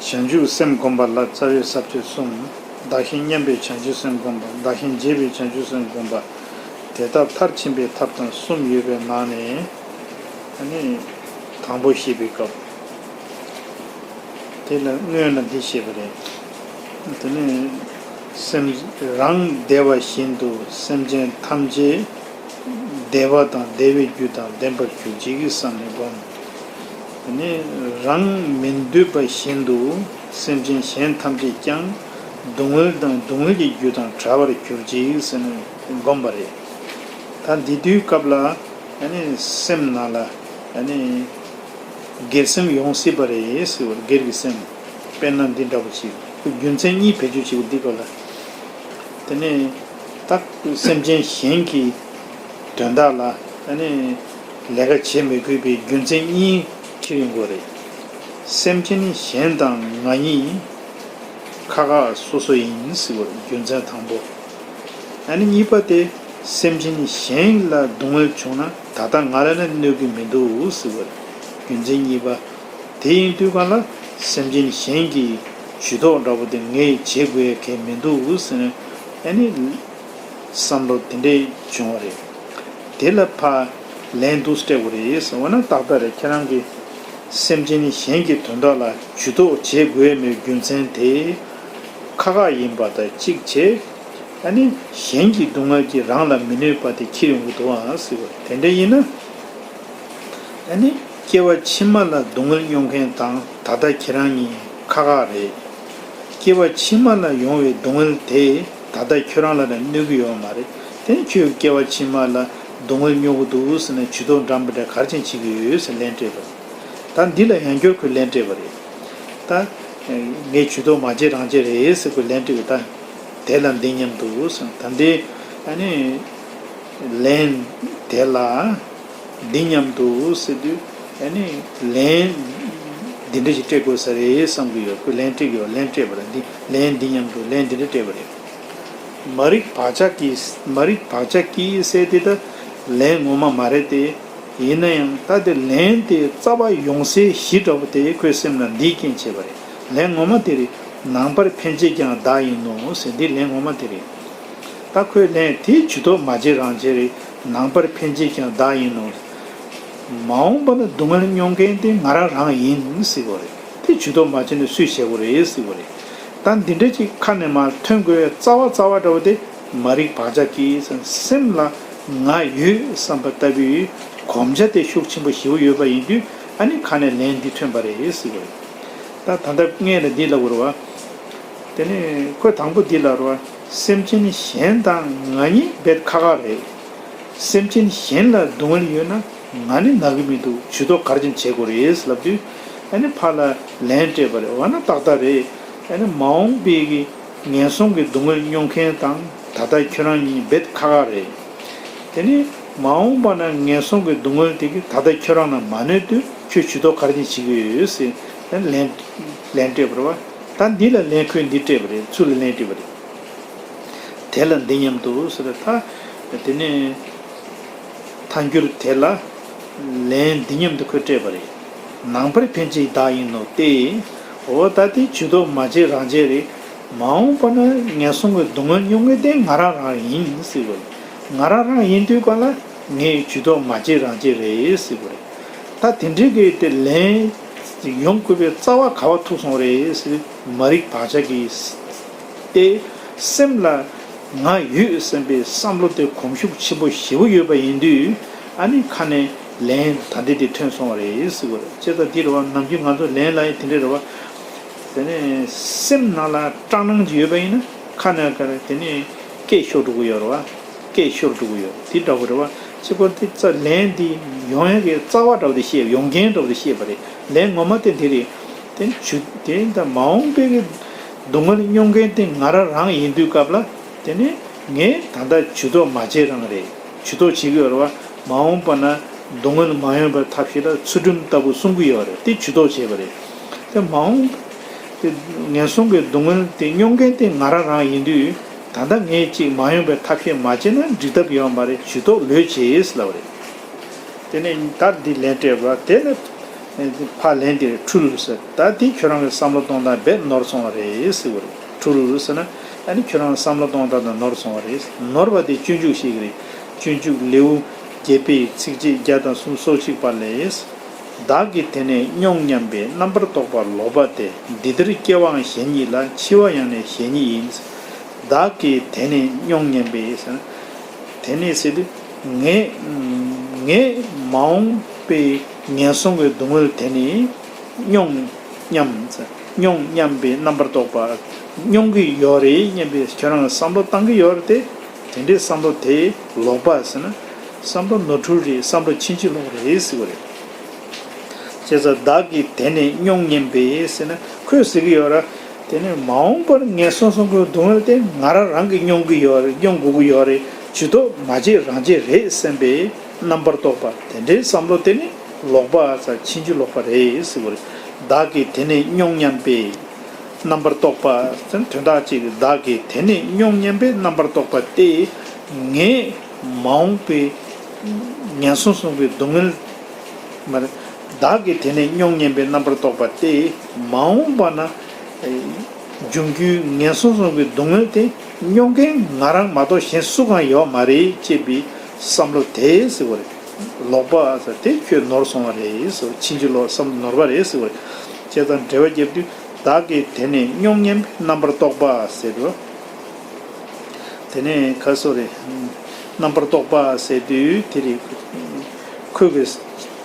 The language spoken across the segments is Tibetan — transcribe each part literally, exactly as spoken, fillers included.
བྱང་ཆུབ་སེམས་བསྒོམ་པ་ལ་རྩ་བའི་ས་བཅད་གསུམ། བདག་གཞན་མཉམ་པའི་བྱང་ཆུབ་སེམས་བསྒོམ་པ། བདག་གཞན་བརྗེ་བའི་བྱང་ཆུབ་སེམས་བསྒོམ་པ། དེ་ལྟར་མཐར་ཕྱིན་པའི་ཐབས་དང་གསུམ་ཡོད་པའི་ནང་ནས། ཨ་ནི། དང་པོ་བཤད་པའི་སྐབས། དེ་ལ་སྔོན་ལ་འདི་བཤད་པ་རེད། དེ་ནས། སེམས་རང་བདེ་བ་བཞིན་དུ་སེམས་ཅན་ཐམས་ཅད་བདེ་བ་དང་བདེ་བའི་རྒྱུ་དང་ལྡན་པར་གྱུར་ཅིག་བསམ་ནས་བསྒོམ། དེ་ནས་རང་མི་འདོད་པ་བཞིན་དུ་སེམས་ཅན་གཞན་ཐམས་ཅད་ཀྱང་སྡུག་བསྔལ་དང་སྡུག་བསྔལ་གྱི་རྒྱུ་དང་བྲལ་བར་གྱུར་ཅིག་ཟེར་ནས་བསྒོམ་པ་རེད། ད་འདི་དུས་སྐབས་ལ་ཨ་ནི་སེམས་ནང་ལ་ཨ་ནི་སྒེར་སེམས་ཡོང་སྲིད་པ་རེད་ཟེར་བར། སྒེར་གྱི་སེམས། དཔེར་ན་འདི་འདྲ་པོ་ཅིག་རྒྱུ་མཚན་གཉིས་བེད་སྤྱོད་བྱེད་དགོས་འདི་སྐབས་ལ། དེ་ནས་ད་སེམས་ཅན་གཞན་གྱི་དོན་དག་ལ་ཨ་ནི་ལས་ཀ་བྱེད་མི་དགོས་པའི་རྒྱུ་མཚན་གཉིས་ཁྱེར་ཡོང་དགོས་རེད། སེམས་ཅན་གཞན་དང་ང་གཉིས་ཁ་ཁ་སོ་སོ་ཡིན་ཟེར་བ་རྒྱུ་མཚན་དང་པོ། ཨ་ནི་གཉིས་པ་དེ་སེམས་ཅན་གཞན་ལ་སྡུག་བསྔལ་བྱུང་ན་ད་ལྟ་ང་ལ་ནི་གནོད་ཀྱི་མི་འདུག་ཟེར་བ་རྒྱུ་མཚན་གཉིས་པ། དེ་ཡིན་དུས་གང་ལ་སེམས་ཅན་གཞན་གྱི་ཇུས་གཏོགས་འདྲ་པོ་དེ་ངས་བྱེད་དགོས་ཡ་གལ་མི་འདུག་ཟེར་ནས་ཨ་ནི་བསམ་བློ་དེ་འདྲས་བྱུང་བ་རེད། དེ་ལ་ཕར་ལན་འདུག་སྤྲད་དགོས་རེད་ཟེར་བ་ན་ཏག་ཏག་རེད། ཁྱེད་རང་གིས་སེམས་ཅན་གཞན་གྱི་དོན་དག་ལ་ཇུས་གཏོགས་བྱེད་དགོས་མེད་རྒྱུ་མཚན་དེ་ཁག་ཁག་ཡིན་པ་དང་གཅིག་བྱས། ཨ་ནི་གཞན་གྱི་སྡུག་བསྔལ་གྱིས་རང་ལ་མི་གནོད་པ་དེ་ཁྱེར་ཡོང་གི་འདུག་ཨང་ཟེར་བ་དེ་འདྲ་ཡིན་ན། ཨ་ནི་སྐྱེ་བ་ཕྱི་མ་ལ་སྡུག་བསྔལ་མྱོང་མཁན་དང་ད་ལྟ་ཁྱེད་རང་གཉིས་ཁག་ཁག་རེད། སྐྱེ་བ་ཕྱི་མ་ལ་ཡོང་བའི་སྡུག་བསྔལ་དེ་ད་ལྟ་ཁྱོད་རང་ལ་ནི་གནོད་ཀྱི་ཡོད་མ་རེད། དེ་ནི་ཁྱོད་སྐྱེ་བ་ཕྱི་མ་ལ་སྡུག་བསྔལ་མྱོང་གི་འདུག་ཟེར་ནས་ཇུས་གཏོགས་འདྲ་མི་འདྲ་ག་རེ་བྱས་བྱེད་ཀྱི་ཡོད་ཟེར་ལན་སྤྲད་པ་རེད། ད་འདི་ལ་ཡང་བསྐྱར་ཁོས་ལན་སྤྲད་པ་རེད། ད་ངས་ཇུས་གཏོགས་མ་བྱེད་རང་བྱེད་རེད་ཟེར་ཁོས་ལན་སྤྲད་པ་ད། དེ་ལ་འདི་སྙམ་དུ་ཟེར། ད་འདི་ཨ་ནི་ལན་དེ་ལ་འདི་སྙམ་དུ་ཟེར་དུས་ཨ་ནི་ལན་འདི་འདྲ་ཞིག་སྤྲད་དགོས་ས་རེད་བསམ་གྱི་ཡོད། ཁོས་ལན་སྤྲད་ཀྱི་ཡོད། ལན་སྤྲད་པ་རེད། འདི་ལན་འདི་སྙམ་དུ་ལན་འདི་འདྲ་སྤྲད་པ་རེད། མ་རིག་བག་ཆགས་ཀྱིས། མ་རིག་བག་ཆགས་ཀྱིས་ཟེར་དེ་ད་ལན་ངོ་མ་མ་རེད་དེ། ཡིན་ན་ཡང་ད་དེ་ལན་དེ་རྩ་བ་ཡོང་སའི་གཞི་འདྲ་པོ་དེ་ཁོའི་སེམས་ལ་འདིས་རྐྱེན་བྱས་པ་རེད། ལན་ངོ་མ་དེ་རེད། ནང་པར་འཕེན་བྱེད་ཀྱང་བདག་ཡིན་ནོ་ཟེར། འདི་ལན་ངོ་མ་དེ་རེད། ད་ཁོས་ལན་དེ་ཇུས་གཏོགས་མ་བྱེད་རང་བྱེད་རེད། ནང་པར་འཕེན་བྱེད་ཀྱང་བདག་ཡིན་ནོ། མ་འོངས་པ་ན་སྡུག་བསྔལ་མྱོང་མཁན་དེ་ང་རང་རང་ཡིན་ཟེར་བ་རེད། དེ་ཇུས་གཏོགས་མ་བྱས་ནས་སུས་བྱེད་དགོས་རེད་ཟེར་བ་རེད། ད་འདི་འདྲ་ཅིག་ཁ་ནས་མར་ཐོན་དགོས་རྩ་བ་རྩ་བ་འདྲ་བོ་དེ་མ་རིག་བག་ཆགས་ཀྱིས་སེམས་ལ་ང་ཡོད་བསམ་པ་ལྟ་བུའི་གོམས་ཆ་དེ་ཤུགས་ཆེན་པོ་ཞེ་པོ་ཡོད་པ་ཡིན་དུས་ཨ་ནི་ཁ་ནས་ལན་འདི་ཐོན་པ་རེད་ཟེར་བ་རེད། ད་ད་ལྟ་སྔོན་ལ་འདི་ལབ་དགོས་རེད་བ། དེ་ནས་ཁོས་དང་པོ་འདི་ལབ་རེད་བ། སེམས་ཅན་གཞན་དང་ང་གཉིས་རྦད་ཁག་ཁག་རེད། སེམས་ཅན་གཞན་ལ་སྡུག་བསྔལ་ཡོད་ན་ང་ནི་ན་གི་མི་འདུག་ཇུས་གཏོགས་ག་རེ་བྱེད་དགོས་རེད་ལབ་དུས་ཨ་ནི་ཕར་ལ་ལན་སྤྲད་པ་རེད་བ། ན་ཏག་ཏག་རེད། ཨ་ནི་མ་འོངས་པའི་གི་ངན་སོང་གི་སྡུག་བསྔལ་མྱོང་མཁན་དང་ད་ལྟ་ཁྱོད་རང་གཉིས་རྦད་ཁག་ཁག་རེད། དེ་ནི་མ་འོངས་པ་ན་ངན་སོང་གི་སྡུག་བསྔལ་དེ་གི་ད་ལྟ་ཁྱོད་རང་ལ་མ་གནོད་དུས་ཁྱོད་ཇུས་གཏོགས་ག་རེ་བྱེད་ཀྱི་ཡོད་ཟེར་ལན་ལན་སྤྲད་པ་རེད་བ། ད་འདི་ལ་ལན་ཁོས་འདི་སྤྲད་པ་རེད། ཚུར་ལ་ལན་སྤྲད་པ་རེད། དེ་ལ་འདི་སྙམ་དུ་ཟེར། ད་དེ་ནས་ཐལ་འགྱུར་དེ་ལ་ལན་འདི་སྙམ་དུ་ཁོས་སྤྲད་པ་རེད། ནང་པར་འཕེན་བྱེད་བདག་ཡིན་ནོ་སྟེ། འོ་ད་དེ་ཇུས་གཏོགས་མ་བྱེད་རང་བྱེད་རེད། མ་འོངས་པ་ན་ངན་སོང་གི་སྡུག་བསྔལ་མྱོང་མཁན་དེ་ང་རང་རང་ཡིན་ཟེར་བ་རེད། ང་རང་རང་ཡིན་དུས་གང་ལ་ངས་ཇུས་གཏོགས་མ་བྱེད་རང་བྱེད་རེད་ཟེར་བ་རེད། ད་དེ་འདྲའི་གི་དེ་ལན་ཡོང་དགོས་པའི་རྩ་བ་ག་བ་ཐུག་སོང་རེད་ཟེར། མ་རིག་བག་ཆགས་ཀྱིས་ཏེ་སེམས་ལ་ང་ཡོད་བསམ་པའི་བསམ་བློ་དེ་གོམས་ཤུགས་ཆེན་པོ་ཞེ་པོ་ཡོད་པ་ཡིན་དུས་ཨ་ནི་ཁ་ནས་ལན་ད་འདི་དེ་ཐོན་སོང་བ་རེད་ཟེར་བ་རེད། བྱས་ཙང་འདི་རེད་བ། ནམ་རྒྱུན་ང་ཚོ་ལན་ལ་ཡང་དེ་འདྲ་རེད་བ། དེ་ནས་སེམས་ནང་ལ་སྐྲག་སྣང་ཅིག་ཡོད་པ་ཡིན་ན་ཁ་ནས་ག་རེ་དེ་ནས་སྐད་ཤོར་འགྲོ་གི་ཡོད་རེད་བ། སྐད་ཤོར་འགྲོ་གི་ཡོད་རེད། དེ་འདྲ་བོ་རེད་བ། ཅི་གོ་དེ་ཙ་ལན་འདི་ཡོང་ཡག་གི་རྩ་བ་འདྲ་བོ་དེ་བཤད། ཡོང་རྐྱེན་འདྲ་བོ་དེ་བཤད་པ་རེད། ལན་ངོ་མ་དེ་འདི་རེད། དེ་ནི་ཇུས་དེ་ད་མ་འོངས་པའི་གི་སྡུག་བསྔལ་མྱོང་མཁན་དེ་ང་རང་རང་ཡིན་དུས་སྐབས་ལ་དེ་ནི་ངས་ད་ལྟ་ཇུས་གཏོགས་མ་བྱེད་རང་རེད། ཇུས་གཏོགས་བྱེད་ཀྱི་ཡོད་རེད་བ། མ་འོངས་པ་ན་སྡུག་བསྔལ་མ་ཡོང་བའི་ཐབས་ཤེས་ལ་ཚུལ་ཁྲིམས་ལྟ་བུ་སྲུང་གི་ཡོད་རེད། དེ་ཇུས་གཏོགས་བྱས་པ་རེད། དེ་མ་འོངས་དེ་ངན་སོང་གི་སྡུག་བསྔལ་དེ་མྱོང་མཁན་དེ་ང་རང་རང་ཡིན་དུས་ད་ལྟ་ངས་ཅིག་མ་ཡོང་བའི་ཐབས་ཤེས་མ་བྱས་ན་འགྲིག་ཐབས་ཡོད་མ་རེད། ཇུས་གཏོགས་ལོས་བྱེད་ལབ་པ་རེད། དེ་ནས་ད་འདི་ལན་སྤྲད་པ་དེ་ནི་ ཕར་ལན་དེ་འཁྲུལ་ཟེར། ད་དེ་ཁྱོད་རང་གི་བསམ་བློ་གཏོང་སྟངས་རྦད་ནོར་སོང་བ་རེད་ཟེར་བ་རེད། འཁྲུལ་ཟེར་ན་ཨ་ནི་ཁྱོད་རང་བསམ་བློ་གཏོང་སྟངས་དང་ནོར་སོང་བ་རེད། ནོར་བ་དེ་སྤྱོད་འཇུག་ཤེས་ཀྱི་རེད། སྤྱོད་འཇུག་ལེའུ་བརྒྱད་པའི་ཚིགས་བཅད་བརྒྱ་དང་སུམ་ཅུ་སོ་གཅིག་པ་ལས། བདག་གི་དེ་ནས་མྱོང་སྙམ་པའི་རྣམ་པར་རྟོག་པ་ལོག་པ་སྟེ། འདི་ལྟར་སྐྱེ་བའང་གཞན་ཉིད་ལ། འཆི་བ་ཡང་ནི་གཞན་ཉིད་ཡིན། བདག་གི་དེ་ནས་མྱོང་སྙམ་པའི་ཟེར་ན། དེ་ནས་ཟེར་དུས་ངས་ངས་མ་འོངས་པའི་ངན་སོང་གི་སྡུག་བསྔལ་དེ་ནས་མྱོང་སྙམ། མྱོང་སྙམ་པའི་རྣམ་པར་རྟོག་པ། མྱོང་གི་ཡོད་རེད་སྙམ་པའི་ཁྱོད་རང་བསམ་བློ་བཏང་གི་ཡོད་རེད་དེ། དེ་འདྲའི་བསམ་བློ་དེ་ལོག་པ་ཟེར་ན། བསམ་བློ་ནོར་འཁྲུལ་རེད། བསམ་བློ་ཕྱིན་ཅི་ལོག་རེད་ཟེར་བ་རེད། བྱས་ཙང་བདག་གིས་དེ་ནས་མྱོང་སྙམ་པའི་ཟེར་ན་ཁོས་ཟེར་གྱི་ཡོད་ར། དེ་ནས་མ་འོངས་པར་ངན་སོང་གསུམ་གྱི་སྡུག་བསྔལ་དེ་ང་རང་རང་གིས་མྱོང་གི་ཡོད་རེད། མྱོང་དགོས་ཀྱི་ཡོད་རེད། ཇུས་གཏོགས་མ་བྱེད་རང་བྱེད་རེད་བསམ་པའི་རྣམ་པར་རྟོག་པ་དེ་འདྲའི་བསམ་བློ་དེ་ནི་ལོག་པ་ཟེར། ཕྱིན་ཅི་ལོག་པ་རེད་ཟེར་བ་རེད། བདག་གིས་དེ་ནས་མྱོང་སྙམ་པའི་རྣམ་པར་རྟོག་པ་ཟེར་དོན་དག་ཅིག་བདག་གིས་དེ་ནས་མྱོང་སྙམ་པའི་རྣམ་པར་རྟོག་པ་སྟེ། ངས་མ་འོངས་པའི་ངན་སོང་གསུམ་གྱི་སྡུག་བསྔལ། མ་རེད། བདག་གིས་དེ་ནས་མྱོང་སྙམ་པའི་རྣམ་པར་རྟོག་པ་སྟེ། མ་འོངས་པ་ན་འབྱུང་རྒྱུའི་ངན་སོང་གསུམ་གྱི་སྡུག་བསྔལ་དེ་མྱོང་མཁན་ང་རང་མ་གཏོགས་གཞན་སུ་གང་ཡོད་མ་རེད་ཅེས་པའི་བསམ་བློ་དེ་ཟེར་བ་རེད། ལོག་པ་ཟེར་དེ་ཁྱོད་ནོར་སོང་བ་རེད་ཟེར། ཕྱིན་ཅི་ལོག་བསམ་བློ་ནོར་བ་རེད་ཟེར་བ་རེད། བྱས་ཙང་འགྲེལ་པ་རྒྱབ་དུས་བདག་གིས་དེ་ནས་མྱོང་སྙམ་པའི་རྣམ་པར་རྟོག་པ་ཟེར་དུས། དེ་ནས་ཁ་སོ་རེ། རྣམ་པར་རྟོག་པ་ཟེར་དུས་དེ་རེད། ཁོའི་གི་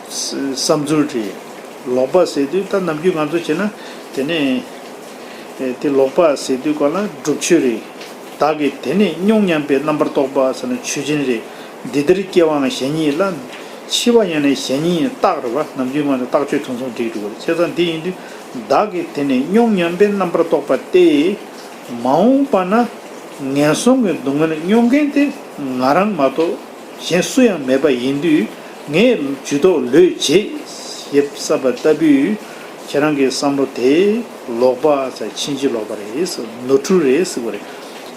བསམ་ཚུལ་རེད། ལོག་པ་ཟེར་དུས་ད་ནམ་རྒྱུན་ང་ཚོ་བྱས་ན་དེ་ནས་དེ་ལོག་པ་ཟེར་དུས་ག་ལ་སྒྲུབ་ཆོས་རེད། བདག་གིས་དེ་ནས་མྱོང་སྙམ་པའི་རྣམ་པར་རྟོག་པ་ཟེར་ན་ཆོས་ཅན་རེད། འདི་ལྟར་སྐྱེ་བའང་གཞན་ཉིད་ལ། འཆི་བ་ཡང་ནི་གཞན་ཉིད་ཡིན་རྟགས་རེད་བ། ནམ་རྒྱུན་ང་ཚོ་རྟགས་ཆོས་དེ་ཚོ་འགྲིག་འགྲོ་གི་རེད། བྱས་ཙང་འདི་ཡིན་དུས་བདག་གིས་དེ་ནས་མྱོང་སྙམ་པའི་རྣམ་པར་རྟོག་པ་སྟེ། མ་འོངས་པ་ན་ངན་སོང་གི་སྡུག་བསྔལ་མྱོང་མཁན་དེ་ང་རང་མ་གཏོགས་གཞན་སུ་ཡང་མེད་པ་ཡིན་དུས་ངས་ཇུས་གཏོགས་ལོས་བྱེད་ཞེས་བསམ་པ་ལྟ་བུའི་ཁྱེད་རང་གི་བསམ་བློ་དེ་ལོག་པ་ཟེར། ཕྱིན་ཅི་ལོག་པ་རེད་ཟེར། ནོར་འཁྲུལ་རེད་ཟེར་བ་རེད།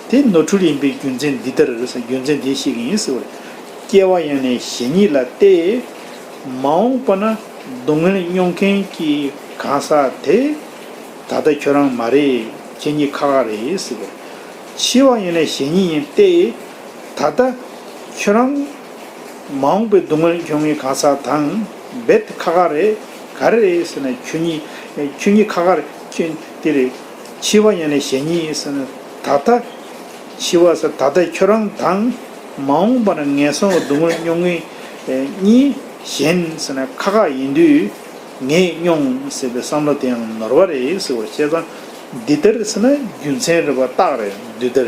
དེ་ནོར་འཁྲུལ་ཡིན་པའི་རྒྱུ་མཚན་འདི་ལྟར་ཟེར། རྒྱུ་མཚན་འདི་ཤེས་ཀྱི་ཡིན་ཟེར་བ་རེད། སྐྱེ་བ་ཡང་ནི་གཞན་ཉིད་ལ་སྟེ། མ་འོངས་པ་ན་སྡུག་བསྔལ་མྱོང་མཁན་གྱི་གང་ཟག་དེ་ད་ལྟ་ཁྱོད་རང་མ་རེད། ཁྱེད་གཉིས་ཁ་ཁ་རེད་ཟེར་བ་རེད། འཆི་བ་ཡང་ནི་གཞན་ཉིད་ཡིན་ཏེ། ད་ལྟ་ཁྱོད་རང་མ་འོངས་པའི་སྡུག་བསྔལ་མྱོང་མཁན་གང་ཟག་དང་རྦད་དེ་ཁ་ཁ་རེད། ག་རེ་རེད་ཟེར་ན་ཁྱོད་གཉིས་ཁྱོད་གཉིས་ཁ་ཁ་རེད། ཁྱོད་དེ་རེད། འཆི་བ་ཡང་ནི་གཞན་ཉིད་ཟེར་ན་ད་ལྟ་འཆི་བ་ཟེར་ད་ལྟ་ཁྱོད་རང་དང་མ་འོངས་པ་ན་ངན་སོང་གི་སྡུག་བསྔལ་མྱོང་མཁན་གཉིས་གཞན་ཟེར་ན་ཁ་ཁ་ཡིན་དུས་ངས་མྱོང་ཟེར་བའི་བསམ་བློ་དེའང་ནོར་བ་རེད་ཟེར་བ། བྱས་ཙང་འདི་ལྟར་ཟེར་ན་རྒྱུ་མཚན་རེད་པ། རྟགས་རེད། འདི་ལྟར་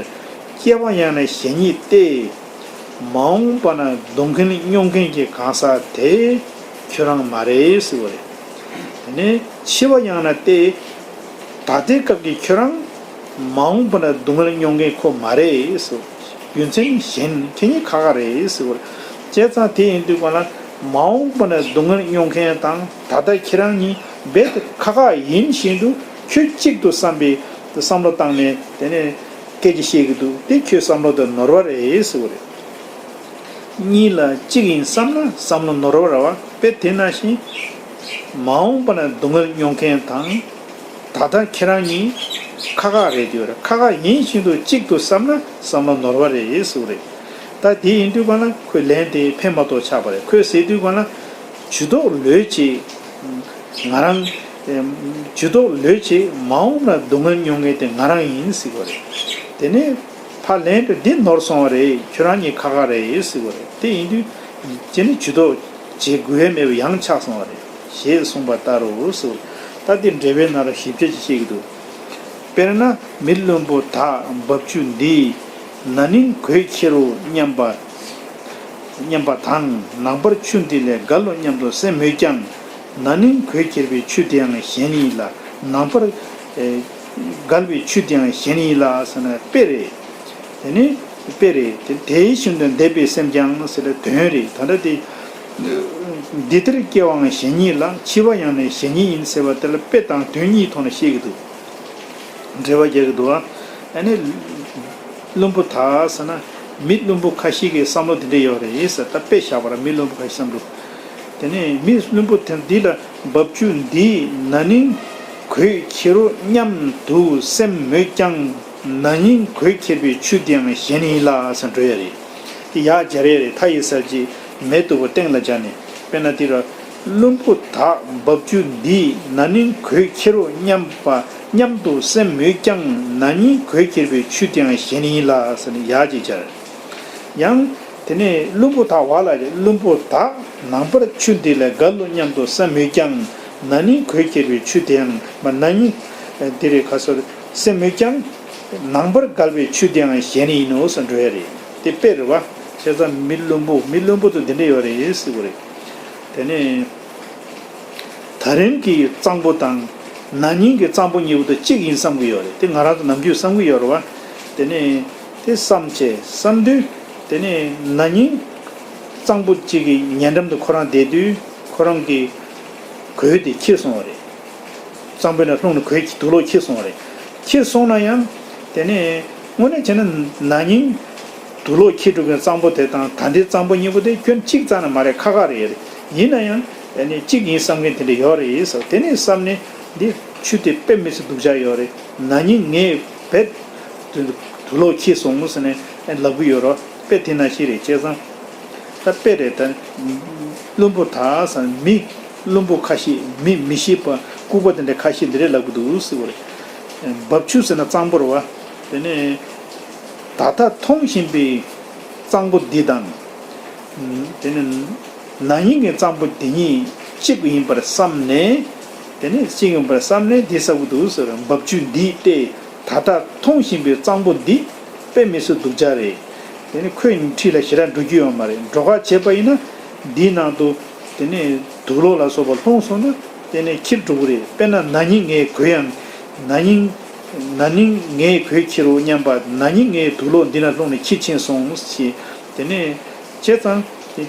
སྐྱེ་བ་ཡང་ནི་གཞན་ཉིད་སྟེ། མ་འོངས་པ་ན་སྡུག་བསྔལ་མྱོང་མཁན་གྱི་གང་ཟག་དེ་ཁྱོད་རང་མ་རེད་ཟེར་བ་རེད། དེ་ནས་འཆི་བ་ཡང་ན་སྟེ། ད་ལྟའི་སྐབས་ཀྱི་ཁྱོད་རང་མ་འོངས་པ་ན་སྡུག་བསྔལ་མྱོང་མཁན་ཁོ་མ་རེད་ཟེར། རྒྱུ་མཚན་གཞན་ཁྱེད་གཉིས་ཁ་ཁ་རེད་ཟེར་བ་རེད། བྱས་ཙང་དེ་ཡིན་དུས་ག་ལ་མ་འོངས་པ་ན་སྡུག་བསྔལ་མྱོང་མཁན་དང་ད་ལྟ་ཁྱེད་རང་གཉིས་རྦད་དེ་ཁ་ཁ་ཡིན་བཞིན་དུ་ཁྱོད་གཅིག་ཏུ་བསམ་པའི་བསམ་བློ་བཏང་ནས་དེ་ནས་སྐད་ཆ་བཤད་ཀྱི་འདུག་དེ་ཁྱོད་བསམ་བློ་དེ་ནོར་བ་རེད་ཟེར་བ་རེད། གཉིས་ལ་གཅིག་ཡིན་བསམ་ན་བསམ་བློ་ནོར་བ་རེད་བ། དཔེ་དེ་ནང་བཞིན་མ་འོངས་པ་ན་སྡུག་བསྔལ་མྱོང་མཁན་དང་ད་ལྟ་ཁྱེད་རང་གཉིས་ཁ་ཁ་རེད་དེ་རེད། ཁ་ཁ་ཡིན་བཞིན་དུ་གཅིག་ཏུ་བསམ་ན་བསམ་བློ་ནོར་བ་རེད་ཟེར་བ་རེད། ད་དེ་ཡིན་དུས་ག་ལ་ཁོས་ལན་དེ་ཕན་མ་ཐོགས་ཆགས་པ་རེད། ཁོས་ཟེར་དུས་ག་ལ་ཇུས་གཏོགས་ལོས་བྱེད། ང་རང་ཇུས་གཏོགས་ལོས་བྱེད། མ་འོངས་ལ་སྡུག་བསྔལ་མྱོང་མཁན་དེ་ང་རང་ཡིན་ཟེར་བ་རེད། དེ་ནས་ཕར་ལན་དུ་འདི་ནོར་སོང་བ་རེད། ཁྱོད་རང་གཉིས་ཁ་ཁ་རེད་ཟེར་བ་རེད། དེ་ཡིན་དུས་དེ་ནི་ཇུས་གཏོགས་བྱེད་དགོས་ཡ་མེད་པ་ཡང་ཆགས་སོང་བ་རེད་ཞེས་གསུངས་པ་ལྟར་རོ་ཟེར་བ་རེད། ད་འདི་འགྲེལ་པའི་ནང་ལ་ཞིབ་ཆ་ཅིག་བཤད་ཀྱི་འདུག་དཔེར་ན་མི་བླུན་པོ་དག་འབབ་ཆུ་འདི་ན་ནིང་གོས་ཁྱེར་རོ་སྙམ་པ་སྙམ་པ་དང་། ནངས་པར་ཆུ་འདི་ལས་རྒལ་ལོ་སྙམ་དུ་སེམས་མོད་ཀྱང་། ན་ནིང་གོས་ཁྱེར་བའི་ཆུ་དེའང་གཞན་ཡིན་ལ། ནངས་པར་ཨེ་བརྒལ་བའི་ཆུ་དེའང་གཞན་ཡིན་ལ་ཟེར་ན་དཔེ་རེད། དེ་ནི་དཔེ་རེད། དེ་དེ་བཞིན་དུ་འདས་པའི་སེམས་ཀྱང་ཟེར་ལ་དོན་རེད། ད་ལྟ་དེ་འདི་ལྟར་སྐྱེ་བའང་གཞན་ཉིད་ལ། འཆི་བ་ཡང་ནི་གཞན་ཉིད་ཡིན་ཟེར་བ་དེ་ལ་དཔེ་དང་དོན་གཉིས་ཐོག་ནས་བཤད་ཀྱི་འདུག་འགྲེལ་པ་རྒྱག་གི་འདུག་ཨ་ནི་བླུན་པོ་དག་ཟེར་ན་མི་བླུན་པོ་ཁ་ཤས་ཀྱི་བསམ་བློ་དེ་འདྲ་ཡོད་རེད་ཟེར། ད་དཔེ་བཞག་པ་ར། མི་བླུན་པོ་ཁ་ཤས་བསམ་བློ། དེ་ནས་མི་བླུན་པོ་དེ་འདི་ལ་ འབབ་ཆུ་འདིས་ན་ནིང་གོས་ཁྱེར་རོ་སྙམ་དུ་སེམས་མོད་ཀྱང་། ན་ནིང་གོས་ཁྱེར་བའི་ཆུ་དེའང་གཞན་ཡིན་ལ་ཟེར་འགྲོ་ཡ་རེད། དེ་ཡར་སྦྱར་ཡ་རེད། མཐའ་ཡི་གསལ་བྱེད་མེ་ལྟ་བུ་སྟེང་ལ་སྦྱར་ནས། དཔེར་ན་དེ་ར། བླུན་པོ་དག་འབབ་ཆུ་འདིས་ན་ནིང་གོས་ཁྱེར་རོ་སྙམ་པ་སྙམ་དུ་སེམས་མོད་ཀྱང་། ན་ནིང་གོས་ཁྱེར་བའི་ཆུ་དེའང་གཞན་ཡིན་ལ་ཟེར་ནས་ཡར་གྱིས་སྦྱར། ཡང་། དེ་ནས་བླུན་པོ་དག་བ་ལ་རེ། བླུན་པོ་དག་ནངས་པར་ཆུ་འདི་ལས་དགའ་ལོ་སྙམ་དུ་བསམ་མོད་ཀྱང་། ན་ནིང་གོས་ཁྱེར་བའི་ཆུ་དེའང་མ། ན་ནིང་དེ་རེ་ཁ་སོར་སེམས་མོད་ཀྱང་། ནངས་པར་དགའ་བའི་ཆུ་དེའང་གཞན་ཡིན་ནོ་ཟེར་འགྲོ་ཡ་རེད། དེ་དཔེ་རེད་བ། བྱས་ཙང་མི་བླུན་པོ་མི་བླུན་པོ་ཚོ་འདི་འདྲ་ཡོད་རེད་ཟེར་གོ་རེད། དེ་ནས། ད་རིང་གི་གཙང་པོ་དང་། ན་ནིང་གི་གཙང་པོ་གཉིས་པོ་དེ་གཅིག་ཡིན་བསམ་གི་ཡོད་རེད། དེ་ང་རང་ཚོ་ནམ་རྒྱུན་བསམ་གི་ཡོད་རེད་བ། དེ་ནས་དེ་བསམ་བྱས་བསམ་དུས། དེ་ནས་ན་ནིང་གཙང་པོ་གཅིག་གི་ཉེ་འགྲམ་དུ་ཁོ་རང་བསྡད་དུས་ཁོ་རང་གི་གོས་དེ་འཁྱེར་སོང་བ་རེད། གཙང་པོའི་ནང་ལྷུང་ནས་གོས་དུག་ལོག་འཁྱེར་སོང་བ་རེད། འཁྱེར་སོང་ན་ཡང་། དེ་ནས་དངོས་གནས་བྱས་ན་ན་ནིང་དུག་ལོག་འཁྱེར་འགྲོ་མཁན་གཙང་པོ་དེ་དང་ད་ལྟའི་གཙང་པོ་གཉིས་པོ་དེ་སྐྱོན་གཅིག་རྩ་ནས་མ་རེད། ཁ་ཁ་རེད། ཡིན་ན་ཡང་། ཨ་ནི་གཅིག་ཡིན་བསམ་མཁན་དེ་འདྲ་ཡོད་རེད་ཟེར། དེ་ནས་བསམ་ནས་འདི་ཆུ་དེ་དཔེ་མི་སྲིད་སྡུག་ཅག་ཡོད་རེད། ན་ནིང་ངས་བེད་དུ་དུག་ལོག་འཁྱེར་སོང་ཟེར་ནས་ལབ་གི་ཡོད་རེད། དཔེ་དེ་ནང་བཞིན་རེད། བྱས་ཙང་ད་དཔེ་རེད། ད་བླུན་པོ་དག་ཟེར་མི་བླུན་པོ་ཁ་ཤས། མི་མི་ཤེས་པ་ལྐུགས་པ་དེ་འདྲ་ཁ་ཤས་འདི་འདྲས་ལབ་གི་འདུག་ཟེར་བ་རེད། འབབ་ཆུ་ཟེར་ན་གཙང་པོ་རེད་བ། དེ་ནས་ད་ལྟ་མཐོང་བཞིན་པའི་གཙང་པོ་འདི་དང་། དེ་ནས་ན་ནིང་གི་གཙང་པོ་འདི་གཉིས་གཅིག་ཡིན་པར་བསམ་ནས། དེ་ནས་གཅིག་ཡིན་པར་བསམ་ནས་འདི་ཟེར་གི་འདུག་ཟེར། འབབ་ཆུ་འདི་སྟེ་ད་ལྟ་མཐོང་བཞིན་པའི་གཙང་པོ་འདི་དཔེ་མི་སྲིད་སྡུག་ཅག་རེད། དེ་ནས་ཁོའི་འཁྲིས་ལ་ཞེ་དྲག་འགྲོ་རྒྱུ་ཡོད་མ་རེད། འགྲོ་ཁ་བྱས་པ་ཡིན་ན་འདིའི་ནང་དུ་དེ་ནས་དུག་ལོག་ལ་སོགས་པ་ལྷུང་སོང་ན་དེ་ནས་འཁྱེར་འགྲོ་གི་རེད། དཔེར་ན་ན་ནིང་ངའི་གོས་ཡང་། ན་ནིང་། ན་ནིང་ངའི་གོས་འཁྱེར་རོ་སྙམ་པ། ན་ནིང་ངའི་དུག་ལོག་འདི་ན་ལྷུང་ནས་འཁྱེར་ཕྱིན་སོང་ཞེས། དེ་ནས་བྱས་ཙང་དེ་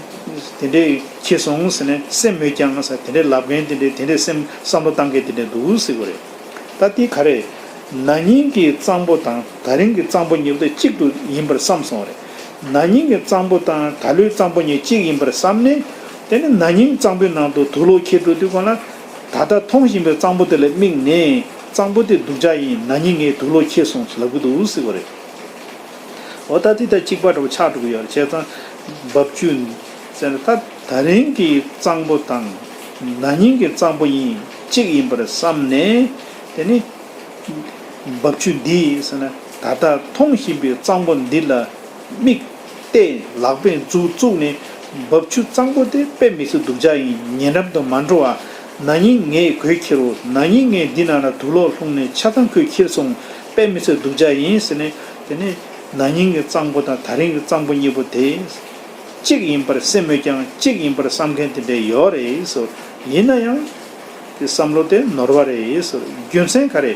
དེ་འདྲས་འཁྱེར་སོང་ཟེར་ནས་སེམས་མོད་ཀྱང་ཟེར། དེ་འདྲས་ལབ་མཁན་དེ་འདྲས་དེ་འདྲས་སེམས་བསམ་བློ་བཏང་མཁན་དེ་འདྲས་འདུག་ཟེར་གི་རེད། ད་དེ་ག་རེ། ན་ནིང་གི་གཙང་པོ་དང་ད་རིང་གི་གཙང་པོ་གཉིས་པོ་དེ་གཅིག་ཏུ་ཡིན་པར་བསམ་སོང་རེད། ན་ནིང་གི་གཙང་པོ་དང་ད་ལོའི་གཙང་པོ་གཉིས་གཅིག་ཡིན་པར་བསམ་ནས། དེ་ནི་ན་ནིང་གཙང་པོའི་ནང་དུ་དུག་ལོག་འཁྱེར་འགྲོ་དུས་སྒང་ལ། ད་ལྟ་མཐོང་བཞིན་པའི་གཙང་པོ་དེ་ལ་དམིགས་ནས། གཙང་པོ་དེ་སྡུག་ཅག་ཡིན། ན་ནིང་ངས་དུག་ལོག་འཁྱེར་སོང་ལབ་གི་འདུག་ཟེར་བ་རེད། འོ་ད་དེ་ད་གཅིག་པ་འདྲ་བོ་ཆགས་འགྲོ་གི་ཡོད་རེད། བྱས་ཙང་འབབ་ཆུ་ཟེར་ན་ད་ད་རིང་གི་གཙང་པོ་དང་ན་ནིང་གི་གཙང་པོ་གཉིས་གཅིག་ཡིན་པར་བསམ་ནས། དེ་ནི་འབབ་ཆུ་འདི་ཟེར་ན་ད་ལྟ་མཐོང་བཞིན་པའི་གཙང་པོ་འདི་ལ་དམིགས་ཏེ་ལག་པས་མཛུབ་བཙུགས་ནས། འབབ་ཆུ་གཙང་པོ་དེ་དཔེ་མི་སྲིད་སྡུག་ཅག་ཡིན། ཉེ་འགྲམ་དུ་མ་འགྲོ་བ། ན་ནིང་ངས་གོས་འཁྱེར་རོ། ན་ནིང་ངས་འདི་ནང་ལ་དུག་ལོག་ལྷུང་ནས་ཆ་ཚང་ཁོས་འཁྱེར་སོང་། དཔེ་མི་སྲིད་སྡུག་ཅག་ཡིན་ཟེར་ནས། དེ་ནས་ན་ནིང་གི་གཙང་པོ་དང་ད་རིང་གི་གཙང་པོ་གཉིས་པོ་དེ་གཅིག་ཡིན་པར་སེམས་མོད་ཀྱང་གཅིག་ཡིན་པར་བསམ་མཁན་དེ་འདྲ་ཡོད་རེད་ཟེར། ཡིན་ན་ཡང་དེ་བསམ་བློ་དེ་ནོར་བ་རེད་ཟེར། རྒྱུ་མཚན་ག་རེ།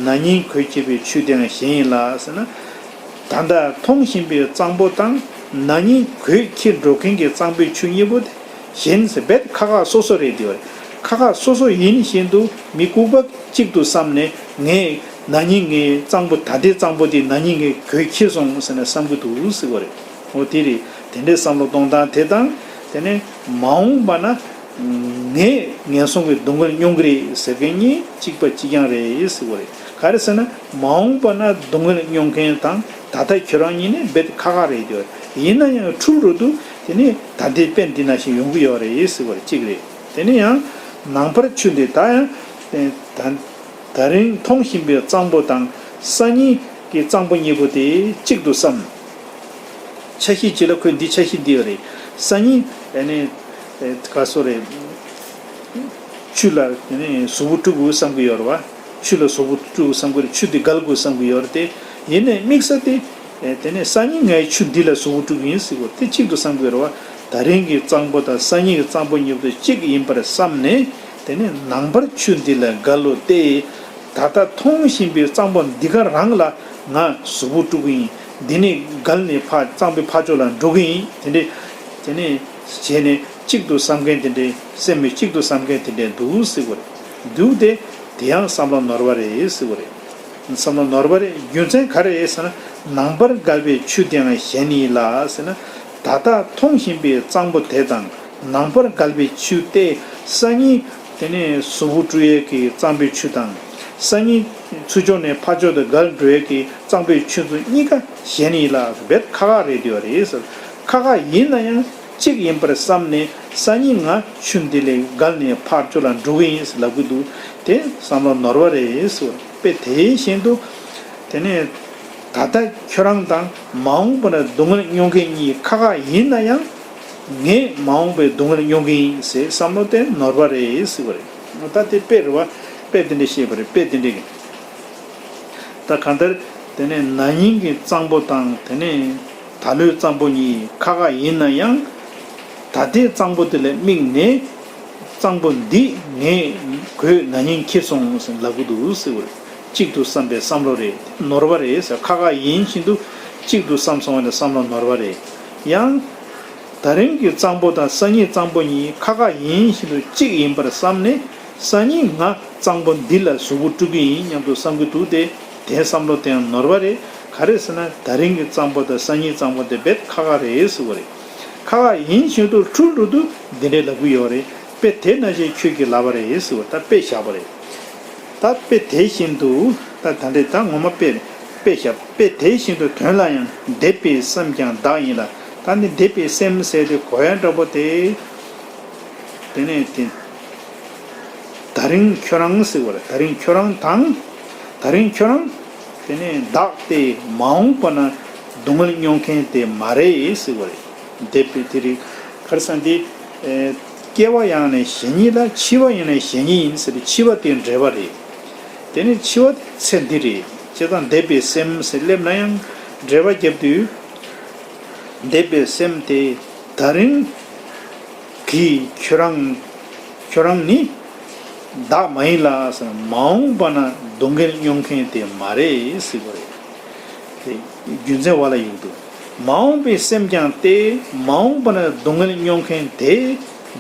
ན་ནིང་གོས་འཁྱེར་བའི་ཆུ་དེའང་གཞན་ཡིན་ལ་ཟེར་ན། ད་ལྟ་མཐོང་བཞིན་པའི་གཙང་པོ་དང་ན་ནིང་གོས་འཁྱེར་འགྲོ་མཁན་གྱི་གཙང་པོའི་ཆུ་གཉིས་པོ་དེ་གཞན་ཟེར་བས་ཁ་ཁ་སོ་སོ་རེད་དེ་བ་རེད། ཁ་ཁ་སོ་སོ་ཡིན་བཞིན་དུ་མི་ལྐུགས་པ་གཅིག་ཏུ་བསམ་ནས། ངས་ན་ནིང་ངའི་གཙང་པོ། ད་ལྟའི་གཙང་པོ་དེ་ན་ནིང་ངས་གོས་འཁྱེར་སོང་ཟེར་ནས་བསམ་གྱི་འདུག་ཟེར་བ་རེད། འོ་དེ་རེད། དེ་འདྲའི་བསམ་བློ་གཏོང་སྟངས་དེ་དང་། དེ་ནས་མ་འོངས་པ་ན་ངས་ངན་སོང་གི་སྡུག་བསྔལ་མྱོང་གི་རེད་ཟེར་མཁན་གཉིས་གཅིག་པ་གཅིག་རྐྱང་རེད་ཟེར་བ་རེད། ག་རེ་ཟེར་ན་མ་འོངས་པ་ན་སྡུག་བསྔལ་མྱོང་མཁན་དང་ད་ལྟ་ཁྱོད་རང་གཉིས་ནི་རྦད་ཁ་ཁ་རེད་དེ། ཡིན་ན་ཡང་འཁྲུལ་འགྲོ་དུས་དེ་ནི་ད་ལྟའི་དཔེ་འདི་ནང་བཞིན་ཡོང་གི་ཡོད་རེད་ཟེར་བ་རེད། གཅིག་རེད། དེ་ནས་ཡང་ནངས་པར་ཆུ་འདི་ད་ཡང་ད། ད་རིང་མཐོང་བཞིན་པའི་གཙང་པོ་དང་སང་ཉིན་གྱི་གཙང་པོ་གཉིས་པོ་དེ་གཅིག་ཏུ་བསམ། ཆ་ཤས་གཅིག་ལ་ཁོས་འདི་ཆ་ཤས་འདི་ཡོད་རེད། སང་ཉིན་ཨ་ནི་ག་སོ་རེད། ཆུ་ལ་ཨ་ནི་གཟུགས་པོ་སྤྲུག་དགོས་བསམ་གྱི་ཡོད་རེད་བ། ཆུ་ལ་གཟུགས་པོ་སྤྲུག་དགོས་བསམ་གྱི་རེད། ཆུ་འདི་བརྒལ་དགོས་བསམ་གྱི་ཡོད་རེད་དེ། ཡིན་ནའི་དམིགས་ས་དེ། ཨེ། དེ་ནས་སང་ཉིན་ངས་ཆུ་འདི་ལ་གཟུགས་པོ་སྤྲུག་གི་ཡིན་ཟེར་གོ། དེ་གཅིག་ཏུ་བསམ་དགོས་རེད་བ། ད་རིང་གི་གཙང་པོ་དང་སང་ཉིན་གྱི་གཙང་པོ་གཉིས་པོ་དེ་གཅིག་ཡིན་པར་བསམ་ནས། དེ་ནས་ནངས་པར་ཆུ་འདི་ལ་དགའ་ལོ་སྟེ། ད་ལྟ་མཐོང་བཞིན་པའི་གཙང་པོ་འདི་ག་རང་ལ་ང་གཟུགས་པོ་སྤྲུག་གི་ཡིན། འདི་ནས་བརྒལ་ནས་ཕར་གཙང་པོའི་ཕར་ཕྱོགས་ལ་འགྲོ་གི་ཡིན། དེ་འདྲས། དེ་ནས་བྱས་ནས་གཅིག་ཏུ་བསམ་མཁན་དེ་འདྲས། སེམས་མི་གཅིག་ཏུ་བསམ་མཁན་དེ་འདྲས་འདུག་ཟེར་གོ་རེད། འདུག་སྟེ། དེ་ཡང་བསམ་བློ་ནོར་བ་རེད་ཟེར་གོ་རེད། བསམ་བློ་ནོར་བ་རེད། རྒྱུ་མཚན་ག་རེ་རེད་ཟེར་ན། ནངས་པར་བརྒལ་བའི་ཆུ་དེའང་གཞན་ཡིན་ལ་ཟེར་ན། ད་ལྟ་མཐོང་བཞིན་པའི་གཙང་པོ་དེ་དང་ནངས་པར་བརྒལ་བའི་ཆུ་དེ་སང་ཉིན་ དེ་ནས་གཟུགས་པོ་བཀྲུ་ཡས་ཀྱི་གཙང་པོའི་ཆུ་དང་། སང་ཉིན་ཚུར་ཕྱོགས་ནས་ཕར་ཕྱོགས་དུ་བརྒལ་འགྲོ་ཡས་ཀྱི་གཙང་པོའི་ཆུ་ཚོ་གཉིས་ཀ་གཞན་ཡིན་ལ་རྦད་ཁ་ཁ་རེད་དེ་བ་རེད་ཟེར། ཁ་ཁ་ཡིན་ན་ཡང་གཅིག་ཡིན་པར་བསམ་ནས་སང་ཉིན་ང་ཆུ་འདི་ལས་བརྒལ་ནས་ཕར་ཕྱོགས་ལ་འགྲོ་གི་ཡིན་ཟེར་ལབ་གི་འདུག་དེ་བསམ་བློ་ནོར་བ་རེད་ཟེར། དཔེ་དེ་བཞིན་དུ་དེ་ནས་ད་ལྟ་ཁྱོད་རང་དང་མ་འོངས་པ་ན་སྡུག་བསྔལ་མྱོང་མཁན་གཉིས་ཁ་ཁ་ཡིན་ན་ཡང་། ངས་མ་འོངས་པའི་སྡུག་བསྔལ་མྱོང་གི་ཡིན་ཟེར་བསམ་བློ་དེ་ནོར་བ་རེད་ཟེར་བ་རེད། ད་དེ་དཔེ་རེད་བ། དཔེ་དེ་འདྲ་བཤད་པ་རེད། དཔེ་དེ་འདྲ་གི། ད་གང་ལྟར་དེ་ནས་ན་ནིང་གི་གཙང་པོ་དང་དེ་ནས་ད་ལོའི་གཙང་པོ་གཉིས་ཁ་ཁ་ཡིན་ན་ཡང་། ད་ལྟའི་གཙང་པོ་དེ་ལ་དམིགས་ནས་གཙང་པོ་འདི་ངས་གོས་ན་ནིང་འཁྱེར་སོང་ཟེར་ལབ་གི་འདུག་ཟེར་བ་རེད། གཅིག་ཏུ་བསམ་པའི་བསམ་བློ་རེད། ནོར་བ་རེད་ཟེར། ཁ་ཁ་ཡིན་བཞིན་དུ་གཅིག་ཏུ་བསམ་སོང་བ་ནི་བསམ་བློ་ནོར་བ་རེད། ཡང་། ད་རིང་གི་གཙང་པོ་དང་སང་ཉིན་གཙང་པོ་གཉིས་ཁ་ཁ་ཡིན་བཞིན་དུ་གཅིག་ཡིན་པར་བསམ་ནས་སང་ཉིན་ང་གཙང་པོ་འདི་ལ་གཟུགས་པོ་བཀྲུ་གི་ཡིན་སྙམ་དུ་བསམ་གྱི་འདུག་སྟེ། དེ་བསམ་བློ་དེ་ཡང་ནོར་བ་རེད། ག་རེ་ཟེར་ན་ད་རིང་གི་གཙང་པོ་དང་སང་ཉིན་གཙང་པོ་དེ་རྦད་ཁ་ཁ་རེད་ཟེར་བ་རེད། ཁ་ཁ་ཡིན་བཞིན་དུ་འཁྲུལ་འགྲོ་དུས་འདི་འདྲའི་ལབ་གི་ཡོད་རེད། དཔེ་དེ་ནང་བཞིན་ཁྱོད་ཀྱིས་ལབ་པ་རེད་ཟེར་བ། ད་དཔེ་བཞག་པ་རེད། ད་དཔེ་དེ་བཞིན་དུ་ད་ད་འདྲའི་ད་ངོ་མ་དཔེ་རེད། དཔེ་བཞག་དཔེ་དེ་བཞིན་དུ་དོན་ལ་ཡང་འདོད་པའི་སེམས་ཀྱང་བདག་ཡིན་ལ། ད་ནི་འདོད་པའི་སེམས་ཟེར་དེ་གོ་ཡ་འདྲ་པོ་དེ། དེ་ནས་དེ། ད་རིང་ཁྱོད་རང་ཟེར་བ་རེད། ད་རིང་ཁྱོད་རང་དང་། ད་རིང་ཁྱོད་རང་། དེ་ནས་བདག་དེ་མ་འོངས་པ་ན་སྡུག་བསྔལ་མྱོང་མཁན་དེ་མ་རེད་ཟེར་བ་རེད། འདོད་པའི་དེ་རིགས་གར་སང་དེ། སྐྱེ་བ་ཡང་ནས་གཞན་ཉིད་ལ། འཆི་བ་ཡང་ནས་གཞན་ཉིད་ཡིན་ཟེར་ཏེ་འཆི་བ་དེ་འབྲེལ་བ་རེད། དེ་ནས་འཆི་བ་དེ་ཚེ་འདི་རེད། བྱས་ཙང་འདོད་པའི་སེམས་ཟེར་སླེབས་ན་ཡང་འབྲེལ་བ་རྒྱབ་དུས། འདོད་པའི་སེམས་དེ་ད་རིང་གི་ཁྱོད་རང་ཁྱོད་རང་ནི་བདག་མ་ཡིན་ལ་ཟེར། མ་འོངས་པ་ན་སྡུག་བསྔལ་མྱོང་མཁན་དེ་མ་རེད་ཟེར་བ་རེད། དེ་རྒྱུ་མཚན་བ་ལ་ཡོད་འདུག་མ་འོངས་པའི་སེམས་ཀྱང་སྟེ། མ་འོངས་པ་ན་སྡུག་བསྔལ་མྱོང་མཁན་དེ་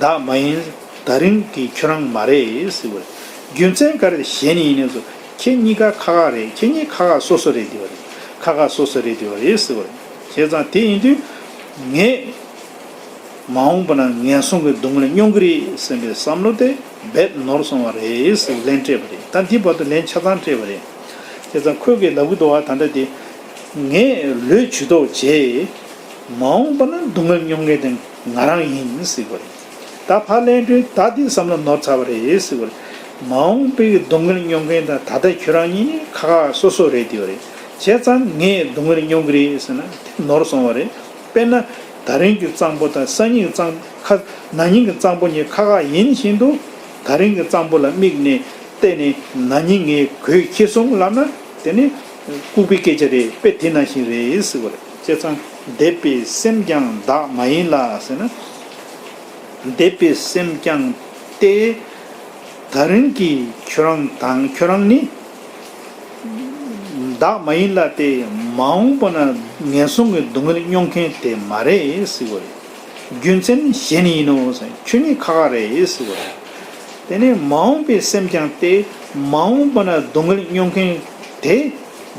བདག་མ་ཡིན། ད་རིང་གི་ཁྱོད་རང་མ་རེད་ཟེར་བ་རེད། རྒྱུ་མཚན་ག་རེ་གཞན་ཡིན་ནས་སོ། ཁྱེད་གཉིས་ཀ་ཁ་ཁ་རེད། ཁྱེད་གཉིས་ཁ་ཁ་སོ་སོ་རེད་དེ་བ་རེད། ཁ་ཁ་སོ་སོ་རེད་དེ་བ་རེད་ཟེར་བ་རེད། བྱས་ཙང་དེ་ཡིན་དུས་ངས། མ་འོངས་པ་ན་ངན་སོང་གི་སྡུག་བསྔལ་མྱོང་གི་རེད་བསམ་པའི་བསམ་བློ་དེ་རྦད་ནོར་སོང་བ་རེད་ཟེར་ལན་སྤྲད་པ་རེད། ད་འདི་བར་དུ་ལན་ཆ་ཚང་སྤྲད་པ་རེད། བྱས་ཙང་ཁོས་གིས་ལབ་གི་འདུག་བ། ད་ལྟ་དེ་ངས་ལོས་ཇུས་གཏོགས་བྱས། མ་འོངས་པ་ན་སྡུག་བསྔལ་མྱོང་མཁན་དེ་ང་རང་ཡིན་ཟེར་བ་རེད། ད་ཕར་ལན་སྤྲོད། ད་འདི་བསམ་བློ་ནོར་ཚར་བ་རེད་ཟེར་བ་རེད། མ་འོངས་པའི་སྡུག་བསྔལ་མྱོང་མཁན་དང་ད་ལྟ་ཁྱོད་རང་གཉིས་ནི་ཁ་ཁ་སོ་སོ་རེད་དེ་བ་རེད། བྱས་ཙང་ངས་སྡུག་བསྔལ་མྱོང་གི་རེད་ཟེར་ན་དེ་ནོར་སོང་བ་རེད། དཔེར་ན། ད་རིང་གི་གཙང་པོ་དང་སང་ཉིན་གཙང་ཁ་ན་ནིང་གི་གཙང་པོ་གཉིས་ཁ་ཁ་ཡིན་བཞིན་དུ། ད་རིང་གི་གཙང་པོ་ལ་དམིགས་ནས་བལྟས་ནས་ན་ནིང་ངས་གོས་འཁྱེར་སོང་ལབ་ན་དེ་ནི་ལྐུགས་པའི་སྐད་ཆ་རེད། དཔེ་དེ་ནང་བཞིན་རེད་ཟེར་བ་རེད། བྱས་ཙང་འདོད་པའི་སེམས་ཀྱང་བདག་མ་ཡིན་ལ་ཟེར་ན། འདོད་པའི་སེམས་ཀྱང་སྟེ། ད་རིང་གི་ཁྱོད་རང་དང་ཁྱོད་རང་ནི། བདག་མ་ཡིན་ལ་སྟེ། མ་འོངས་པ་ན་ངན་སོང་གི་སྡུག་བསྔལ་མྱོང་མཁན་དེ་མ་རེད་ཟེར་བ་རེད། རྒྱུ་མཚན་གཞན་ཡིན་ནོ་ཟེར། ཁྱོད་གཉིས་ཁ་ཁ་རེད་ཟེར་བ་རེད། དེ་ནས་མ་འོངས་པའི་སེམས་ཀྱང་སྟེ། མ་འོངས་པ་ན་སྡུག་བསྔལ་མྱོང་མཁན་དེ་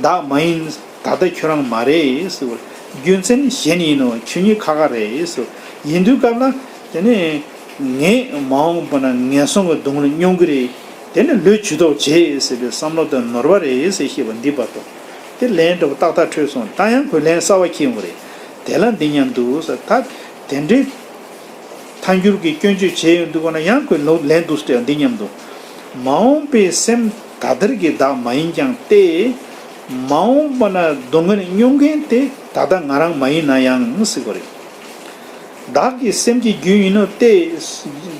བདག་མ་ཡིན། ད་ལྟ་ཁྱོད་རང་མ་རེད་ཟེར་བ་རེད། རྒྱུ་མཚན་གཞན་ཡིན་ནོ། ཁྱོད་གཉིས་ཁ་ཁ་རེད་ཟེར་བ་ཡིན་དུས་སྐབས་ལ། དེ་ནས་ངས་མ་འོངས་པ་ན་ངན་སོང་གི་སྡུག་བསྔལ་མྱོང་གི་རེད། དེ་ནི་ལོས་ཇུས་གཏོགས་བྱས་ཟེར་བའི་བསམ་བློ་དེ་ནོར་བ་རེད་ཟེར་བཤད་པ་འདི་བར་དུ། དེ་ལན་འདྲ་པོ་ཏག་ཏག་འཕྲོད་སོང་། ད་ཡང་ཁོས་ལན་གསར་བ་འཁྱེར་ཡོང་གི་རེད། དེ་ལ་འདི་སྙམ་འདུག་ཟེར། ད་དེ་འདྲའི་ཐལ་འགྱུར་གྱི་སྐྱོན་བརྗོད་བྱས་ཡོང་དུས་སྒོ་ན་ཡང་ཁོས་ལོ་ལན་འདུག་སྤྲད་འདི་སྙམ་འདུག་མ་འོངས་པའི་སེམས་ད་ལྟར་གྱི་བདག་མ་ཡིན་ཀྱང་སྟེ། མ་འོངས་པ་ན་སྡུག་བསྔལ་མྱོང་མཁན་དེ་ད་ལྟ་ང་རང་མ་ཡིན་ན་ཡང་ཟེར་གྱི་རེད། བདག་གི་སེམས་ཀྱི་རྒྱུན་ཡིན་ནོ་སྟེ།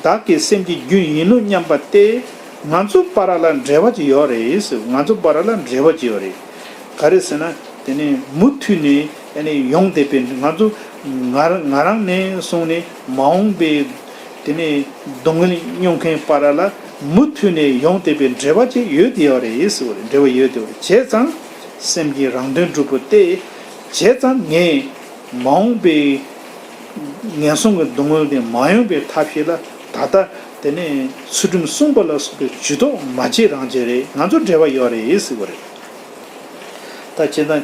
བདག་གི་སེམས་ཀྱི་རྒྱུན་ཡིན་ནོ་སྙམ་པ་སྟེ། ང་ཚོ་བར་ལ་འབྲེལ་བ་ཅིག་ཡོད་རེད་ཟེར། ང་ཚོ་བར་ལ་འབྲེལ་བ་ཅིག་ཡོད་རེད། ག་རེ་ཟེར་ན། དེ་ནས་མུ་མཐུད་ནས་ཨ་ནི་ཡོང་བསྡད་པའི་ང་ཚོ་ང་ང་རང་ནས་བཟུང་ནས་མ་འོངས་པའི་དེ་ནས་སྡུག་བསྔལ་མྱོང་མཁན་བར་ལ་མུ་མཐུད་ནས་ཡོང་བསྡད་པའི་འབྲེལ་བ་ཅིག་ཡོད་དེ་ཡོད་རེད་ཟེར་བ་རེད། འབྲེལ་བ་ཡོད་དེ་ཡོད་རེད། བྱས་ཙང་སེམས་ཀྱི་རང་དོན་སྒྲུབ་པ་སྟེ། བྱས་ཙང་ངས། མ་འོངས་པའི་ངན་སོང་གི་སྡུག་བསྔལ་དེ་མ་ཡོང་བའི་ཐབས་ཤེས་ལ་ད་ལྟ་དེ་ནས་ཚུལ་ཁྲིམས་བསྲུངས་པ་ལ་སོགས་པའི་ཇུས་གཏོགས་མ་བྱེད་རང་བྱེད་རེད། ང་ཚོ་འབྲེལ་བ་ཡོད་རེད་ཟེར་བ་རེད། ད་བྱས་ན་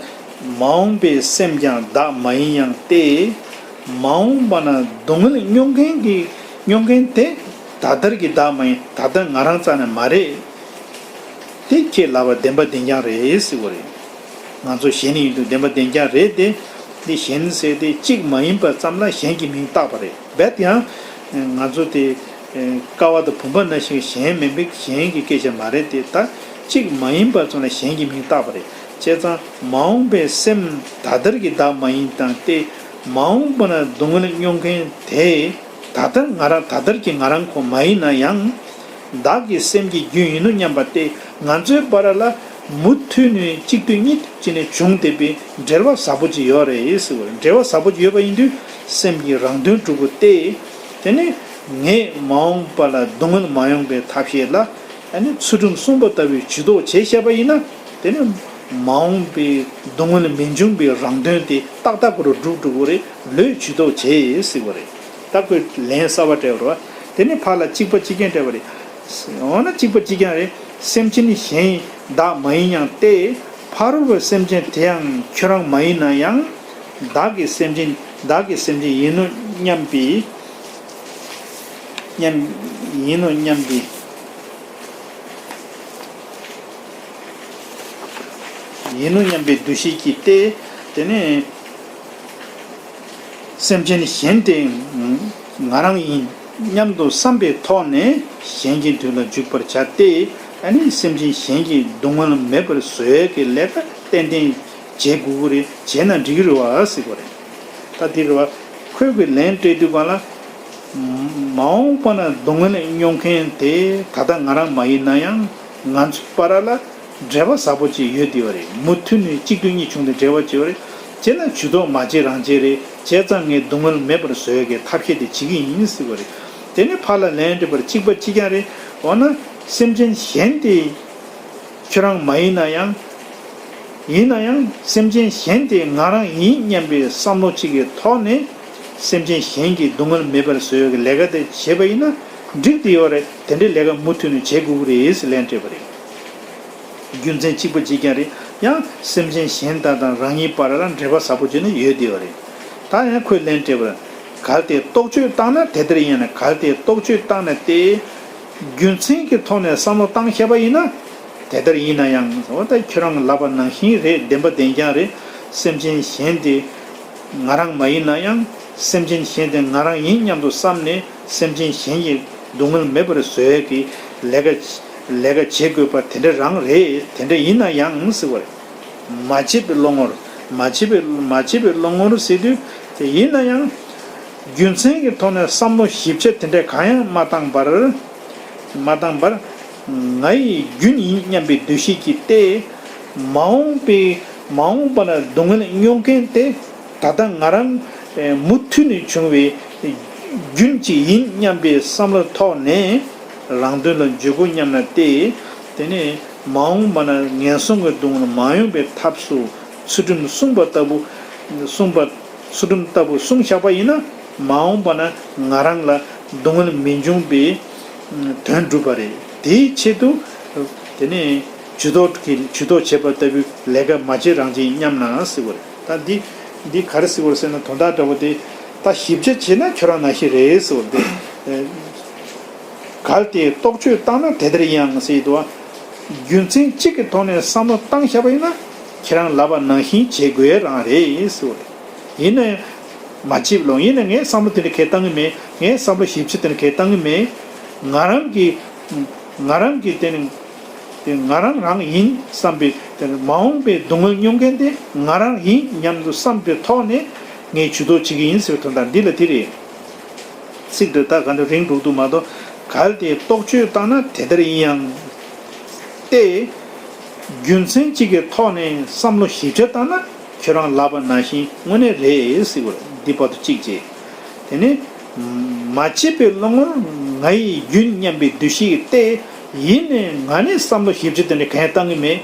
མ་འོངས་པའི་སེམས་ཀྱང་བདག་མ་ཡིན་ཡང་སྟེ། མ་འོངས་པ་ན་སྡུག་བསྔལ་མྱོང་མཁན་གྱི་མྱོང་མཁན་དེ་ ད་ལྟར་གྱི་བདག་མ་ཡིན། ད་ལྟར་ང་རང་རྩ་ནས་མ་རེད། དེ་ཁྱེད་ལབ་པ་བདེན་པ་བདེན་རྐྱང་རེད་ཟེར་བ་རེད། ང་ཚོ་གཞན་ཡིན་དུས་བདེན་པ་བདེན་རྐྱང་རེད་དེ། འདི་གཞན་ཟེར་དེ་གཅིག་མ་ཡིན་པ་ཙམ་ལ་གཞན་གྱི་མིང་བཏགས་པ་རེད། རྦད་དེ་ཡང་ང་ཚོ་དེ་ཀ་བ་དང་བུམ་པ་ནང་བཞིན་གཞན་མིན་པའི་གཞན་གྱི་སྐད་ཆ་མ་རེད་དེ། ད་གཅིག་མ་ཡིན་པ་ཙམ་ལ་གཞན་གྱི་མིང་བཏགས་པ་རེད། བྱས་ཙང་མ་འོངས་པའི་སེམས་ད་ལྟར་གྱི་བདག་མ་ཡིན་དང་སྟེ། མ་འོངས་པ་ན་སྡུག་བསྔལ་མྱོང་མཁན་དེ། ད་ལྟར་ང་རང་ད་ལྟར་གྱི་ང་རང་ཁོ་མ་ཡིན་ན་ཡང་། བདག་གི་སེམས་ཀྱི་རྒྱུན་ཡིན་ནོ་སྙམ་པ་སྟེ། ང་ཚོའི་བར་ལ་མུ་མཐུད་ནས་གཅིག་ཏུ་གཉིས་ཀྱིས་ནས་བྱུང་བསྡད་པའི་འབྲེལ་བ་ཟབ་པོ་ཅིག་ཡོད་རེད་ཟེར་བ་རེད། འབྲེལ་བ་ཟབ་པོ་ཅིག་ཡོད་པ་ཡིན་དུས་སེམས་ཀྱི་རང་དོན་གྲུབ་པོ་སྟེ། དེ་ནས་ངས་མ་འོངས་པ་ལ་སྡུག་བསྔལ་མ་ཡོང་པའི་ཐབས་ཤེས་ལ། ཨ་ནི་ཚུལ་ཁྲིམས་བསྲུངས་པ་ལྟ་བུའི་ཇུས་གཏོགས་བྱས་བཞག་པ་ཡིན་ན། དེ་ནི་མ་འོངས་པའི་སྡུག་བསྔལ་མི་འབྱུང་བའི་རང་དོན་དེ་ཏག་ཏག་གུ་རུ་འགྲུབ་འགྲུབ་དགོས་རེད། ལོས་ཇུས་གཏོགས་བྱས་ཟེར་བ་རེད། ད་ཁོས་ལན་གསར་པ་སྤྲད་པ་རེད་བ། དེ་ནི་ཕར་ལ་གཅིག་པ་གཅིག་རྐྱང་སྤྲད་པ་རེད། འོ་ན་གཅིག་པ་གཅིག་རྐྱང་རེད། སེམས་ཅན་གཞན་བདག་མ་ཡིན་ཡང་སྟེ། ཕ་རོལ་པོའི་སེམས་ཅན་དེ་ཡང་ཁྱོད་རང་མ་ཡིན་ན་ཡང་། བདག་གི་སེམས་ཅན་བདག་གི་སེམས་ཅན་ཡིན་ནོ་སྙམ་པའི། སྙམ། ཡིན་ནོ་སྙམ་པའི། ཡིན་ནོ་སྙམ་པའི་འདུ་ཤེས་ཀྱིས་ཏེ། དེ་ནས་སེམས་ཅན་གཞན་དེ་ང་རང་ཡིན་སྙམ་དུ་བསམ་པའི་ཐོག་ནས་གཞན་གྱི་དོན་ལ་འཇུག་པར་བྱ་སྟེ། ཨ་ནི་སེམས་ཅན་གཞན་གྱི་སྡུག་བསྔལ་མེད་པར་བཟོ་ཡས་ཀྱི་ལས་ཀ་ཏན་ཏན་བྱེད་དགོས་ཀྱི་རེད། བྱས་ན་འགྲིག་གི་རེད་བ་ཟེར་གྱི་རེད། ད་དེ་རེད་བ། ཁོས་ཀྱི་ལན་སྤྲད་དུས་གང་ལ། མ་འོངས་པ་ན་སྡུག་བསྔལ་མྱོང་མཁན་དེ་ད་ལྟ་ང་རང་མ་ཡིན་ན་ཡང་། ང་ཚོའི་བར་ལ་འབྲེལ་བ་ཟབ་པོ་ཅིག་ཡོད་བསྡད་པ་རེད། མུ་མཐུད་ནས་གཅིག་ཏུ་གཉིས་བྱུང་སྟེ་འབྲེལ་བ་བྱེད་པ་རེད། བྱས་ན་ཇུས་གཏོགས་མ་བྱེད་རང་བྱེད་རེད། བྱས་ཙང་ངས་སྡུག་བསྔལ་མེད་པར་བཟོ་ཡས་ཀྱི་ཐབས་ཤེས་དེ་བྱེད་ཀྱི་ཡིན་ཟེར་བ་རེད། དེ་ནས་ཕར་ལ་ལན་སྤྲད་པར་གཅིག་པ་གཅིག་རྐྱང་རེད། འོ་ན་སེམས་ཅན་གཞན་དེ། ཁྱོད་རང་མ་ཡིན་ན་ཡང་། ཡིན་ན་ཡང་སེམས་ཅན་གཞན་དེ་ང་རང་ཡིན་སྙམ་པའི་བསམ་བློ་གཅིག་གི་ཐོག་ནས་སེམས་ཅན་གཞན་གྱི་སྡུག་བསྔལ་མེད་པར་བཟོ་ཡག་གི་ལས་ཀ་དེ་བྱས་པ་ཡིན་ན་འགྲིག་བསྡད་ཡོད་རེད། དེ་འདྲའི་ལས་ཀ་མུ་མཐུད་ནས་བྱེད་དགོས་ཀྱི་རེད་ཟེར་ལན་སྤྲད་པ་རེད། རྒྱུ་མཚན་གཅིག་པ་གཅིག་རྐྱང་རེད། ཡང་སེམས་ཅན་གཞན་དག་དང་རང་ཉིད་བར་ལ་འབྲེལ་བ་ཟབ་པོ་བྱས་ནས་ཡོད་བསྡད་ཡོད་རེད། ད་ཡང་ཁོས་ལན་སྤྲད་པར། གལ་ཏེ་རྟོག་དཔྱོད་བཏང་ན་དེ་ལྟར་ཡིན་ན། གལ་ཏེ་རྟོག་དཔྱོད་བཏང་ན་སྟེ། རྒྱུ་མཚན་གྱི་ཐོག་ནས་བསམ་བློ་བཏང་བཞག་པ་ཡིན་ན། དེ་ལྟར་ཡིན་ན་ཡང་། འོ་ད་ཁྱོད་རང་ལབ་པ་ནང་བཞིན་རེད། བདེན་པ་བདེན་རྐྱང་རེད། སེམས་ཅན་གཞན་དེ་ང་རང་མ་ཡིན་ན་ཡང་། སེམས་ཅན་གཞན་དེ་ང་རང་ཡིན་སྙམ་དུ་བསམ་ནས་སེམས་ཅན་གཞན་གྱི་སྡུག་བསྔལ་མེད་པར་བཟོ་ཡས་ཀྱི་ལས་ཀ་ལས་ཀ་བྱེད་དགོས་པ་དེ་འདྲ་རང་རེད། དེ་འདྲ་ཡིན་ན་ཡང་ཟེར་བ་རེད། མ་བྱས་པའི་བློ་ངོར། མ་བྱས་པའི་མ་བྱས་པའི་བློ་ངོར་ཟེར་དུས་དེ་ཡིན་ན་ཡང་། རྒྱུ་མཚན་གྱི་ཐོག་ནས་བསམ་བློ་ཞིབ་ཆ་དེ་འདྲ་གང་ཡང་མ་བཏང་བར། མ་བཏང་བར། ང་ཡི་རྒྱུན་ཡིན་སྙམ་པའི་འདུ་ཤེས་ཀྱིས་ཏེ། མ་འོངས་པའི་མ་འོངས་པ་ན་སྡུག་བསྔལ་མྱོང་མཁན་དེ། ད་ལྟ་ང་རང་མུ་མཐུད་ནས་བྱུང་བའི་རྒྱུན་གཅིག་ཡིན་སྙམ་པའི་བསམ་བློའི་ཐོག་ནས་རང་དོན་ལ་འཇུག་དགོས་སྙམ་ན་སྟེ། དེ་ནས་མ་འོངས་པ་ན་ངན་སོང་གི་སྡུག་བསྔལ་མ་ཡོང་བའི་ཐབས་སུ་ཚུལ་ཁྲིམས་བསྲུངས་པ་ལྟ་བུ། བསྲུངས་པ། ཚུལ་ཁྲིམས་ལྟ་བུ་བསྲུངས་བཞག་པ་ཡིན་ན། མ་འོངས་པ་ན་ང་རང་ལ་སྡུག་བསྔལ་མི་འབྱུང་བའི་དོན་འགྲུབ་པ་རེད། དེའི་ཆེད་དུ། དེ་ནས་ཇུས་གཏོགས་ཀྱི་ཇུས་གཏོགས་བྱེད་པ་ལྟ་བུའི་ལས་ཀ་མ་བྱེད་རང་བྱེད་སྙམ་ན་ཟེར་བ་རེད། ད་འདི་འདི་ག་རེ་ཟེར་བ་ཟེར་ན། དོན་དག་འདྲ་བོ་དེ་ད་ཞིབ་ཆ་བྱས་ན་ཁྱོད་རང་ནང་བཞིན་རེད་ཟེར་བ་དེ། གལ་ཏེ་རྟོག་དཔྱོད་བཏང་ན་དེ་ལྟར་ཡིན་ཡང་ཟེར་འདུག་བ། རྒྱུ་མཚན་གཅིག་གི་ཐོག་ནས་བསམ་བློ་བཏང་བཞག་པ་ཡིན་ན། ཁྱེད་རང་ལབ་པ་ནང་བཞིན་བྱེད་དགོས་རང་རེད་ཟེར་བ་རེད། ཡིན་ན་ཡང་། མ་བྱེད་པའི་བློ། ཡིན་ན་ངས་བསམ་བློ་དེ་འདྲ་གས་བཏང་གི་མེད། ངས་བསམ་བློ་ཞིབ་ཆ་དེ་འདྲ་གས་བཏང་གི་མེད། ང་རང་གི་ང་རང་གི་དེ་ནི་དེ་ང་རང་རང་ཡིན་བསམ་པའི། དེ་ནི་མ་འོངས་པའི་སྡུག་བསྔལ་མྱོང་མཁན་དེ་ང་རང་ཡིན་སྙམ་དུ་བསམ་པའི་ཐོག་ནས་ངས་ཇུས་གཏོགས་བྱེད་ཀྱི་ཡིན་ཟེར་བའི་དོན་དག་འདི་ལ་དེ་རེད། ཚིག་འདི་ད་ག་འདྲ་རིང་འགྲོ་འདུག་མ་གཏོགས། གལ་ཏེ་རྟོག་དཔྱོད་བཏང་ན་དེ་ལྟར་ཡིན་ཡང་། སྟེ། རྒྱུ་མཚན་གཅིག་གི་ཐོག་ནས་བསམ་བློ་ཞིབ་ཆ་བཏང་ན་ཁྱོད་རང་ལབ་པ་ནང་བཞིན་དངོས་གནས་རེད་ཟེར་བ་རེད། འདི་བར་དུ་གཅིག་བྱས། དེ་ནས་མ་བྱས་པའི་བློ་ངོར་ང་ཡི་རྒྱུན་སྙམ་པའི་འདུ་ཤེས་ཀྱིས་ཏེ། ཡིན་ནས་ང་ནི་བསམ་བློ་ཞིབ་ཆ་དེ་འདྲ་གང་ཡང་བཏང་གི་མེད།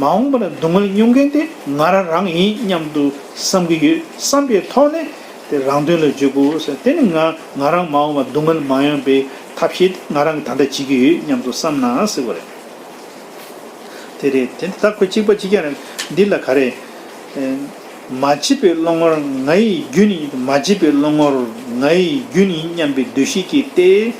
མ་འོངས་པ་ལ་སྡུག་བསྔལ་མྱོང་མཁན་དེ་ང་རང་རང་ཡིན་སྙམ་དུ་བསམ་གྱི་ཡོད་བསམ་པའི་ཐོག་ནས་དེ་རང་དོན་ལ་འཇུག་དགོས་ཟེར། དེ་ནི་ང་ང་རང་མ་འོངས་པ་སྡུག་བསྔལ་མ་ཡོང་པའི་ཐབས་ཤེས་ང་རང་གིས་ད་ལྟ་བྱེད་ཀྱི་ཡོད་སྙམ་དུ་བསམ་ན་ཟེར་བ་རེད། དེ་རེད། དེ་ད་ཁོ་གཅིག་པ་གཅིག་རྐྱང་རེད། འདི་ལ་ག་རེ། ཨེ། མ་བྱས་པའི་བློ་ངོར་ང་ཡི་རྒྱུན་ཡིན། མ་བྱས་པའི་བློ་ངོར་ང་ཡི་རྒྱུན་ཡིན་སྙམ་པའི་འདུ་ཤེས་ཀྱིས་ཏེ།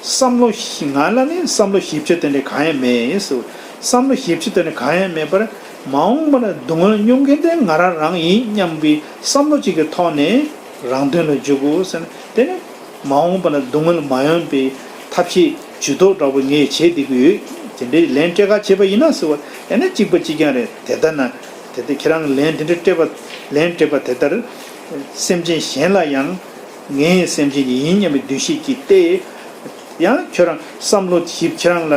བསམ་བློ་ཞིབ་ང་ལ་ནི་བསམ་བློ་ཞིབ་ཆ་དེ་འདྲ་གང་ཡང་མེད་ཟེར། བསམ་བློ་ཞིབ་ཆ་དེ་འདྲ་གང་ཡང་མེད་པར། མ་འོངས་པ་ན་སྡུག་བསྔལ་མྱོང་མཁན་དེ་ང་རང་རང་ཡིན་སྙམ་པའི་བསམ་བློ་གཅིག་གི་ཐོག་ནས་རང་དོན་ལ་འཇུག་དགོས་ཟེར་ན། དེ་ནི་མ་འོངས་པ་ན་སྡུག་བསྔལ་མ་ཡོང་བའི་ཐབས་ཤེས་ཇུས་གཏོགས་འདྲ་པོ་ངས་བྱེད་བསྡད་ཀྱི་ཡོད། དེ་འདྲའི་ལན་སྤྲད་ག་བྱས་པ་ཡིན་ན་ཟེར་བ། ཡང་ན་གཅིག་པ་གཅིག་རྐྱང་རེད། དེ་ལྟར་ན་དེ་ལྟར་ཁྱེད་རང་ལན་དེ་འདྲ་སྤྲད་པ། ལན་སྤྲད་པ་དེ་ལྟར། སེམས་ཅན་གཞན་ལ་ཡང་ངའི་སེམས་ཅན་ཡིན་སྙམ་པའི་འདུ་ཤེས་ཀྱིས་ཏེ། ཡང་ཁྱོད་རང་བསམ་བློ་ཞིབ་ཁྱེད་རང་ལ་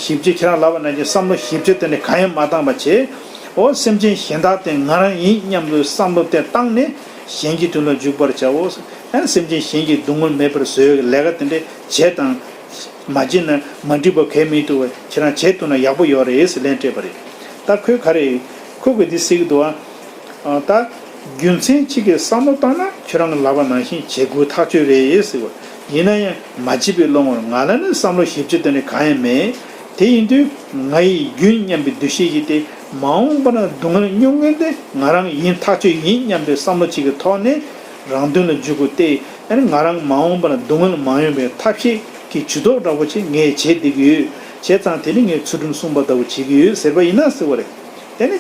ཞིབ་ཆ་ཁྱེད་རང་ལབ་པ་ནང་བཞིན་བསམ་བློ་ཞིབ་ཆ་དེ་འདྲ་གང་ཡང་མ་བཏང་བ་བྱས། འོ་སེམས་ཅན་གཞན་དག་དེ་ང་རང་ཡིན་སྙམ་དུ་བསམ་བློ་དེ་བཏང་ནས་གཞན་གྱི་དོན་ལ་འཇུག་པར་བྱའོ། ཡང་སེམས་ཅན་གཞན་གྱི་སྡུག་བསྔལ་མེད་པར་བཟོ་བའི་ལས་ཀ་དེ་འདྲ་བྱས་དང་། མ་བྱས་ན་མ་འགྲིག་པ་གང་ཡང་མི་འདུག་བ། ཁྱེད་རང་བྱས་ཐུབ་ན་ཡག་པོ་ཡོད་རེད་ཟེར་ལན་སྤྲད་པ་རེད། ད་ཁོས་ག་རེ་ཁོ་གིས་འདི་ཟེར་གྱི་འདུག་བ། ཨ། ད་རྒྱུ་མཚན་གཅིག་གིས་བསམ་བློ་བཏང་ན་ཁྱོད་རང་གིས་ལབ་པ་ནང་བཞིན་བྱེད་དགོས་ཐག་ཆོད་རེད་ཟེར་བ། ཡིན་ན་ཡང་མ་བྱས་པའི་བློ་ངོར་ང་ལ་ནི་བསམ་བློ་ཞིབ་ཆ་དེ་འདྲ་གང་ཡང་མེད། དེ་ཡིན་དུས་ང་ཡི་རྒྱུན་སྙམ་པའི་འདུ་ཤེས་ཀྱིས་ཏེ། མ་འོངས་པ་ན་སྡུག་བསྔལ་མྱོང་མཁན་དེ་ང་རང་ཡིན་ཐག་ཆོད་ཡིན་སྙམ་པའི་བསམ་བློ་གཅིག་གི་ཐོག་ནས་རང་དོན་ལ་འཇུག་དགོས་ཏེ། ཨ་ནི་ང་རང་མ་འོངས་པ་ན་སྡུག་བསྔལ་མ་ཡོང་བའི་ཐབས་ཤེས་ཀྱི་ཇུས་གཏོགས་འདྲ་པོ་ཅིག་ངས་བྱེད་བསྡད་ཀྱི་ཡོད། བྱས་ཙང་དེ་ནི་ངས་ཚུལ་ཁྲིམས་སྲུང་བ་ལྟ་བུ་བྱེད་ཀྱི་ཡོད་ཟེར་བ་ཡིན་ན་ཟེར་བ་རེད། དེ་ནི་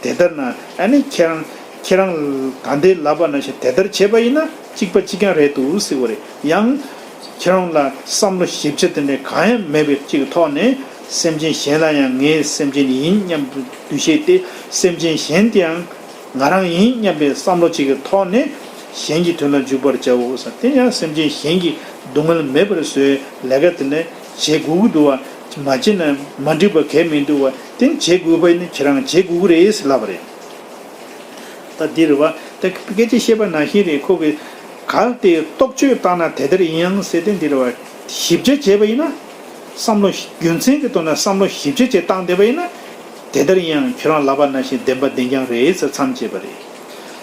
དེ་ལྟར་ན་ཨ་ནི་ཁྱེད་རང་ཁྱེད་རང་ད་ལྟའི་ལབ་པ་ནང་བཞིན་དེ་ལྟར་བྱས་པ་ཡིན་ན་གཅིག་པ་གཅིག་རྐྱང་རེད་འདུག་ཟེར་བ་རེད། ཡང་ཁྱེད་རང་ལ་བསམ་བློ་ཞིབ་ཆ་དེ་འདྲ་གང་ཡང་མེད་པའི་གཅིག་གི་ཐོག་ནས་སེམས་ཅན་གཞན་ལ་ཡང་ངའི་སེམས་ཅན་ཡིན་སྙམ་དུ་འདུ་ཤེས་ཏེ། སེམས་ཅན་གཞན་དེའང་ང་རང་ཡིན་སྙམ་པའི་བསམ་བློ་གཅིག་གི་ཐོག་ནས་གཞན་གྱི་དོན་ལ་འཇུག་པར་བྱའོ་ཟེར། དེ་ཡང་སེམས་ཅན་གཞན་གྱི་སྡུག་བསྔལ་མེད་པར་བཟོའི་ལས་ཀ་དེ་འདྲ་བྱེད་དགོས་ཀྱི་འདུག་བ། མ་བྱས་ན་མ་འགྲིག་པ་གང་ཡང་མི་འདུག་བ། དེ་བྱེད་དགོས་པ་ཡིན་ན་ཁྱེད་རང་བྱེད་དགོས་ཀྱི་རེད་ཟེར་ལབ་པ་རེད། ད་འདི་རེད་བ། ད་སྐད་ཆ་བཤད་པ་ནང་བཞིན་རེད། ཁོ་གིས་གལ་ཏེ་རྟོག་དཔྱོད་བཏང་ན་དེ་ལྟར་ཡིན་ཡང་ཟེར་ཏེ་འདི་རེད་བ། ཞིབ་ཆ་བྱས་པ་ཡིན་ན། བསམ་བློ་རྒྱུ་མཚན་གྱི་ཐོག་ནས་བསམ་བློ་ཞིབ་ཆ་བྱས་བཏང་བསྡད་པ་ཡིན་ན། དེ་ལྟར་ཡིན་ཡང་ཁྱོད་རང་ལབ་པ་ནང་བཞིན་བདེན་པ་བདེན་རྐྱང་རེད་ཟེར་མཚམས་བཅད་པ་རེད།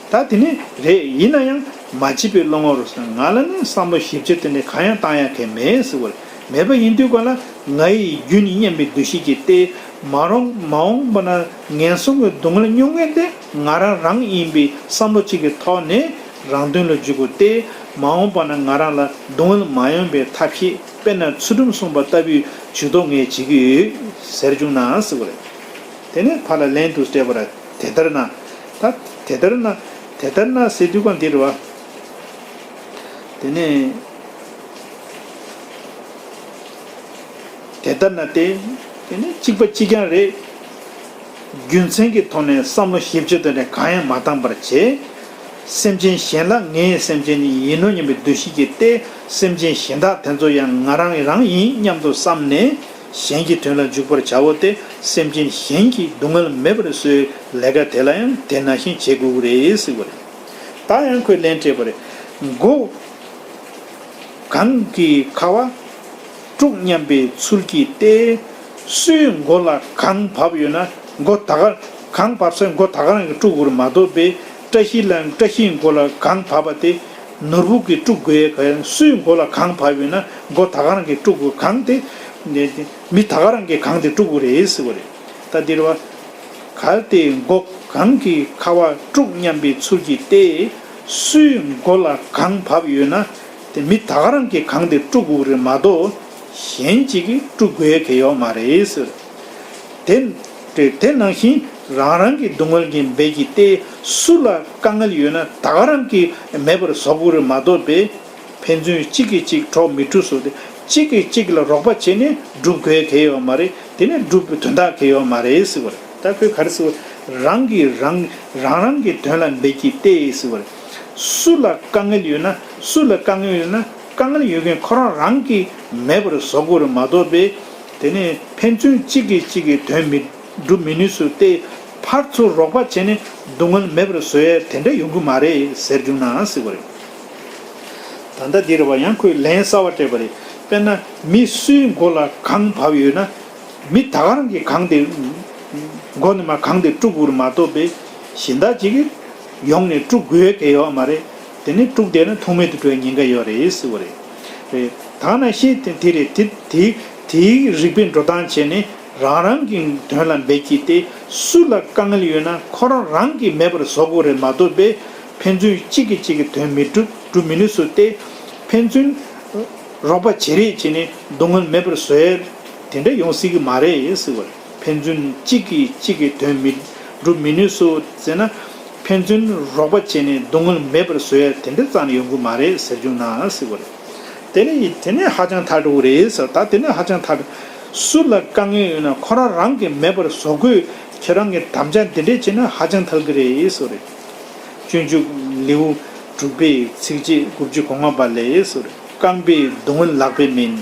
ད་དེ་ནི་རེད། ཡིན་ན་ཡང་མ་བྱས་པའི་བློ་ངོར་ང་ལ་ནི་བསམ་བློ་ཞིབ་ཆ་དེ་འདྲ་གང་ཡང་བཏང་ཡག་གི་མེད་ཟེར་བ་རེད། མེད་པ་ཡིན་དུས་གང་ལ་ང་ཡི་རྒྱུན་ཡིན་སྙམ་པའི་འདུ་ཤེས་ཀྱིས་ཏེ། མ་རུང་མ་འོངས་པ་ན་ངན་སོང་གི་སྡུག་བསྔལ་མྱོང་མཁན་དེ་ང་རང་རང་ཡིན་པའི་བསམ་བློ་གཅིག་གི་ཐོག་ནས་རང་དོན་ལ་འཇུག་དགོས་ཏེ། མ་འོངས་པ་ན་ང་རང་ལ་སྡུག་བསྔལ་མ་ཡོང་བའི་ཐབས་ཤེས། དཔེར་ན་ཚུལ་ཁྲིམས་སྲུང་བ་ལྟ་བུའི་ཇུས་གཏོགས་ངས་བྱེད་ཀྱི་ཡོད་ཟེར་བྱུང་ན་ཟེར་བ་རེད། དེ་ནས་ཕར་ལ་ལན་དུ་སྤྲད་པ་རེད། དེ་ལྟར་ན། ད་དེ་ལྟར་ན། དེ་ལྟར་ན་ཟེར་དུས་གང་འདི་རེད་བ། དེ་ནས། དེ་ལྟར་ན་སྟེ། དེ་ནི་གཅིག་པ་གཅིག་རྐྱང་རེད། རྒྱུ་མཚན་གྱི་ཐོག་ནས་བསམ་བློ་ཞིབ་ཆ་དེ་འདྲ་གང་ཡང་མ་བཏང་བར་བྱས། སེམས་ཅན་གཞན་ལ་ངའི་སེམས་ཅན་ནི་ཡིན་ནོ་སྙམ་པའི་འདུ་ཤེས་ཀྱིས་ཏེ། སེམས་ཅན་གཞན་དག་དེ་ཚོ་ཡང་ང་རང་རང་ཡིན་སྙམ་དུ་བསམས་ནས་གཞན་གྱི་དོན་ལ་འཇུག་པར་བྱའོ་སྟེ། སེམས་ཅན་གཞན་གྱི་སྡུག་བསྔལ་མེད་པར་བཟོའི་ལས་ཀ་དེ་ལ་ཡང་དེ་ནང་བཞིན་བྱེད་དགོས་ཀྱི་རེད་ཟེར་བ་རེད། ད་ཡང་ཁོས་ལན་སྤྲད་པ་རེད། མགོ་གང་གི་ཁ་བ་དཀྲུག་སྙམ་པའི་ཚུལ་གྱིས་ཏེ། སུའི་མགོ་ལ་གང་བབས་ཡོད་ན་མགོ་ད་ག་གང་བབས་ས་མགོ་ད་ག་རང་གིས་དཀྲུག་དགོས་རེད་མ་གཏོགས་པའི། བཀྲ་ཤིས་ལ་བཀྲ་ཤིས་མགོ་ལ་གང་བབས་པ་དེ་ནོར་བུ་གིས་དཀྲུག་དགོས་ཡ་ག་ཡང་། སུའི་མགོ་ལ་གང་བབས་ཡོད་ན་མགོ་ད་ག་རང་གིས་དཀྲུག་དགོས། གང་དེ་མི་ད་ག་རང་གིས་གང་དེ་དཀྲུག་དགོས་རེད་ཟེར་བ་རེད། ད་འདིར་བ། གལ་ཏེ་མགོ་གང་གི་ཁ་བ་དཀྲུག་སྙམ་པའི་ཚུལ་གྱིས་ཏེ། སུའི་མགོ་ལ་གང་བབས་ཡོད་ན་དེ་མི་ད་ག་རང་གིས་གང་དེ་དཀྲུག་དགོས་རེད་མ་གཏོགས་གཞན་གཅིག་གིས་དཀྲུག་དགོས་ཡ་གི་ཡོད་མ་རེད་ཟེར། དེ་དེ་ནང་བཞིན་རང་རང་གི་སྡུག་བསྔལ་གྱི་འབད་ཀྱིས་ཏེ། སུ་ལ་དཀའ་ངལ་ཡོད་ན་ད་ག་རང་གིས་མེད་པར་བཟོ་དགོས་རེད་མ་གཏོགས་པའི། ཕན་ཚུན་གཅིག་གིས་གཅིག་གྲོགས་མི་སྒྲུབ་ཟེར་ཏེ། གཅིག་གིས་གཅིག་ལ་རོགས་པ་བྱས་ནས་སྒྲུབ་དགོས་གལ་ཡོད་མ་རེད། དེ་ནས་སྒྲུབ་པའི་དོན་དག་གལ་ཡོད་མ་རེད་ཟེར་བ་རེད། ད་ཁོས་ག་རེ་ཟེར་བ། རང་གིས་རང་རང་རང་གི་དོན་ལ་འབད་ཀྱིས་ཏེ་ཟེར་བ་རེད། སུ་ལ་དཀའ་ངལ་ཡོད་ན། སུ་ལ་དཀའ་ངལ་ཡོད་ན་དཀའ་ངལ་ཡོད་མཁན་ཁོ་རང་རང་གིས་མེད་པར་བཟོ་དགོས་རེད་མ་གཏོགས་པའི། དེ་ནས་ཕན་ཚུན་གཅིག་གིས་གཅིག་གི་དོན་མི་སྒྲུབ་མི་ནུས་སུ་སྟེ། ཕར་ཚུར་རོགས་པ་བྱས་ནས་སྡུག་བསྔལ་མེད་པར་བཟོ་ཡས་དེ་འདྲ་ཡོང་གི་མ་རེད་ཟེར་བྱུང་ན་ཟེར་བ་རེད། ད་ལྟ་འདི་རེད་བ། ཡང་ཁོས་ལན་གསར་བ་སྤྲད་པ་རེད། དཔེར་ན་མི་སུའི་མགོ་ལ་གང་བབས་ཡོད་ན། མི་ད་ག་རང་གིས་གང་དེ་མགོ་ནས་མར་གང་དེ་དཀྲུག་དགོས་རེད་མ་གཏོགས་པའི་གཞན་དག་ཅིག་གིས་ཡོང་ནས་དཀྲུག་དགོས་གལ་ཡོད་མ་རེད། དེ་ནས་དཀྲུག་བསྡད་ན་ཐུག་མེད་དུ་འགྲོ་བའི་ཉེན་ཁ་ཡོད་རེད་ཟེར་བ་རེད། རེད། ད་ནང་བཞིན་དེ་དེ་རེད། དེ་དེའི་དེའི་རིགས་པའི་འགྲོ་སྟངས་བྱས་ནས་ རང་རང་གི་དོན་ལ་འབད་ཀྱིས་ཏེ། སུ་ལ་དཀའ་ངལ་ཡོད་ན་ཁོ་རང་རང་གིས་མེད་པར་བཟོ་དགོས་རེད་མ་གཏོགས་པས། ཕན་ཚུན་གཅིག་གིས་གཅིག་གི་དོན་མི་སྒྲུབ་སྒྲུབ་མི་ནུས་སོ་སྟེ། ཕན་ཚུན་རོགས་པ་བྱེད་རེས་བྱས་ནས་སྡུག་བསྔལ་མེད་པར་བཟོ་ཡ་དེ་འདྲ་ཡོང་སྲིད་ཀྱི་མ་རེད་ཟེར་བ་རེད། ཕན་ཚུན་གཅིག་གིས་གཅིག་གི་དོན་མི་སྒྲུབ་མི་ནུས་སོ་ཟེར་ན། ཕན་ཚུན་རོགས་པ་བྱས་ནས་སྡུག་བསྔལ་མེད་པར་བཟོ་ཡ་དེ་འདྲ་རྩ་ནས་ཡོང་གི་མ་རེད་ཟེར་རྒྱུ་ན་ཟེར་བ་རེད། དེ་ནས་དེ་ནས་ཧ་ཅང་ཐལ་འགྲོ་གི་རེད་ཟེར། ད་དེ་ནས་ཧ་ཅང་ཐལ། སུ་ལ་དཀའ་ངལ་ཡོད་ན་ཁོ་རང་རང་གིས་མེད་པར་བཟོ་དགོས། ཁྱེད་རང་གིས་དམ་བཅའ་འདི་འདྲས་བྱས་ན་ཧ་ཅང་ཐལ་གི་རེད་ཟེར་བ་རེད། སྤྱོད་འཇུག་ལེའུ་དྲུག་པའི་ཚིགས་བཅད་དགུ་བཅུ་གོ་ལྔ་པ་ལས་ཟེར་བ་རེད། རྐང་པའི་སྡུག་བསྔལ་ལག་པས་མིན།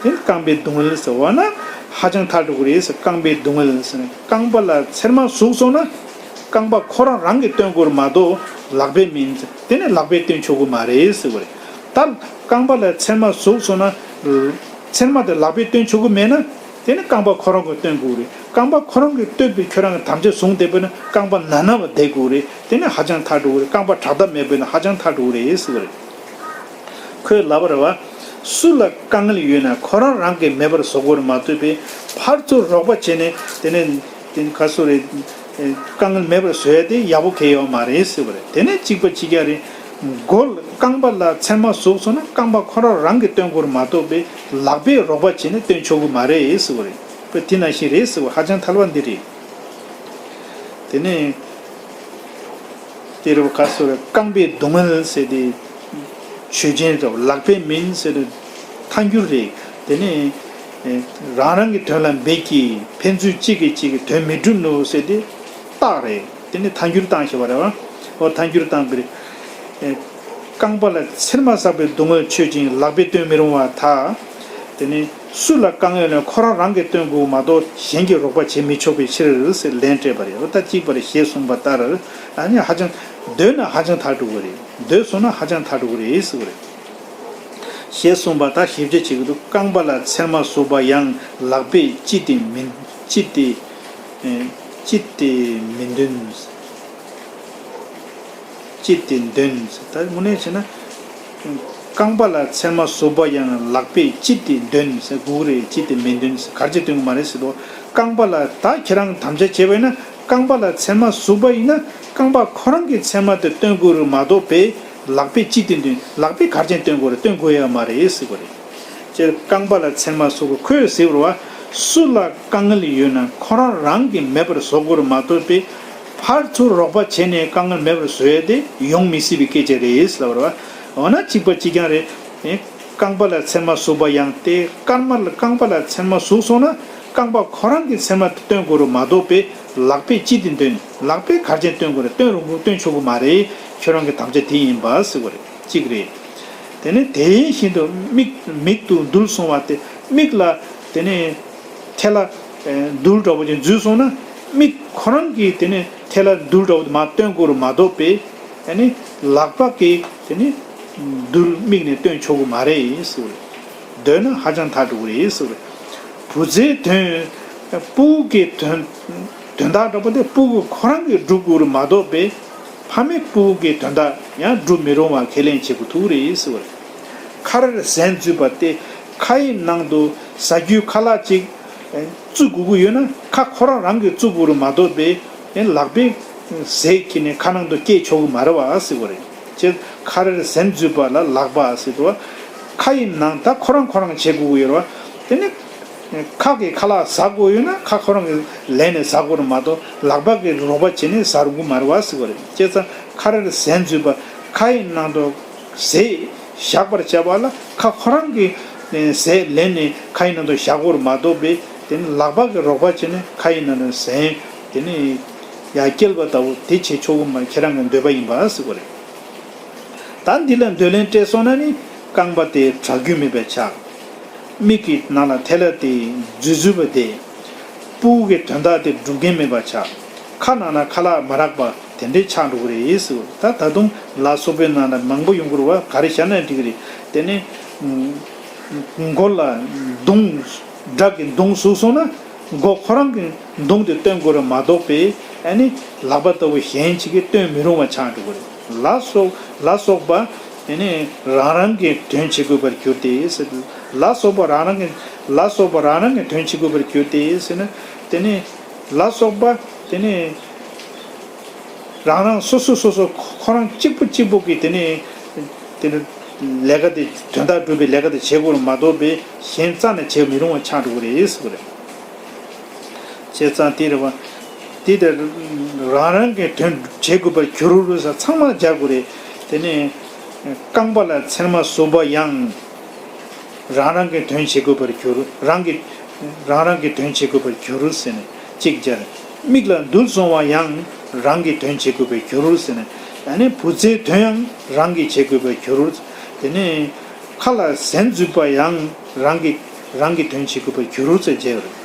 དེ་རྐང་པའི་སྡུག་བསྔལ་ཟེར་བ་ན་ཧ་ཅང་ཐལ་འགྲོ་གི་རེད་ཟེར། རྐང་པའི་སྡུག་བསྔལ་ཟེར་ན་རྐང་པ་ལ་ཚེར་མ་ཟུག་སོང་ན་རྐང་པ་ཁོ་རང་རང་གིས་སྟོན་དགོས་རེད་མ་གཏོགས་ལག་པས་མིན། དེ་ནི་ལག་པས་སྟོན་ཆོག་གི་མ་རེད་ཟེར་བ་རེད། ད་རྐང་པ་ལ་ཚེར་མ་ཟུག་སོང་ན་ཚེར་མ་དེ་ལག་པས་སྟོན་ཆོག་གི་མེད་ན། དེ་ནི་རྐང་པ་ཁོ་རང་གིས་སྟོན་དགོས་རེད། རྐང་པ་ཁོ་རང་གིས་སྟོན་པའི་ཁྱོད་རང་གིས་དམ་བཅའ་བཟུང་བསྡད་པ་ན་རྐང་པ་ན་ན་བ་བསྡད་དགོས་རེད། དེ་ནི་ཧ་ཅང་ཐལ་འགྲོ་གི་རེད། རྐང་པ་དྲག་མདའ་མེད་པ་ན་ཧ་ཅང་ཐལ་འགྲོ་གི་རེད་ཟེར་བ་རེད། ཁོས་ལབ་པ་རེད་བ། སུ་ལ་དཀའ་ངལ་ཡོད་ན་ཁོ་རང་རང་གིས་མེད་པར་བཟོ་དགོས་རེད་མ་གཏོགས་པའི་ཕར་ཚུར་རོགས་པ་བྱས་ནས་དེ་ནས་དེ་ནི་ག་སུ་རེད། དཀའ་ངལ་མེད་པར་བཟོ་ཡ་དེ་ཡག་པོ་གང་ཡོད་མ་རེད་ཟེར་བ་རེད། དེ་ནས་གཅིག་པ་གཅིག་རྐྱང་རེད། མགོ་ལ་རྐང་པ་ལ་ཚེར་མ་ཟུག་སོང་ན་རྐང་པ་ཁོ་རང་རང་གིས་སྟོན་དགོས་རེད་མ་གཏོགས་པའི་ལག་པས་རོགས་པ་བྱས་ནས་སྟོན་ཆོག་གི་མ་རེད་ཟེར་བ་རེད། དཔེ་དེ་ནང་བཞིན་རེད་ཟེར་བ་ཧ་ཅང་ཐལ་བ་འདི་རེད། དེ་ནས་དེ་རུ་ག་སོ་རེ་རྐང་པའི་སྡུག་བསྔལ་ཟེར་དེ་ཆོས་ཅན་རེད། ལག་པས་མིན་ཟེར་དེ་ཐལ་འགྱུར་རེད། དེ་ནས་རང་རང་གི་དོན་ལ་འབད་ཀྱིས་ཕན་ཚུན་གཅིག་གིས་གཅིག་གི་དོན་མི་སྒྲུབ་ནོ་ཟེར་དེ་རྟགས་རེད། དེ་ནས་ཐལ་འགྱུར་བཏང་ཞེས་པ་རེད་བ། འོ་ཐལ་འགྱུར་བཏང་པའི་རྐང་པ་ལ་ཚེར་མ་ཟག་པའི་སྡུག་བསྔལ་ཆོས་ཅན། ལག་པས་སྟོན་མི་རུང་བར་ཐལ། དེ་ནི་སུ་ལ་དཀའ་ངལ་ཡོད་ན་ཁོ་རང་རང་གིས་སྟོན་དགོས་མ་གཏོགས་གཞན་གྱིས་རོགས་པ་བྱེད་མི་ཆོག་པའི་ཕྱིར་ཟེར་ལན་སྤྲད་པ་རེད། འོ་ད་གཅིག་པ་རེད། ཞེས་གསུངས་པ་ལྟར། ཨ་ནི་ཧ་ཅང་འདོད་ན་ཧ་ཅང་ཐལ་འགྲོ་གི་རེད། འདོད་སོང་ན་ཧ་ཅང་ཐལ་འགྲོ་གི་རེད་ཟེར་བ་རེད། ཞེས་གསུངས་པ་ལྟར་ཞིབ་ཆ་བྱེད་ཀྱི་འདུག་རྐང་པ་ལ་ཚེར་མ་ཟུག་པ་ཡང་ལག་པས་ཅི་སྟེ་མི་ཅི་སྟེ་ཅི་སྟེ་མི་འདོན། ཅི་སྟེ་འདོན། ད་དངོས་གནས་བྱས་ན། རྐང་པ་ལ་ཚེར་མ་ཟུག་པ་ཡང་ལག་པས་ཅི་སྟེ་འདོན་ཟེར་དགོས་རེད། ཅི་སྟེ་མི་འདོན་ཟེར་ག་རེ་བྱས་སྟོན་གྱི་མ་རེད་ཟེར་དོ། རྐང་པ་ལ་ད་ཁྱེད་རང་དམ་བཅའ་བྱས་པ་ཡིན་ན་རྐང་པ་ལ་ཚེར་མ་ཟུག་པ་ཡིན་ན་རྐང་པ་ཁོ་རང་གིས་ཚེར་མ་དེ་སྟོན་དགོས་རེད་མ་གཏོགས་པས་ལག་པས་ཅི་སྟེ་འདོན། ལག་པས་ག་རེ་བྱས་སྟོན་དགོས་རེད། སྟོན་དགོས་ཡ་མ་རེད་ཟེར་དགོས་རེད། ཅེས་རྐང་པ་ལ་ཚེར་མ་ཟུག་པ་ཁོས་ཟེར་བ་རེད་བ། སུ་ལ་དཀའ་ངལ་ཡོད་ན་ཁོ་རང་རང་གིས་མེད་པར་བཟོ་དགོས་རེད་མ་གཏོགས་པས། ཕར་ཚུར་རོགས་པ་བྱས་ནས་དཀའ་ངལ་མེད་པར་བཟོ་ཡ་དེ་ཡོང་མི་སྲིད་པའི་སྐད་ཆ་རེད་ཟེར་བ་རེད་བ། འོ་ན་གཅིག་པ་གཅིག་རྐྱང་རེད། ཨེ། རྐང་པ་ལ་ཚེར་མ་ཟུག་པ་ཡང་སྟེ་སྐར་མ་ལ་རྐང་པ་ལ་ཚེར་མ་ཟུག་སོང་ན་རྐང་པ་ཁོ་རང་གིས་ཚེར་མ་དེ་སྟོན་དགོས་རེད་མ་གཏོགས་པས་ལག་པས་ཅི་སྟེ་འདོན། ལག་པས་ག་རེ་བྱས་སྟོན་དགོས་རེད། སྟོན་རུང་དགོས་སྟོན་ཆོག་གི་མ་རེད། ཁྱོད་རང་གི་དམ་བཅའ་དེ་ཡིན་པ་ཟེར་བ་རེད། གཅིག་རེད། དེ་ནས་དེ་བཞིན་དུ་མིག་མིག་ཏུ་རྡུལ་སོང་བ་སྟེ་མིག་ལ་དེ་ནས་ཐལ་བ་རྡུལ་འདྲ་བོ་ཅིག་འཛུལ་སོང་ན་མིག་ཁོ་རང་གིས་དེ་ནས་ཐལ་བ་རྡུལ་འདྲ་བོ་དེ་མར་སྟོན་དགོས་རེད་མ་གཏོགས་པས་ཨ་ནི་ལག་པ་གིས་དེ་ནས་རྡུལ་མིག་ནས་སྟོན་ཆོག་གི་མ་རེད་ཟེར་བ་རེད། འདོད་ན་ཧ་ཅང་ཐལ་འགྲོ་གི་རེད་ཟེར་བ་རེད། བུ་ཚའི་དོན། སྤུ་གུ་གི་དོན། དོན་དག་འདྲ་པོ་དེ་སྤུ་གུ་ཁོ་རང་གིས་སྒྲུབ་དགོས་རེད་མ་གཏོགས་པས། ཕ་མས་སྤུ་གུ་གི་དོན་དག་ཡང་སྒྲུབ་མི་རུང་བ་ཁས་ལེན་བྱེད་དགོས་ཐུག་རེད་ཟེར་བ་རེད། ཁ་རལ་ཟས་འཛུད་པ་སྟེ་ཁ་ཡི་ནང་དུ་ཟ་རྒྱུའི་ཁ་ལག་ཅིག་བཙུགས་དགོས་ཀྱི་ཡོད་ན་ཁ་ཁོ་རང་རང་གིས་བཙུགས་དགོས་རེད་མ་གཏོགས་པས། ལག་པས་ཟས་ཁྱེར་ནས་ཁ་ནང་དུ་བསྐྱལ་ཆོག་གི་མ་རེད་བ་ཟེར་བ་རེད། ཅེས་ཁ་རལ་ཟས་འཛུད་པ་ལ་ལག་པ་ཟེར་དུས། ཁ་ཡི་ནང་ད་ཁོ་རང་ཁོ་རང་བྱེད་དགོས་ཀྱི་ཡོད་རེད་བ། དེ་ནི་ཁ་གིས་ཁ་ལག་ཟ་དགོས་ཡོད་ན་ཁ་ཁོ་རང་གིས་ལེན་ནས་ཟ་དགོས་རེད་མ་གཏོགས་ལག་པ་གིས་རོགས་པ་བྱས་ནས་ཟ་རུང་གི་མ་རེད་བ་ཟེར་བ་རེད། བྱས་ཙང་ཁ་རལ་ཟས་འཛུད་པ་ཁ་ཡི་ནང་དུ་ཟས་བཞག་པར་བྱ་བ་ལ་ཁ་ཁོ་རང་གིས་ཟས་ལེན་ནས་ཁ་ཡི་ནང་དུ་བཞག་དགོས་རེད་མ་གཏོགས་པས་དེ་ནི་ལག་པ་གིས་རོགས་པ་བྱས་ནས་ཁ་ཡི་ནང་དུ་ཟས་དེ་ནི་ཡར་བསྐྱལ་བ་ལྟ་བུ་དེ་བྱེད་ཆོག་གི་མ་རེད། ཁྱེད་རང་གི་འདོད་པ་ཡིན་པ་ཟེར་བ་རེད། ད་འདི་ལ་འདོད་ལན་སྤྲད་སོང་ན་ནི་རྐང་པ་དེ་དྲག་རྒྱུ་མེད་པར་ཆགས། མིག་གི་ནང་ལ་ཐལ་བ་དེ་འཛུལ་འཛུལ་བ་དེ། སྤུ་གུ་གི་དོན་དག་དེ་སྒྲུབ་མཁན་མེད་པར་ཆགས། ཁ་ནང་ལ་ཁ་ལག་མ་རག་པ་དེ་འདྲའི་ཆགས་འགྲོ་གི་རེད་ཟེར། ད་ད་དུང་ལ་སོགས་པའི་ནང་ལ་མང་པོ་ཡོང་གི་རེད་བ། ག་རེ་བཞག་ན་འགྲིག་གི་རེད། དེ་ནི་མགོ་ལ་མདུང་སྦྲ་གི་མདུང་ཟུག་སོང་ན། མགོ་ཁོ་རང་གི་མདུང་དེ་སྟོན་དགོས་རེད་མ་གཏོགས་པས་ཨ་ནི་ལག་པ་ལྟ་བུ་གཞན་ཅིག་གིས་སྟོན་མི་རུང་བ་ཆགས་འགྲོ་གི་རེད། ལ་སོགས་ལ་སོགས་པ་ཨ་ནི་རང་རང་གི་དོན་བྱེད་དགོས་པར་གྱུར་ཏེ་ཟེར། ལ་སོགས་པ་རང་རང་གི་ ལ་སོགས་པ་རང་རང་གི་དོན་བྱེད་དགོས་པར་གྱུར་ཏེ་ཟེར་ན། དེ་ནི་ལ་སོགས་པ་དེ་ནི་རང་རང་སོ་སོ་སོ་སོ་ཁོ་རང་གཅིག་པུ་གཅིག་པུ་གི་དེ་ནི་དེ་ནི་ལས་ཀ་དེ་དོན་དག་སྒྲུབ་པའི་ལས་ཀ་དེ་བྱེད་དགོས་རེད་མ་གཏོགས་པའི་གཞན་རྩ་ནས་བྱེད་མི་རུང་བ་ཆགས་འགྲོ་གི་རེད་ཟེར་གི་རེད། བྱས་ཙང་དེ་རེད་བ། དེ་དེ་རང་རང་གི་དོན་བྱེད་དགོས་པར་གྱུར་ཟེར་ཚང་མ་སྦྱར་དགོས་རེད། དེ་ནས་རྐང་པ་ལ་ཚེར་མ་ཟུག་པ་ཡང་། རང་རང་གི་དོན་བྱེད་དགོས་པར་གྱུར། རང་གི་རང་རང་གི་དོན་བྱེད་དགོས་པར་གྱུར་ཟེར་ནས་གཅིག་སྦྱར། མིག་ལ་རྡུལ་སོང་བ་ཡང་རང་གི་དོན་བྱེད་དགོས་པར་གྱུར་ཟེར་ནས། ཡང་ན་བུ་ཚའི་དོན་ཡང་རང་གིས་བྱེད་དགོས་པར་གྱུར། དེ་ནས་ཁ་ལ་ཟན་འཛུད་པ་ཡང་རང་གི་རང་གི་དོན་བྱེད་དགོས་པར་གྱུར་ཟེར་བྱས་པ་རེད།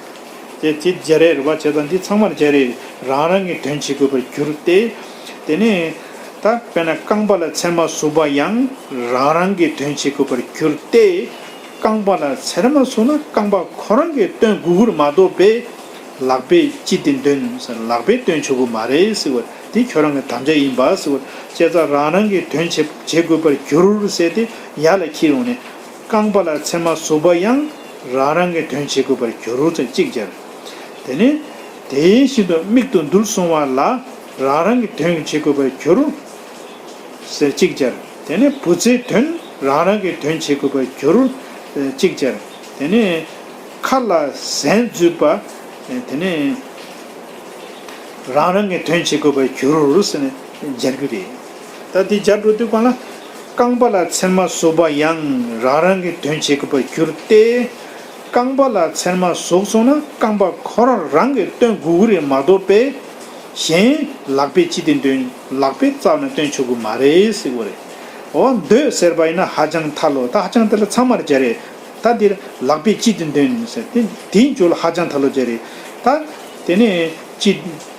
དེ་དེ་སྦྱར་ཡས་རེད་པ། བྱས་ཙང་འདི་ཚང་མར་སྦྱར་ཡས་རང་རང་གི་དོན་བྱེད་དགོས་པར་གྱུར་ཏེ། དེ་ནས་ད་དཔེར་ན་རྐང་པ་ལ་ཚེར་མ་ཟུག་པ་ཡང་རང་རང་གི་དོན་བྱེད་དགོས་པར་གྱུར་ཏེ། རྐང་པ་ལ་ཚེར་མ་ཟུག་ན་རྐང་པ་ཁོ་རང་གིས་སྟོན་དགོས་ཀྱི་རེད་མ་གཏོགས་པའི་ལག་པས་ཅི་སྟེ་འདོན་ཟེར། ལག་པས་སྟོན་ཆོག་གི་མ་རེད་ཟེར་བ་དེ་ཁྱོད་རང་གི་དམ་བཅའ་ཡིན་པ་ཟེར་བ། བྱས་ཙང་རང་རང་གི་དོན་བྱེད་བྱེད་དགོས་པར་གྱུར་ཟེར་ཏེ་ཡར་ལ་འཁྱེར་ཡོང་ནས། རྐང་པ་ལ་ཚེར་མ་ཟུག་པ་ཡང་རང་རང་གི་དོན་བྱེད་དགོས་པར་གྱུར་ཟེར་གཅིག་སྦྱར། དེ་ནས་དེ་བཞིན་དུ་མིག་ཏུ་རྡུལ་སོང་བ་ལ་རང་རང་གི་དོན་བྱེད་དགོས་པར་གྱུར་ཟེར་གཅིག་སྦྱར། དེ་ནས་བུ་ཚའི་དོན་རང་རང་གི་དོན་བྱེད་དགོས་པར་གྱུར་ཟེར་གཅིག་སྦྱར། དེ་ནས་ཁ་ལ་ཟན་འཛུད་པ། དེ་ནས་རང་རང་གི་དོན་བྱེད་དགོས་པར་གྱུར་ཟེར་ནས་སྦྱར་རྒྱུ་རེད། ད་འདི་སྦྱར་འགྲོ་དུས་སྒང་ལ། རྐང་པ་ལ་ཚེར་མ་ཟུག་པ་ཡང་རང་རང་གི་དོན་བྱེད་དགོས་པར་གྱུར་ཏེ། རྐང་པ་ལ་ཚེར་མ་ཟུག་སོང་ན་རྐང་པ་ཁོ་རང་རང་གིས་སྟོན་དགོས་ཀྱི་རེད་མ་གཏོགས་པས། གཞན་ལག་པས་ཅི་སྟེ་འདོན། ལག་པས་རྩ་ནས་སྟོན་ཆོག་གི་མ་རེད་ཟེར་བ་རེད། འོ་འདོད་ཟེར་བ་ཡིན་ན་ཧ་ཅང་ཐལ་ལོ། ད་ཧ་ཅང་ཐལ་ལ་ཚང་མར་སྦྱར་རེད། ད་འདིར་ལག་པས་ཅི་སྟེ་འདོན་ཟེར་ཏེ་དེའི་མཇུག་ལ་ཧ་ཅང་ཐལ་ལོ་སྦྱར་རེད། ད་དེ་ནས་ཅི་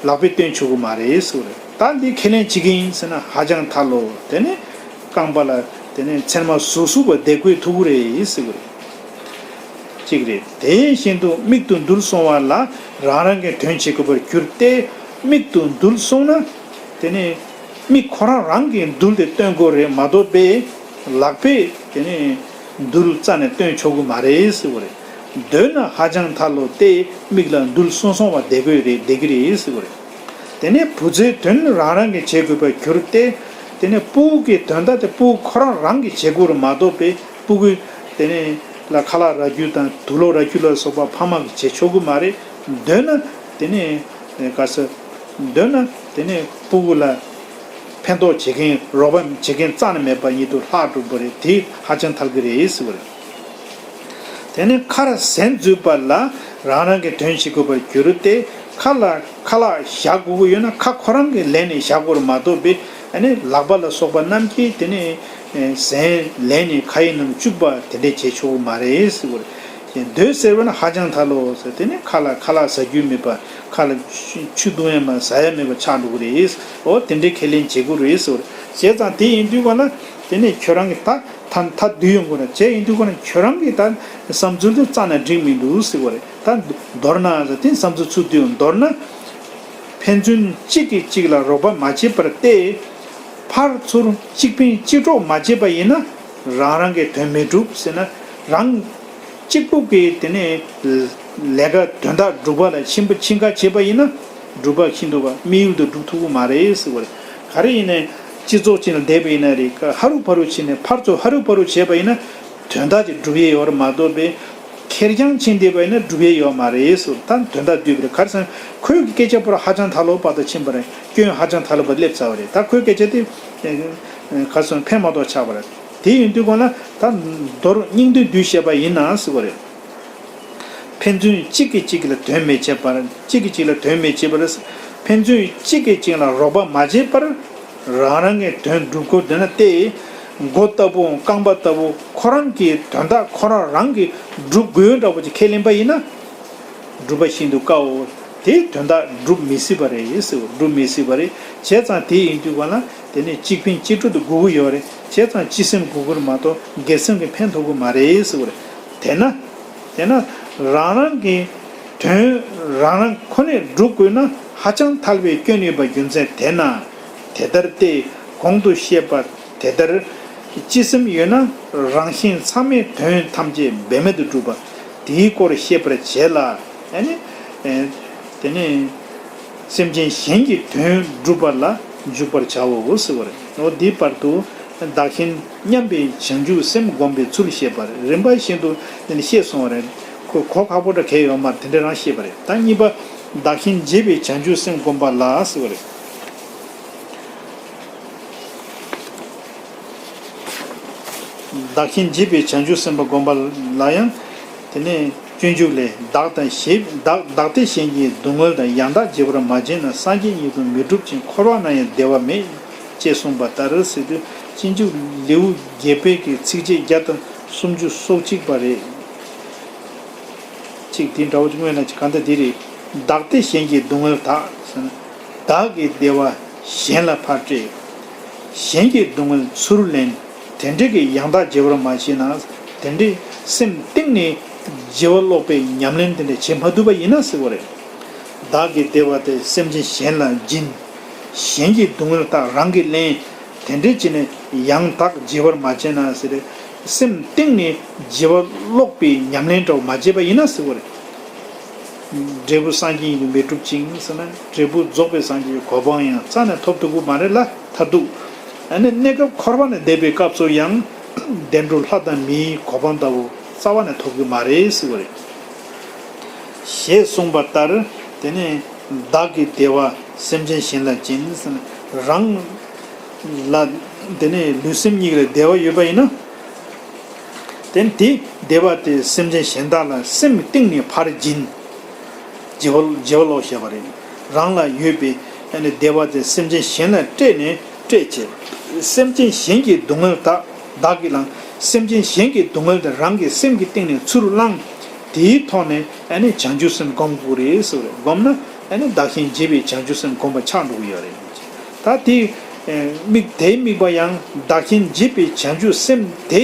ལག་པས་སྟོན་ཆོག་གི་མ་རེད་ཟེར་བ་རེད། ད་འདི་ཁས་ལེན་བྱེད་ཀྱི་ཡིན་ཟེར་ན་ཧ་ཅང་ཐལ་ལོ། དེ་ནས་རྐང་པ་ལ་དེ་ནས་ཚེར་མ་ཟུག་ཟུག་པ་བསྡད་དགོས་ཐུག་གི་རེད་ཟེར་བ་རེད། གཅིག་རེད། དེ་བཞིན་དུ་མིག་ཏུ་རྡུལ་སོང་བ་ལ་རང་རང་གི་དོན་བྱེད་དགོས་པར་གྱུར་ཏེ། མིག་ཏུ་རྡུལ་སོང་ན་དེ་ནས་མིག་ཁོ་རང་རང་གིས་རྡུལ་དེ་སྟོན་དགོས་རེད་མ་གཏོགས་པས་ལག་པས་དེ་ནས་རྡུལ་རྩ་ནས་སྟོན་ཆོག་གི་མ་རེད་ཟེར་བ་རེད། འདོད་ན་ཧ་ཅང་ཐལ་ལོ་སྟེ་མིག་ལ་རྡུལ་སོང་སོང་བ་བསྡད་དགོས་རེད། བསྡད་ཀྱི་རེད་ཟེར་བ་རེད། དེ་ནས་བུ་ཚའི་དོན་རང་རང་གིས་བྱེད་དགོས་པར་གྱུར་ཏེ། དེ་ནས་སྤུ་གུ་གི་དོན་དག་དེ་སྤུ་གུ་ཁོ་རང་རང་གིས་བྱེད་དགོས་རེད་མ་གཏོགས་པས་སྤུ་གུ་དེ་ནས་ལ་ཁ་ལག་རག་རྒྱུ་དང་དུག་ལོག་རག་རྒྱུ་ལ་སོགས་པ་ཕ་མ་གིས་བྱེད་ཆོག་གི་མ་རེད། འདོད་ན་དེ་ནས་ག་ས་འདོད་ན་དེ་ནས་སྤུ་གུ་ལ་ཕན་ཐོགས་བྱེད་མཁན་རོགས་པ་བྱེད་མཁན་རྩ་ནས་མེད་པ་ཉིད་དུ་ལྷག་འགྲོ་གི་རེད། དེ་ཧ་ཅང་ཐལ་གི་རེད་ཟེར་བ་རེད། དེ་ནས་ཁར་ཟན་འཛུད་པ་ལ་རང་རང་གི་དོན་བྱེད་དགོས་པར་གྱུར་ཏེ། ཁ་ལ་ཁ་ལག་བཞག་དགོས་ཀྱི་ཡོད་ན་ཁ་ཁོ་རང་གིས་ལེན་ནས་བཞག་དགོས་རེད་མ་གཏོགས་པའི་ཨ་ནི་ལག་པ་ལ་སོགས་པ་རྣམས་ཀྱིས་དེ་ནས་ཟན་ལེན་ནས་ཁ་ཡི་ནང་བཅུག་པ་དེ་འདྲས་བྱེད་ཆོག་གི་མ་རེད་ཟེར་བ་རེད། འདོད་ཟེར་བ་ན་ཧ་ཅང་ཐལ་ལོ་ཟེར། དེ་ནས་ཁ་ལ་ཁ་ལག་ཟ་རྒྱུ་མེད་པ། ཁ་ལ་ཆུ་ཆུ་བཏུང་ཡ་མ་ཟ་ཡ་མེད་པ་ཆགས་འགྲོ་གི་རེད། འོ་དེ་འདྲའི་ཁས་ལེན་བྱེད་དགོས་རེད་ཟེར་བ་རེད། བྱས་ཙང་དེ་ཡིན་དུས་ག་ལ་དེ་ནས་ཁྱོད་རང་གིས་ད། ཐ་ཐ་དུས་ཡོང་དགོས་ན་བྱས་ཡིན་དུས་ཁོ་ན་ཁྱོད་རང་གི་ད་བསམ་ཚུལ་དེ་རྩ་ནས་འགྲིག་མི་འདུག་ཟེར་བ་རེད། ད་མདོར་ན་ཟེར་དེ་བསམ་ཚུལ་ཚུར་བསྡུས་ཡོང་མདོར་ན། ཕན་ཚུན་གཅིག་གིས་གཅིག་ལ་རོགས་པ་མ་བྱས་པར་ཏེ། ཕར་ཚུར་གཅིག་ཕན་གཅིག་གྲོགས་མ་བྱས་པ་ཡིན་ན་རང་རང་གི་དོན་མི་འགྲུབ་ཟེར་ན། རང་གཅིག་པུ་གིས་དེ་ནས་ལས་ཀ་དོན་དག་སྒྲུབ་པ་ལ་ཕྱིན་པ་ཕྱིན་ཁ་བྱས་པ་ཡིན་ན། སྒྲུབ་པ་ཤིན་ཏུ་བ་དམིགས་ཡུལ་དུ་སྒྲུབ་ཐུབ་ཀྱི་མ་རེད་ཟེར་བ་རེད། ག་རེ་ཡིན་ནའི་སྤྱི་ཚོགས་ཅིག་ལ་བསྡད་པ་ཡིན་ན་རེད། ཧ་རུ་ཕ་རུ་བྱས་ནས་ཕར་ཚུར་ཧ་རུ་ཕ་རུ་བྱས་པ་ཡིན་ན་དོན་དག་ཅིག་སྒྲུབ་ཡས་ཡོད་རེད་མ་གཏོགས་པའི་ཁེར་རྐྱང་ཕྱིན་བསྡད་པ་ཡིན་ན་སྒྲུབ་ཡས་ཡོད་མ་རེད་ཟེར། ད་དོན་དག་བསྡུས་པ་རེད། ག་རེ་ཟེར་ན་ཁོའི་གི་སྐད་ཆ་པོ་ར་ཧ་ཅང་ཐལ་ལོ་བར་དུ་ཕྱིན་པ་རེད། སྐྱོན་ཧ་ཅང་ཐལ་ལོ་བར་སླེབས་ཚར་བ་རེད། ད་ཁོའི་སྐད་ཆ་དེ་ག་རེ་ཟེར་ན་ཕན་མ་ཐོགས་ཆགས་པ་རེད། དེ་ཡིན་དུས་གོང་ལ་ད་མདོར་སྙིང་དོན་བསྡུས་བཤད་པ་ཡིན་ན་ཟེར་བ་རེད། ཕན་ཚུན་གཅིག་གིས་གཅིག་ལ་དོན་མི་བྱེད་པར། གཅིག་གིས་གཅིག་ལ་དོན་མི་བྱེད་པར། ཕན་ཚུན་གཅིག་གིས་གཅིག་ལ་རོགས་པ་མ་བྱས་པར། རང་རང་གི་དོན་སྒྲུབ་དགོས་འདོད་ན་སྟེ། མགོ་ལྟ་བུ་རྐང་པ་ལྟ་བུ་ཁོ་རང་གི་དོན་དག་ཁོ་རང་རང་གིས་སྒྲུབ་དགོས་འདྲ་བོ་ཅིག་ཁས་ལེན་པ་ཡིན་ན། སྒྲུབ་པ་ཤིན་ཏུ་དཀའོ། དེའི་དོན་དག་སྒྲུབ་མི་སྲིད་པ་རེད་ཟེར། སྒྲུབ་མི་སྲིད་པ་རེད། བྱས་ཙང་དེ་ཡིན་དུས་ག་ལ་དེ་ནས་གཅིག་ཕན་གཅིག་གྲོགས་དེ་དགོས་ཀྱི་ཡོད་རེད། བྱས་ཙང་སྤྱི་སེམས་དགོས་ཀྱི་རེད་མ་གཏོགས་སྒེར་སེམས་ཀྱིས་ཕན་ཐོགས་ཀྱི་མ་རེད་ཟེར་བ་རེད། དེས་ན། དེས་ན་རང་རང་གི་དོན་རང་རང་ཁོ་ནས་སྒྲུབ་དགོས་ན་ཧ་ཅང་ཐལ་བའི་སྐྱོན་ཡོད་པ་རྒྱུ་མཚན་དེས་ན། དེ་ལྟར་སྟེ་གོང་དུ་བཤད་པ་དེ་ལྟར་སྤྱི་སེམས་ཡོད་ན་རང་གཞན་ཚང་མའི་དོན་ཐམས་ཅད་འབད་མེད་དུ་འགྲུབ་པ། དེའི་སྐོར་བཤད་པར་བྱེད་ལ། ཨ་ནི། ཨེ། དེ་ནས། སེམས་ཅན་གཞན་གྱི་དོན་བསྒྲུབ་པ་ལ་འཇུག་པར་བྱའོ་ཟེར་བ་རེད། འོ་འདིའི་བར་དུ་བདག་གཞན་མཉམ་པའི་བྱང་ཆུབ་སེམས་བསྒོམ་པའི་ཚུལ་བཤད་པ་རེད། རིམ་པ་བཞིན་དུ་དེ་ནས་བཤད་སོང་བ་རེད། ཁོ་གོ་ཁག་པོ་འདྲ་གས་ཡོད་མ་རེད། དེ་འདྲ་རང་བཤད་པ་རེད། ད་གཉིས་པ། བདག་གཞན་བརྗེ་བའི་བྱང་ཆུབ་སེམས་བསྒོམ་པ་ལ་ཟེར་བ་རེད། བདག་གཞན་བརྗེ་བའི་བྱང་ཆུབ་སེམས་དཔའ་བསྒོམ་པ་ལ་ཡང་། དེ་ནས་སྤྱོད་འཇུག་ལས། བདག་དང་གཞན། བདག་བདག་སྟེ་གཞན་གྱི་སྡུག་བསྔལ་དང་ཡང་དག་བརྗེ་བར་མ་བྱས་ན་སངས་རྒྱས་ཉིད་དུ་མི་འགྲུབ་ཅིང་འཁོར་བ་ན་ཡང་བདེ་བ་མེད། ཅེས་གསུངས་པ་ལྟར་ཟེར་དུས། སྤྱོད་འཇུག་ལེའུ་བརྒྱད་པའི་གི་ཚིགས་བཅད་བརྒྱ་དང་སུམ་ཅུ་སོ་གཅིག་པ་རེད། གཅིག་དེ་འདྲ་བོ་ཅིག་སྔོན་ལ་ཅིག་གང་ལྟར་འདི་རེད། བདག་སྟེ་གཞན་གྱི་སྡུག་བསྔལ་དག་ཟེར་ན། བདག་གི་བདེ་བ་གཞན་ལ་ཕར་སྤྲད། གཞན་གྱི་སྡུག་བསྔལ་ཚུར་ལེན། དེ་འདྲ་གི་ཡང་དག་བརྗེ་བར་མ་བྱས་ན། དེ་འདྲའི་སེམས་གཏིང་ནས་བརྗེ་བ་ལོག་པའི་ཉམས་ལེན་དེ་འདྲ་བྱེད་མ་ཐུབ་པ་ཡིན་ན་ཟེར་བ་རེད། བདག་གི་བདེ་བ་དེ་སེམས་ཅན་གཞན་ལ་སྦྱིན། གཞན་གྱི་སྡུག་བསྔལ་དག་རང་གིས་ལེན། དེ་འདྲའི་བྱས་ནས་ཡང་དག་བརྗེ་བར་མ་བྱས་ན་ཟེར། སེམས་གཏིང་ནས་བརྗེ་བ་ལོག་པའི་ཉམས་ལེན་འདྲ་བོ་མ་བྱས་པ་ཡིན་ན་ཟེར་བ་རེད། འབྲས་བུ་སངས་རྒྱས་ཉིད་དུ་མི་འགྲུབ་ཅིང་ཟེར་ན། འབྲས་བུ་རྫོགས་པའི་སངས་རྒྱས་ཀྱི་གོ་འཕང་ཡང་རྩ་ནས་ཐོབ་ཐུབ་ཀྱི་མ་རེད་ལ། མཐར་ཐུག་ཨ་ནི་གནས་སྐབས་འཁོར་བ་ནས་འདས་པའི་སྐབས་སུ་ཡང་བདེ་འགྲོ་ལྷ་དང་མིའི་གོ་འཕང་ལྟ་བུ་རྩ་བ་ནས་ཐོབ་ཀྱི་མ་རེད་ཟེར་བ་རེད། ཞེས་གསུངས་པ་ལྟར། དེ་ནས་བདག་གི་བདེ་བ་སེམས་ཅན་གཞན་ལ་སྦྱིན། རང་ལ་དེ་ནས་ལུས་སེམས་གཉིས་ལ་བདེ་བ་ཡོད་པ་ཡིན་ན། དེ་དེ་བདེ་བ་དེ་སེམས་ཅན་གཞན་དག་ལ་སེམས་གཏིང་ནས་ཕར་སྦྱིན། བརྗེ་བ་བརྗེ་བ་ལོག་བཤད་པ་རེད། རང་ལ་ཡོད་པའི་ཨ་ནི་བདེ་བ་དེ་སེམས་ཅན་གཞན་ལ་སྤྲད་ནས་སྤྲད་བྱས། སེམས་ཅན་གཞན་གྱི་སྡུག་བསྔལ་དག་བདག་གིས་བླངས། སེམས་ཅན་གཞན་གྱི་སྡུག་བསྔལ་དེ་རང་གི་སེམས་ཀྱི་གཏིང་ནས་ཚུར་བླངས། དེའི་ཐོག་ནས་ཨ་ནི་བྱང་ཆུབ་སེམས་བསྒོམ་དགོས་རེད་ཟེར་བ་རེད། བསྒོམ་ན་ཨ་ནི་བདག་གཞན་བརྗེ་བའི་བྱང་ཆུབ་སེམས་བསྒོམ་པ་ཆགས་འགྲོ་གི་ཡོད་རེད། ད་དེ་དམིགས་དེའི་དམིགས་པ་ཡང་བདག་གཞན་བརྗེ་བའི་བྱང་ཆུབ་སེམས་དེ་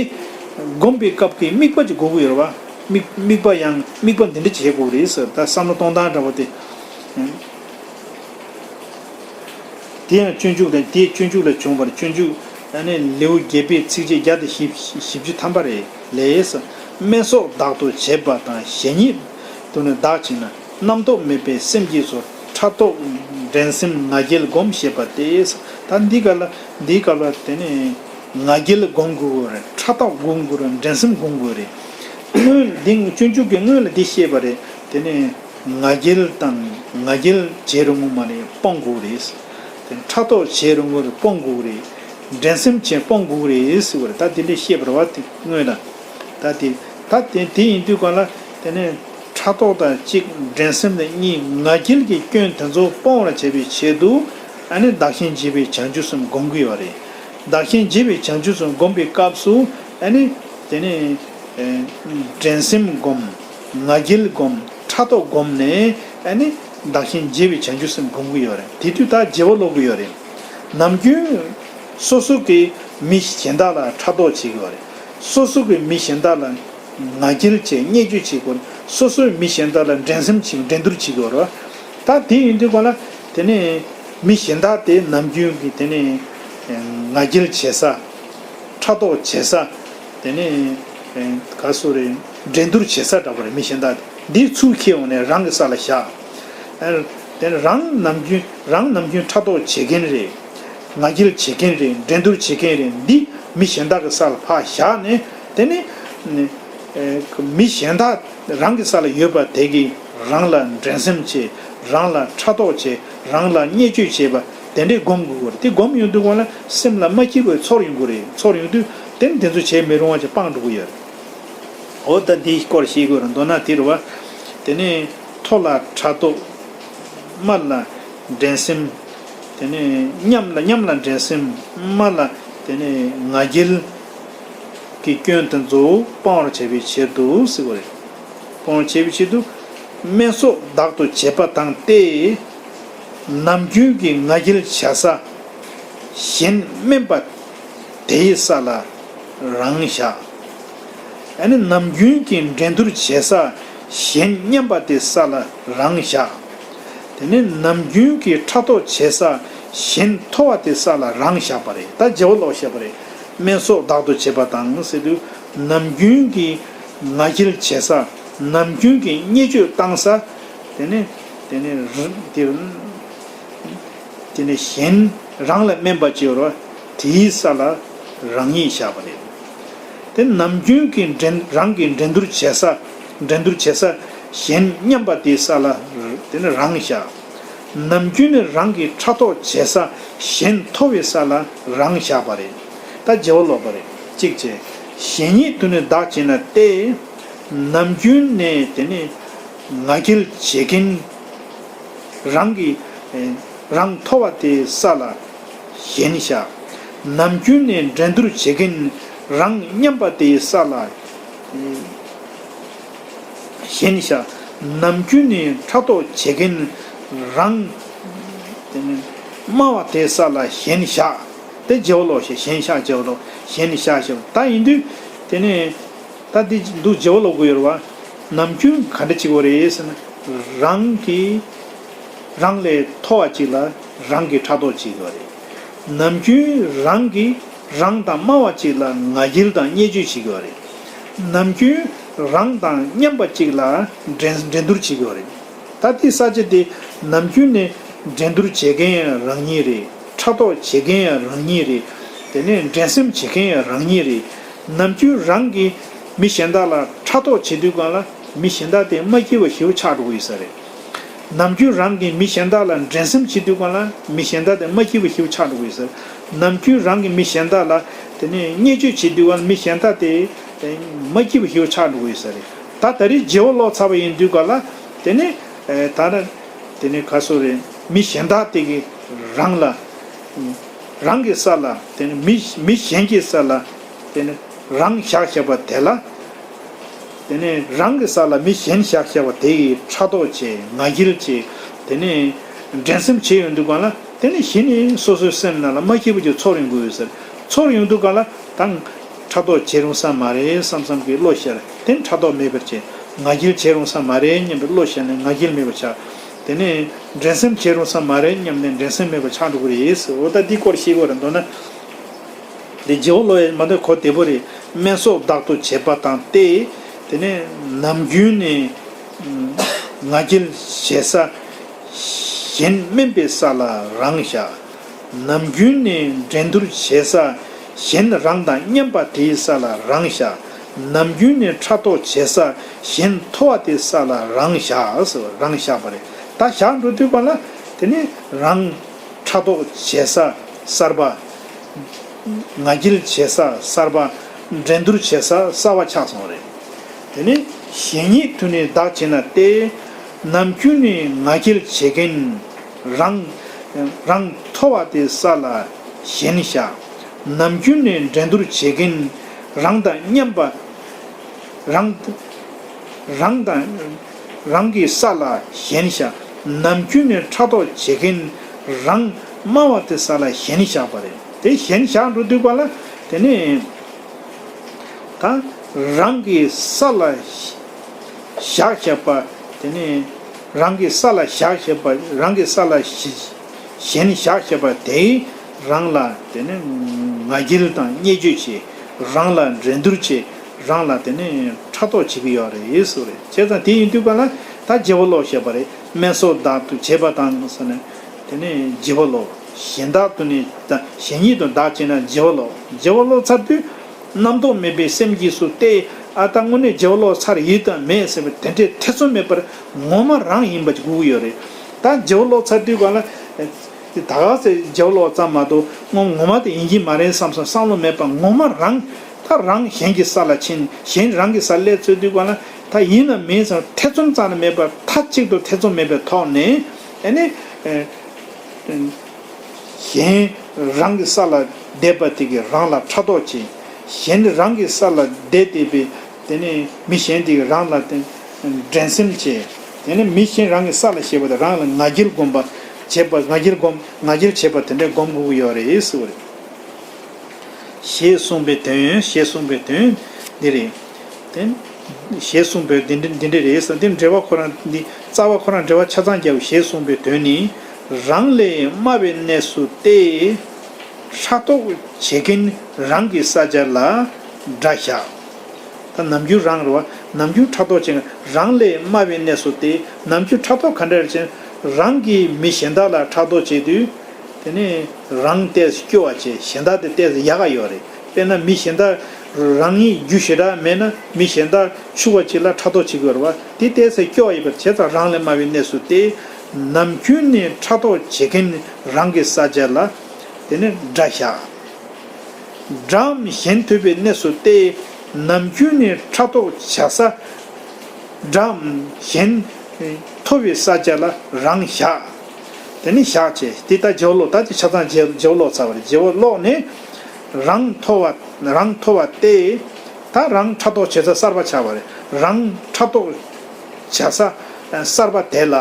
བསྒོམ་པའི་སྐབས་ཀྱི་དམིགས་པ་ཅིག་དགོས་ཀྱི་ཡོད་རེད་བ། དམིགས་དམིགས་པ་ཡང་དམིགས་པ་འདི་འདྲ་བྱེད་དགོས་རེད་ཟེར། ད་བསམ་བློ་གཏོང་སྟངས་འདྲ་བོ་དེ། དེ་ཡང་སྤྱོད་འཇུག་ལས། དེས་སྤྱོད་འཇུག་ལས་བྱུང་བར། སྤྱོད་འཇུག་ཨ་ནི་ལེའུ་བརྒྱད་པའི་ཚིགས་བཅད་བརྒྱ་དང་བཞི་བཅུ་ཐམ་པ་རེད། ལས། སྨན་སོགས་བདག་ཏུ་བྱེད་པ་དང་གཞན་ཉིད་དུ་ནི་བདག་བྱས་ན། རྣམ་རྟོག་མེད་པའི་སེམས་ཀྱིས་སོ། ཕྲག་དོག་འགྲན་སེམས་ང་རྒྱལ་བསྒོམ་ཞེས་པ་སྟེ། ད་འདི་ག་ལ་འདིའི་སྐབས་ལ་དེ་ནི་ང་རྒྱལ་བསྒོམ་དགོས་རེད། ཕྲག་དོག་བསྒོམ་དགོས་རེད། འགྲན་སེམས་བསྒོམ་དགོས་རེད། སྔོན་འདི་སྤྱོད་འཇུག་གི་སྔོན་ལ་འདི་བཤད་པ་རེད། དེ་ནི་ང་རྒྱལ་དང་ང་རྒྱལ་བྱེད་རུང་ངོ་མ་ནི་སྤོང་དགོས་རེད། དེ་ཕྲག་དོག་བྱེད་རུང་ངོ་སྤོང་དགོས་རེད། འགྲན་སེམས་བྱེད་སྤོང་དགོས་རེད་ཟེར་བ་རེད། ད་དེ་འདྲ་བཤད་པ་རེད་བ། དེ་སྔོན་ལ། ད་དེ་ད་དེ་དེ་ཡིན་དུས་གང་ལ་དེ་ནས་ཕྲག་དོག་དང་གཅིག་འགྲན་སེམས་དང་གཉིས་ང་རྒྱལ་གྱི་སྐྱོན་དེ་ཚོ་སྤོང་བར་བྱེད་པའི་ཆེད་དུ་ཨ་ནི་བདག་གཞན་བརྗེ་བའི་བྱང་ཆུབ་སེམས་སྒོམ་གྱི་ཡོད་རེད། བདག་གཞན་བརྗེ་བའི་བྱང་ཆུབ་སེམས་སྒོམ་པའི་སྐབས་སུ་ཨ་ནི་དེ་ནས་ཨེ་འགྲན་སེམས་སྒོམ། ང་རྒྱལ་སྒོམ། ཕྲག་དོག་སྒོམ་ནས་ཨ་ནི་བདག་གཞན་བརྗེ་བའི་བྱང་ཆུབ་སེམས་སྒོམ་གྱི་ཡོད་རེད། དེ་དུས་ད་བརྗེ་བ་ལོག་གི་ཡོད་རེད། ནམ་རྒྱུན་སོ་སོ་གི་མི་གཞན་དག་ལ་ཕྲག་དོག་བྱེད་ཀྱི་ཡོད་རེད། སོ་སོ་གི་མི་གཞན་དག་ལ་ང་རྒྱལ་བྱེད། བརྙས་བཅོས་བྱེད་དགོས། སོ་སོའི་མི་གཞན་དག་ལ་འགྲན་སེམས་བྱེད། འགྲན་བསྡུར་བྱེད་དགོས་རེད། ད་དེ་ཡིན་དུས་གང་ལ་དེ་ནས་མི་གཞན་དག་དེ་ནམ་རྒྱུན་གྱི་དེ་ནས་ང་རྒྱལ་བྱེད་ས། ཕྲག་དོག་བྱེད་ས། དེ་ནས་ག་སོ་རེད། འགྲན་བསྡུར་བྱེད་ས་འདྲ་པོ་རེད། མི་གཞན་དག་དེ་འདི་ཚུར་ཁྱེར་འོང་ནས་རང་གི་ས་ལ་བཞག་དེ་ནས་རང་ནམ་རྒྱུན་རང་ནམ་རྒྱུན་ཕྲག་དོག་བྱེད་མཁན་རེད། ང་རྒྱལ་བྱེད་མཁན་རེད། འགྲན་བསྡུར་བྱེད་མཁན་རེད། འདི་མི་གཞན་དག་གི་ས་ལ་ཕར་བཞག་ནས་དེ་ནས་མི་གཞན་དག་རང་གི་ས་ལ་ཡོད་པ་དེ་གིས་རང་ལ་འགྲན་སེམས་བྱེད། རང་ལ་ཕྲག་དོག་བྱེད། རང་ལ་བརྙས་བཅོས་བྱེད་པ་དེ་འདྲའི་སྒོམ་དགོས་ཀྱི་རེད། དེ་སྒོམ་ཡོང་དུས་སྒང་ལ་སེམས་ལ་མ་སྐྱིད་པའི་ཚོར་ཡོང་གི་རེད། ཚོར་ཡོང་དུས་དེ་ནི་དེ་ཚོ་བྱེད་མི་རུང་བ་ཅིག་སྤང་འགྲོ་གི་ཡོད་རེད། འོ་ད་འདིའི་སྐོར་ཤེས་དགོས་རེད། མདོར་ན་དེ་རེད་བ། དེ་ནས་མཐོ་ལ་ཕྲག་དོག་དམའ་ལ་འགྲན་སེམས། དེ་ནས་མཉམ་ལ་མཉམ་ལ་འགྲན་སེམས། དམའ་ལ་དེ་ནས་ང་རྒྱལ་གྱི་སྐྱོན་དེ་ཚོ་སྤང་བར་བྱ་བའི་ཕྱིར་དུ་ཟེར་བ་རེད། སྤང་བར་བྱ་བའི་ཕྱིར་དུ་དམན་སོགས་བདག་ཏུ་བྱེད་པ་དང་སྟེ། ནམ་རྒྱུན་གྱི་ང་རྒྱལ་བྱ་ས་གཞན་དམན་པ་དེའི་ས་ལ་རང་བཞག་ཨ་ནི་ནམ་རྒྱུན་གྱི་འགྲན་བསྡུར་བྱེད་ས་གཞན་མཉམ་པ་དེ་ས་ལ་རང་བཞག་དེ་ནས་ནམ་རྒྱུན་གྱི་ཕྲག་དོག་བྱེད་ས་གཞན་མཐོ་བ་དེ་ས་ལ་རང་བཞག་པ་རེད། ད་བརྗེ་བ་ལོག་བཤད་པ་རེད། དམན་སོགས་བདག་ཏུ་བྱེད་པ་དང་ཟེར་དུས་ནམ་རྒྱུན་གྱི་ང་རྒྱལ་བྱེད་ས། ནམ་རྒྱུན་གྱི་བརྙས་བཅོས་བཏང་ས། དེ་ནས་དེ་ནས་རི་དེ་དེ་ནས་གཞན་རང་ལ་སྨན་པ་ཅིག་ཡོད་རེད་བ། དེའི་ས་ལ་རང་ཉིད་བཞག་པ་རེད། དེ་ནམ་རྒྱུན་གྱི་འགྲན་རང་གི་འགྲན་བསྡུར་བྱེད་ས། འགྲན་བསྡུར་བྱེད་ས་གཞན་མཉམ་པ་དེའི་ས་ལ་དེ་ནས་རང་བཞག་ནམ་རྒྱུན་ནས་རང་གིས་ཕྲག་དོག་བྱེད་ས་གཞན་མཐོ་བའི་ས་ལ་རང་བཞག་པ་རེད། ད་བརྗེ་བ་ལོག་པ་རེད། གཅིག་བྱས། གཞན་ཉིད་དུ་ནི་བདག་བྱེད་ན་སྟེ། ནམ་རྒྱུན་ནས་དེ་ནི་ང་རྒྱལ་བྱེད་མཁན་རང་གི་རང་མཐོ་བ་དེའི་ས་ལ་གཞན་བཞག་ནམ་རྒྱུན་ནས་འགྲན་བསྡུར་བྱེད་མཁན་རང་མཉམ་པ་དེའི་ས་ལ་གཞན་བཞག་ནམ་རྒྱུན་ནས་ཕྲག་དོག་བྱེད་མཁན་རང་དེ་ནི་དམའ་བ་དེའི་ས་ལ་གཞན་བཞག་དེ་བརྗེ་བ་ལོག་བྱས། གཞན་བཞག་བརྗེ་བ་ལོག་གཞན་བཞག་བཞག་ད་ཡིན་དུས་དེ་ནི་ད་འདི་འདུག་བརྗེ་བ་ལོག་དགོས་ཡོད་རེད་བ། ནམ་རྒྱུན་ག་འདྲ་བྱེད་དགོས་རེད་ཟེར་ན། རང་གི་རང་ལས་མཐོ་བ་ཅིག་ལ་རང་གིས་ཕྲག་དོག་བྱེད་དགོས་རེད། ནམ་རྒྱུན་རང་གིས་རང་དང་དམའ་བ་ཅིག་ལ་ང་རྒྱལ་དང་བརྙས་བཅོས་བྱེད་དགོས་རེད། ནམ་རྒྱུན་རང་དང་མཉམ་པ་ཅིག་ལ་འགྲན་འགྲན་བསྡུར་བྱེད་དགོས་རེད། ད་དེའི་ས་ཆ་དེ་ནམ་རྒྱུན་ནས་འགྲན་བསྡུར་བྱེད་མཁན་ཡང་རང་ཉིད་རེད། ཕྲག་དོག་བྱེད་མཁན་ཡང་རང་ཉིད་རེད། དེ་ནས་འགྲན་སེམས་བྱེད་མཁན་ཡང་རང་ཉིད་རེད། ནམ་རྒྱུན་རང་གིས་མི་གཞན་དག་ལ་ཕྲག་དོག་བྱེད་དུས་སྒང་ལ་མི་གཞན་དག་དེ་མ་སྐྱིད་པ་ཞེ་པོ་ཆགས་འགྲོ་གི་ཡོད་ས་རེད། ནམ་རྒྱུན་རང་གིས་མི་གཞན་དག་ལ་འགྲན་སེམས་བྱེད་དུས་སྒང་ལ་མི་གཞན་དག་དེ་མ་སྐྱིད་པ་ཞེ་པོ་ཆགས་འགྲོ་གི་ཡོད་ས་རེད། ནམ་རྒྱུན་རང་གིས་མི་གཞན་དག་ལ་དེ་ནས་བརྙས་བཅོས་བྱེད་དུས་སྒང་ལ་མི་གཞན་དག་དེ་མ་སྐྱིད་པ་ཞེ་པོ་ཆགས་འགྲོ་གི་ཡོད་ས་རེད། ད་ད་རེས་བརྗེ་བ་ལོག་ཚར་བ་ཡིན་དུས་སྒང་ལ་དེ་ནས་ད་ནི་དེ་ནས་ག་སོ་རེད། མི་གཞན་དག་དེ་གིས་རང་ལ་རང་གི་ས་ལ་དེ་ནས་མི་མི་གཞན་གྱི་ས་ལ་དེ་ནས་རང་བཞག་བཞག་པ་དེ་ལ། དེ་ནས་རང་གི་ས་ལ་མི་གཞན་བཞག་བཞག་པ་དེ་ཡིས་ཕྲག་དོག་བྱས། ང་རྒྱལ་བྱས། དེ་ནས་འགྲན་སེམས་བྱས་ཡོང་དུས་སྒང་ལ་དེ་ནས་གཞི་ནས་སོ་སོའི་སེམས་ནང་ལ་མ་སྐྱིད་པོ་ཅིག་ཚོར་ཡོང་གི་ཡོད་ཟེར། ཚོར་ཡོང་དུས་སྒང་ལ་ད་ཕྲག་དོག་བྱེད་རུང་ས་མ་རེད་བསམ་བསམ་གྱི་བློ་ཤར། དེ་ནས་ཕྲག་དོག་མེད་པར་བྱས། ང་རྒྱལ་བྱེད་རུང་ས་མ་རེད་སྙམ་པའི་བློ་ཤར་ནས་ང་རྒྱལ་མེད་པར་ཆགས། དེ་ནས་འགྲན་སེམས་བྱེད་རུང་ས་མ་རེད་སྙམ་ནས་འགྲན་སེམས་མེད་པར་ཆགས་འགྲོ་གི་རེད་ཟེར། འོ་ད་འདི་སྐོར་ཤེས་དགོས་རེད་འདོད་ན། འདི་བརྗེ་བ་ལོག་ཡས་མ་འདོད་གོ་བདེ་པོ་རེད། དམན་སོགས་བདག་ཏུ་བྱེད་པ་དང་སྟེ། དེ་ནས་ནམ་རྒྱུན་ནས་ང་རྒྱལ་བྱེད་ས་གཞན་དམན་པའི་ས་ལ་རང་བཞག་ནམ་རྒྱུན་ནས་འགྲན་བསྡུར་བྱེད་ས་གཞན་རང་དང་མཉམ་པ་དེའི་ས་ལ་རང་བཞག་ནམ་རྒྱུན་ནས་ཕྲག་དོག་བྱེད་ས་གཞན་མཐོ་བ་དེའི་ས་ལ་རང་བཞག་ཟེར་བ་རང་བཞག་པ་རེད། ད་བཞག་འགྲོ་དུས་སྒང་ལ་དེ་ནས་རང་ཕྲག་དོག་བྱེད་ས་གསར་པ། ང་རྒྱལ་བྱེད་ས་གསར་པ། འགྲན་བསྡུར་བྱེད་ས་གསར་པ་ཆགས་སོང་བ་རེད། དེ་ནས་གཞན་ཉིད་དུ་ནི་བདག་བྱེད་ན་སྟེ། ནམ་རྒྱུན་ནས་ང་རྒྱལ་བྱེད་མཁན་རང་རང་མཐོ་བ་དེ་ས་ལ་གཞན་བཞག་ནམ་རྒྱུན་ནས་འགྲན་བསྡུར་བྱེད་མཁན་རང་དང་མཉམ་པ། རང་རང་དང་རང་གི་ས་ལ་གཞན་བཞག་ནམ་རྒྱུན་ནས་ཕྲག་དོག་བྱེད་མཁན་རང་དམའ་བ་དེ་ས་ལ་གཞན་བཞག་པ་རེད། དེ་གཞན་བཞག་འགྲོ་དུས་སྒང་ལ་དེ་ནས་ད་རང་གི་ས་ལ་བཞག་བཞག་པ་དེ་ནས་རང་གི་ས་ལ་བཞག་བཞག་པ་རང་གི་ས་ལ་གཞན་བཞག་བཞག་པ་དེ་རང་ལ་དེ་ནས་ང་རྒྱལ་དང་བརྙས་བཅོས་བྱེད། རང་ལ་འགྲན་བསྡུར་བྱེད། རང་ལ་དེ་ནས་ཕྲག་དོག་བྱེད་ཀྱི་ཡོད་རེད་ཟེར་བ་རེད། བྱས་ཙང་དེ་ཡིན་དུས་སྒང་ལ་ད་བརྗེ་བ་ལོག་བྱས་པ་རེད། དམན་སོགས་བདག་ཏུ་བྱེད་པ་དང་ཟེར་ནས་དེ་ནས་བརྗེ་བ་ལོག་གཞན་བདག་ཏུ་ནི་ད་གཞན་ཉིད་དུ་བདག་བྱས་ན་བརྗེ་བ་ལོག་བརྗེ་བ་ལོག་ཚར་དུས་རྣམ་རྟོག་མེད་པའི་སེམས་ཀྱིས་སུ་སྟེ། ཨ་ད་དངོས་གནས་བརྗེ་བ་ལོག་ཚར་ཡོད་དམ་མེད་ཟེར་བའི་དེ་འདྲའི་ཐེ་ཚོམ་མེད་པར་ངོ་མ་རང་ཡིན་པ་ཅིག་དགོས་ཀྱི་ཡོད་རེད། ད་བརྗེ་བ་ལོག་ཚར་དུས་སྒང་ལ། དེ་ད་ག་ཚོད་བརྗེ་བ་ལོག་ཙམ་མ་གཏོགས་ངོ་ངོ་མ་དེ་ཡིན་གྱི་མ་རེད་བསམ་བསམ་བསམ་བློ་མེད་པ་ངོ་མ་རང་ད་རང་གཞན་གྱི་ས་ལ་ཕྱིན་གཞན་རང་གི་སར་སླེབས་ཚར་དུས་སྒང་ལ་ད་ཡིན་ནམ་མིན་ཙམ་ཐེ་ཚོམ་རྩ་ནས་མེད་པར་མཐའ་གཅིག་ཏུ་ཐེ་ཚོམ་མེད་པའི་ཐོག་ནས་ཨ་ནི་གཞན་རང་གི་ས་ལ་བསྡད་པ་དེ་གིས་རང་ལ་ཕྲག་དོག་བྱེད། གཞན་རང་གི་ས་ལ་བསྡད་བསྡད་པའི་དེ་ནས་མི་གཞན་དེ་གིས་རང་ལ་དེ་འགྲན་སེམས་བྱེད། དེ་ནས་མི་གཞན་རང་གི་ས་ལ་ཞེད་པ་དང་རང་ལ་ང་རྒྱལ་སྒོམ་པ་བྱེད་པ་ང་རྒྱལ་སྒོམ་ང་རྒྱལ་བྱེད་པ་དེ་འདྲ་སྒོམ་དགོས་ཀྱི་ཡོད་རེད་ཟེར་བ་རེད། ཞེས་གསུངས་པའི་དོན། ཞེས་གསུངས་པའི་དོན་འདི་རེད། དེ་ཞེས་གསུངས་པའི་འདི་འདྲ་འདི་འདྲ་རེད་ཟེར། འདི་འགྲེལ་པ་ཁོ་རང་འདི་རྩ་བ་ཁོ་རང་འགྲེལ་པ་ཆ་ཚང་རྒྱག་པའི་ཞེས་གསུངས་པའི་དོན་ནི། རང་ལས་དམའ་བའི་གནས་སུ་སྟེ། ཕྲག་དོག་བྱེད་མཁན་རང་གི་ས་ཆ་ལ་དགྲ་བཞག་ད་ནམ་རྒྱུན་རང་རེད་བ། ནམ་རྒྱུན་ཕྲག་དོག་བྱེད་མཁན་རང་ལས་དམའ་བའི་གནས་སུ་སྟེ། ནམ་རྒྱུན་ཕྲག་དོག་ག་འདྲ་རེད་ཅེ་ན། རང་གིས་མི་གཞན་དག་ལ་ཕྲག་དོག་བྱེད་དུས། དེ་ནས་རང་ཏོག་ཙམ་སྐྱོ་བ་བྱེད། གཞན་དག་དེ་ཏོག་ཙམ་ཡག་ག་ཡོད་རེད། དཔེར་ན་མི་གཞན་དག་རང་ཉིད་རྒྱུ་ཞེ་དྲག་མེད་ན། མི་གཞན་དག་ཕྱུག་པ་ཅིག་ལ་ཕྲག་དོག་བྱེད་ཀྱི་ཡོད་རེད་བ། དེ་ཏོག་ཙམ་སྐྱོ་བ་ཡིན་པར་བྱས་ཙང་རང་ལས་དམའ་བའི་གནས་སུ་སྟེ། ནམ་རྒྱུན་ནས་ཕྲག་དོག་བྱེད་མཁན་རང་གི་ས་ཆ་ལ། དེ་ནས་དགྲ་བཞག་དགྲའམ་གཞན་ཐོབ་པའི་གནས་སུ་སྟེ། ནམ་རྒྱུན་ནས་ཕྲག་དོག་བྱ་ས། དགྲའམ་གཞན་ཐོབ་པའི་ས་ཆ་ལ་རང་བཞག་དེ་ནས་བཞག་བྱས་དེ་ལྟར་རྗེ་བོ་ཀློག་ད་དེ་ཆ་ཚང་རྗེ་རྗེ་བོ་ཀློག་ཚར་བ་རེད། རྗེ་བོ་ཀློག་ནས་རང་ཐོབ་པ་རང་ཐོབ་པ་སྟེ། ད་རང་ཕྲག་དོག་བྱེད་ས་གསར་པ་ཆགས་པ་རེད། རང་ཕྲག་དོག་བྱ་ས་གསར་པ་དེ་ལ།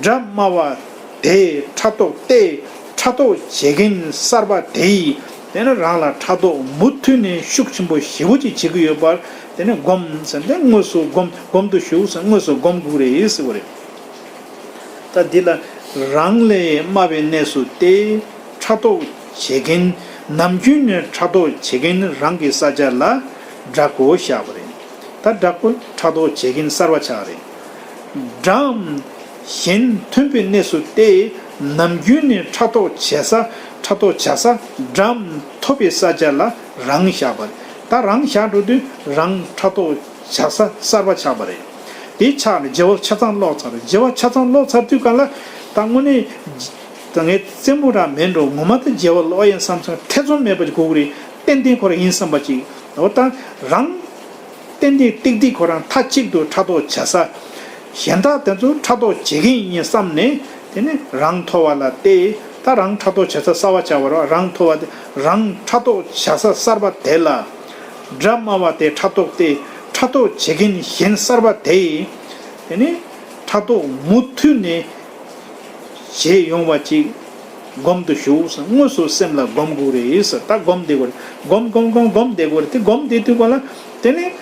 དགྲ་དམའ་བ་དེས་ཕྲག་དོག་སྟེ། ཕྲག་དོག་བྱེད་མཁན་གསར་པ་དེ་ཡིས་དེ་ནི་རང་ལ་ཕྲག་དོག་མུ་མཐུད་ནས་ཤུགས་ཆེན་པོ་ཞེ་པོ་ཅིག་བྱེད་ཀྱི་ཡོད་པར། དེ་ནི་སྒོམ་ཟེར་ཏེ་དངོས་སུ་སྒོམ་སྒོམ་དུ་ཞུགས་ཟེར་དངོས་སུ་སྒོམ་དགོས་རེད་ཟེར་བ་རེད། ད་འདི་ལ་རང་ལས་དམའ་བའི་གནས་སུ་སྟེ། ཕྲག་དོག་བྱེད་མཁན་ནམ་རྒྱུན་ནས་ཕྲག་དོག་བྱེད་མཁན་རང་གི་ས་ཆ་ལ་དགྲ་བོ་བཞག་པ་རེད། ད་དགྲ་བོ་ཕྲག་དོག་བྱེད་མཁན་གསར་པ་ཆགས་རེད། དགྲའམ་གཞན་མཐུན་པའི་གནས་སུ་སྟེ། ནམ་རྒྱུན་ནས་ཕྲག་དོག་བྱེད་ས་ཕྲག་དོག་བྱ་ས་དགྲའམ་ཐོབ་པའི་ས་ཆ་ལ་རང་བཞག་པ་རེད། ད་རང་བཞག་འགྲོ་དུས་རང་ཕྲག་དོག་བྱ་ས་གསར་པ་ཆགས་པ་རེད། དེ་ཆགས་ནས་རྗེ་བོ་ཆ་ཚང་ཀློག་ཚར། རྗེ་བོ་ཆ་ཚང་ཀློག་ཚར་དུས་གང་ལ་ད་དངོས་གནས་ད་ངས་བཙན་པོ་རང་མིན་འགྲོ། ངོ་མ་ད་རྗེ་བོ་ཀློག་ཡིན་བསམ་སོང་། ཐེ་ཚོམ་མེད་པ་ཅིག་དགོས་ཀྱི་རེད། ཏན་ཏན་ཁོ་རང་ཡིན་བསམ་པ་ཅིག་འོ་ད་རང་ཏན་ཏན་ཏིག་ཏིག་ཁོ་རང་མཐའ་གཅིག་ཏུ་ཕྲག་དོག་བྱ་ས། གཞན་དག་དེ་ཚོ་ཕྲག་དོག་བྱེད་མཁན་ཡིན་བསམ་ནས། དེ་ནས་རང་ཐོབ་པ་ལ་སྟེ། ད་རང་ཕྲག་དོག་བྱ་ས་གསར་པ་ཆགས་པ་རེད། རང་ཐོབ་པ་དེ་རང་ཕྲག་དོག་བྱ་ས་གསར་པ་དེ་ལ། དགྲ་དམའ་བ་དེ་ཕྲག་དོག་སྟེ། ཕྲག་དོག་བྱེད་མཁན་གཞན་གསར་པ་དེ་ཡིས། དེ་ནས་ཕྲག་དོག་མུ་མཐུད་ནས་བྱེད་ཡོང་བ་ཅིག་སྒོམ་དུ་ཞུགས། དངོས་སུ་སེམས་ལ་སྒོམ་དགོས་རེད་ཟེར། ད་སྒོམ་བསྡད་དགོས་རེད། སྒོམ་སྒོམ་སྒོམ་སྒོམ་བསྡད་དགོས་རེད། དེ་སྒོམ་བསྡད་དུས་གང་ལ་དེ་ནས།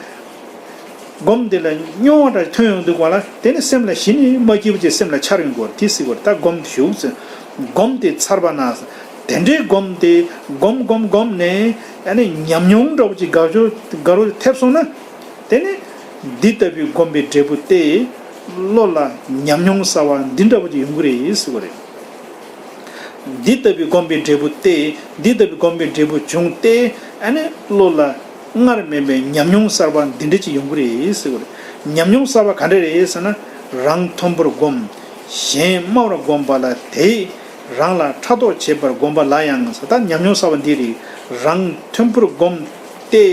སྒོམ་དེ་ལ་རྙོག་དྲ་ཐོན་ཡོང་དུས་གང་ལ་དེ་ནི་སེམས་ལ་གཞི་ནས་མ་སྐྱིད་པ་ཅིག་སེམས་ལ་འཆར་ཡོང་གི་ཡོད་རེད། དེ་སྲིད་གོ་ད་སྒོམ་དུ་ཞུགས་ཟེར། སྒོམ་དེ་ཚར་བ་ན་དེ་འདྲའི་སྒོམ་དེ་སྒོམ་སྒོམ་སྒོམ་ནས་ཨ་ནི་ཉམས་མྱོང་འདྲ་བོ་ཅིག་དགའ་བོ་དགའ་བོ་ཐེབས་སོང་ན། དེ་ནི་འདི་ལྟ་བུའི་སྒོམ་པའི་འབྲས་བུ་སྟེ། བློ་ལ་ཉམས་མྱོང་གསར་བ་འདི་འདྲ་བོ་ཅིག་ཡོང་གི་རེད་ཟེར་བ་རེད། འདི་ལྟ་བུའི་སྒོམ་པའི་འབྲས་བུ་སྟེ། འདི་ལྟ་བུའི་སྒོམ་པའི་འབྲས་བུ་བྱུང་སྟེ། ཨ་ནི་བློ་ལ་སྔར་མེད་པའི་ཉམས་མྱོང་གསར་པ་འདི་འདྲ་ཅིག་ཡོང་གི་རེད་ཟེར་བ་རེད། ཉམས་མྱོང་གསར་པ་ག་འདྲ་རེད་ཟེར་ན། རང་མཐོན་པོར་སྒོམ། གཞན་དམའ་བར་སྒོམ་པ་ལ་དེས་རང་ལ་ཕྲག་དོག་བྱེད་པར་སྒོམ་པ་ལ་ཡང་ཟེར། ད་ཉམས་མྱོང་གསར་པ་འདི་རེད། རང་མཐོན་པོར་སྒོམ་སྟེ།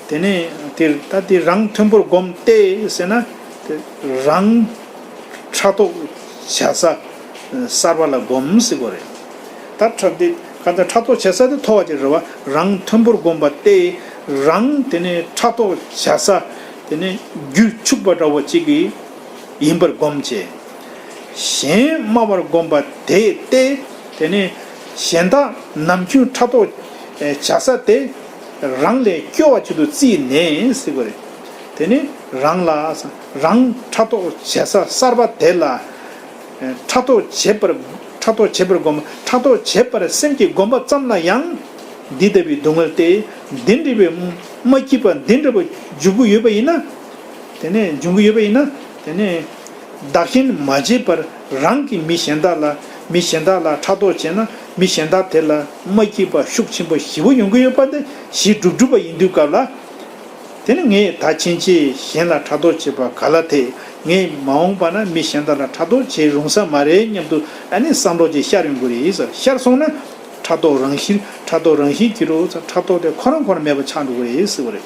དེ་ནས་དེ་ད་དེ་རང་མཐོན་པོར་སྒོམ་སྟེ་ཟེར་ན། དེ་རང་ཕྲག་དོག་བྱ་ས་གསར་པ་ལ་སྒོམ་ཟེར་གོ་རེད། ད་ཕྲག་དེ་ག་ད་ཕྲག་དོག་བྱ་ས་དེ་མཐོ་བ་ཅིག་རེད་བ། རང་མཐོན་པོར་སྒོམ་པ་སྟེ། རང་དེ་ནས་ཕྲག་དོག་བྱ་ས་དེ་ནས་རྒྱུ་ཕྱུག་པ་འདྲ་བོ་ཅིག་གི་ཡིན་པར་སྒོམ་བྱས། གཞན་དམའ་བར་སྒོམ་པ་དེ་སྟེ། དེ་ནས་གཞན་དག་ནམ་རྒྱུན་ཕྲག་དོག་བྱ་ས་དེ་རང་ལས་སྐྱོ་བ་ཅིག་ཏུ་བརྩིས་ནས་ཟེར་བ་རེད། དེ་ནས་རང་ལ་རང་ཕྲག་དོག་བྱ་ས་གསར་པ་དེ་ལ་ཕྲག་དོག་བྱེད་པར་ཕྲག་དོག་བྱེད་པར་སྒོམ། ཕྲག་དོག་བྱེད་པར་སེམས་ཀྱིས་སྒོམ་པ་ཙམ་ལ་ཡང་འདི་ལྟ་བུའི་སྡུག་བསྔལ་ཏེ། འདི་འདྲ་བའི་མ་སྐྱིད་པ་འདི་འདྲ་བ་འབྱུང་གི་ཡོད་པ་ཡིན་ན། དེ་ནས་འབྱུང་གི་ཡོད་པ་ཡིན་ན། དེ་ནས་བདག་གཞན་མ་བརྗེད་པར་རང་གིས་མི་གཞན་དག་ལ་མི་གཞན་དག་ལ་ཕྲག་དོག་བྱས་ན། མི་གཞན་དག་དེ་ལ་མ་སྐྱིད་པ་ཤུགས་ཆེན་པོ་ཞེ་པོ་ཡོང་གི་ཡོད་པ་དེ་གཞི་གྲུབ་གྲུབ་པ་ཡིན་དུས་སྐབས་ལ། དེ་ནི་ངས་ད་ཕྱིན་ཆད་གཞན་ལ་ཕྲག་དོག་བྱེད་པ་ག་ལ་འཐད། ངས་མ་འོངས་པ་ན་མི་གཞན་དག་ལ་ཕྲག་དོག་བྱེད་རུང་ས་མ་རེད་སྙམ་དུ་ཨ་ནི་བསམ་བློ་ཅིག་ཤར་ཡོང་གི་རེད་ཟེར། ཤར་སོང་ན་ཕྲག་དོག་རང་བཞིན་ཕྲག་དོག་རང་བཞིན་གྱི་རོ་ཕྲག་དོག་དེ་ཁོ་རང་ཁོ་རང་མེད་པ་ཆགས་འགྲོ་གི་རེད་ཟེར་བ་རེད།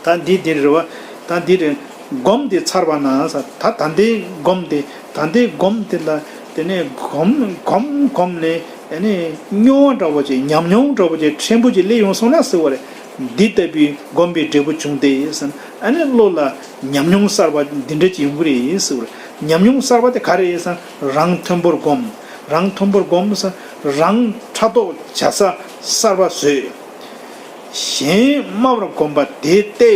ད་འདི་འདི་རེད་བ། ད་འདི་རེད། སྒོམ་དེ་ཚར་བ་ན་ད་ད་ལྟའི་སྒོམ་དེ་ད་ལྟའི་སྒོམ་དེ་ལ་དེ་ནས་སྒོམ་སྒོམ་སྒོམ་ནས། ཨ་ནི་སྨྱོ་བ་འདྲ་བོ་ཅིག་ཉམས་མྱོང་འདྲ་བོ་ཅིག་ཕྲན་བུ་ཅིག་སླེབས་ཡོང་སོང་ན་ཟེར་བ་རེད། འདི་ལྟ་བུའི་སྒོམ་པའི་འབྲས་བུ་བྱུང་སྟེ་ཟེར། ཨ་ནི་བློ་ལ་ཉམས་མྱོང་གསར་བ་འདི་འདྲ་ཅིག་ཡོང་གི་རེད་ཟེར་བ་རེད། ཉམས་མྱོང་གསར་བ་དེ་ག་རེ་རེད་ཟེར་ན། རང་མཐོན་པོར་སྒོམ། རང་མཐོན་པོར་སྒོམ་ཟེར། རང་ཕྲག་དོག་བྱ་ས་གསར་བ་བཟོས། གཞན་དམའ་བར་སྒོམ་པ་དེ་སྟེ།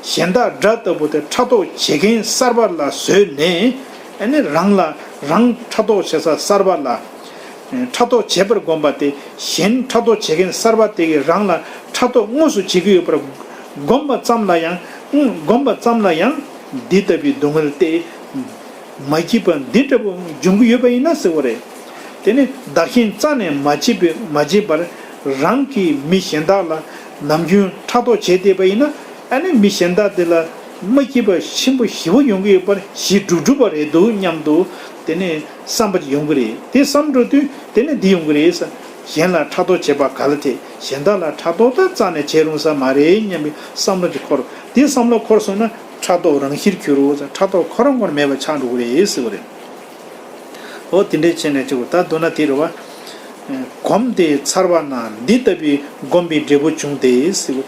གཞན་དག་དགྲ་ལྟ་བུ་དེ་ཕྲག་དོག་བྱེད་མཁན་གསར་བ་ལ་བཟོས་ནས། ཨ་ནི་རང་ལ་རང་ཕྲག་དོག་བྱེད་ས་གསར་བ་ལ། ཕྲག་དོག་བྱེད་པར་སྒོམ་པ་སྟེ། གཞན་ཕྲག་དོག་བྱེད་མཁན་གསར་བ་དེ་གིས་རང་ལ་ཕྲག་དོག་དངོས་སུ་བྱེད་ཀྱི་ཡོད་པར་ བསྒོམས་པ་ཙམ་ལ་ཡང་། ཨང་། བསྒོམས་པ་ཙམ་ལ་ཡང་འདི་ལྟ་བུའི་སྡུག་བསྔལ་སྟེ། མ་སྐྱིད་པ་འདི་འདྲ་པོ་འབྱུང་གི་ཡོད་པ་ཡིན་ན་ཟེར་བ་རེད། དེ་ནི་བདག་གཞན་རྩ་ནས་མ་བྱེད་པའི་མ་བྱེད་པར་རང་གིས་མི་གཞན་དག་ལ་ནམ་རྒྱུན་ཕྲག་དོག་བྱས་བསྡད་པ་ཡིན་ན། ཨ་ནི་མི་གཞན་དག་དེ་ལ་མ་སྐྱིད་པ་ཆེན་པོ་ཞེ་པོ་ཡོང་གི་ཡོད་པར་གཞི་གྲུབ་གྲུབ་པ་རེད་འདུག་སྙམ་དུ། དེ་ནི་བསམ་པ་ཡོང་གི་རེད། དེ་བསམ་འགྲོ་དུས་དེ་ནི་འདི་ཡོང་གི་རེད་ཟེར། གཞན་ལ་ཕྲག་དོག་བྱེད་པ་ག་ལ་ཐེ། གཞན་དག་ལ་ཕྲག་དོག་ད་རྩ་ནས་བྱེད་རུང་ས་མ་རེད་སྙམ་པའི་བསམ་བློ་དེ་འཁོར། དེ་བསམ་བློ་འཁོར་སོང་ན་ཕྲག་དོག་རང་ཞིར་གྱུར་རོ་ཟེར། ཕྲག་དོག་ཁོ་རང་ཁོ་ན་མེད་པ་ཆགས་འགྲོ་གི་རེད་ཟེར་བ་རེད། འོ་དེ་འདྲས་བྱས་ནས་ཅིག་ད་མདོར་ན་དེ་རེད་བ། གོམས་ཏེ་ཚར་བ་ན་འདི་ལྟ་བུའི་བསྒོམས་པའི་འབྲས་བུ་བྱུང་སྟེ་ཟེར།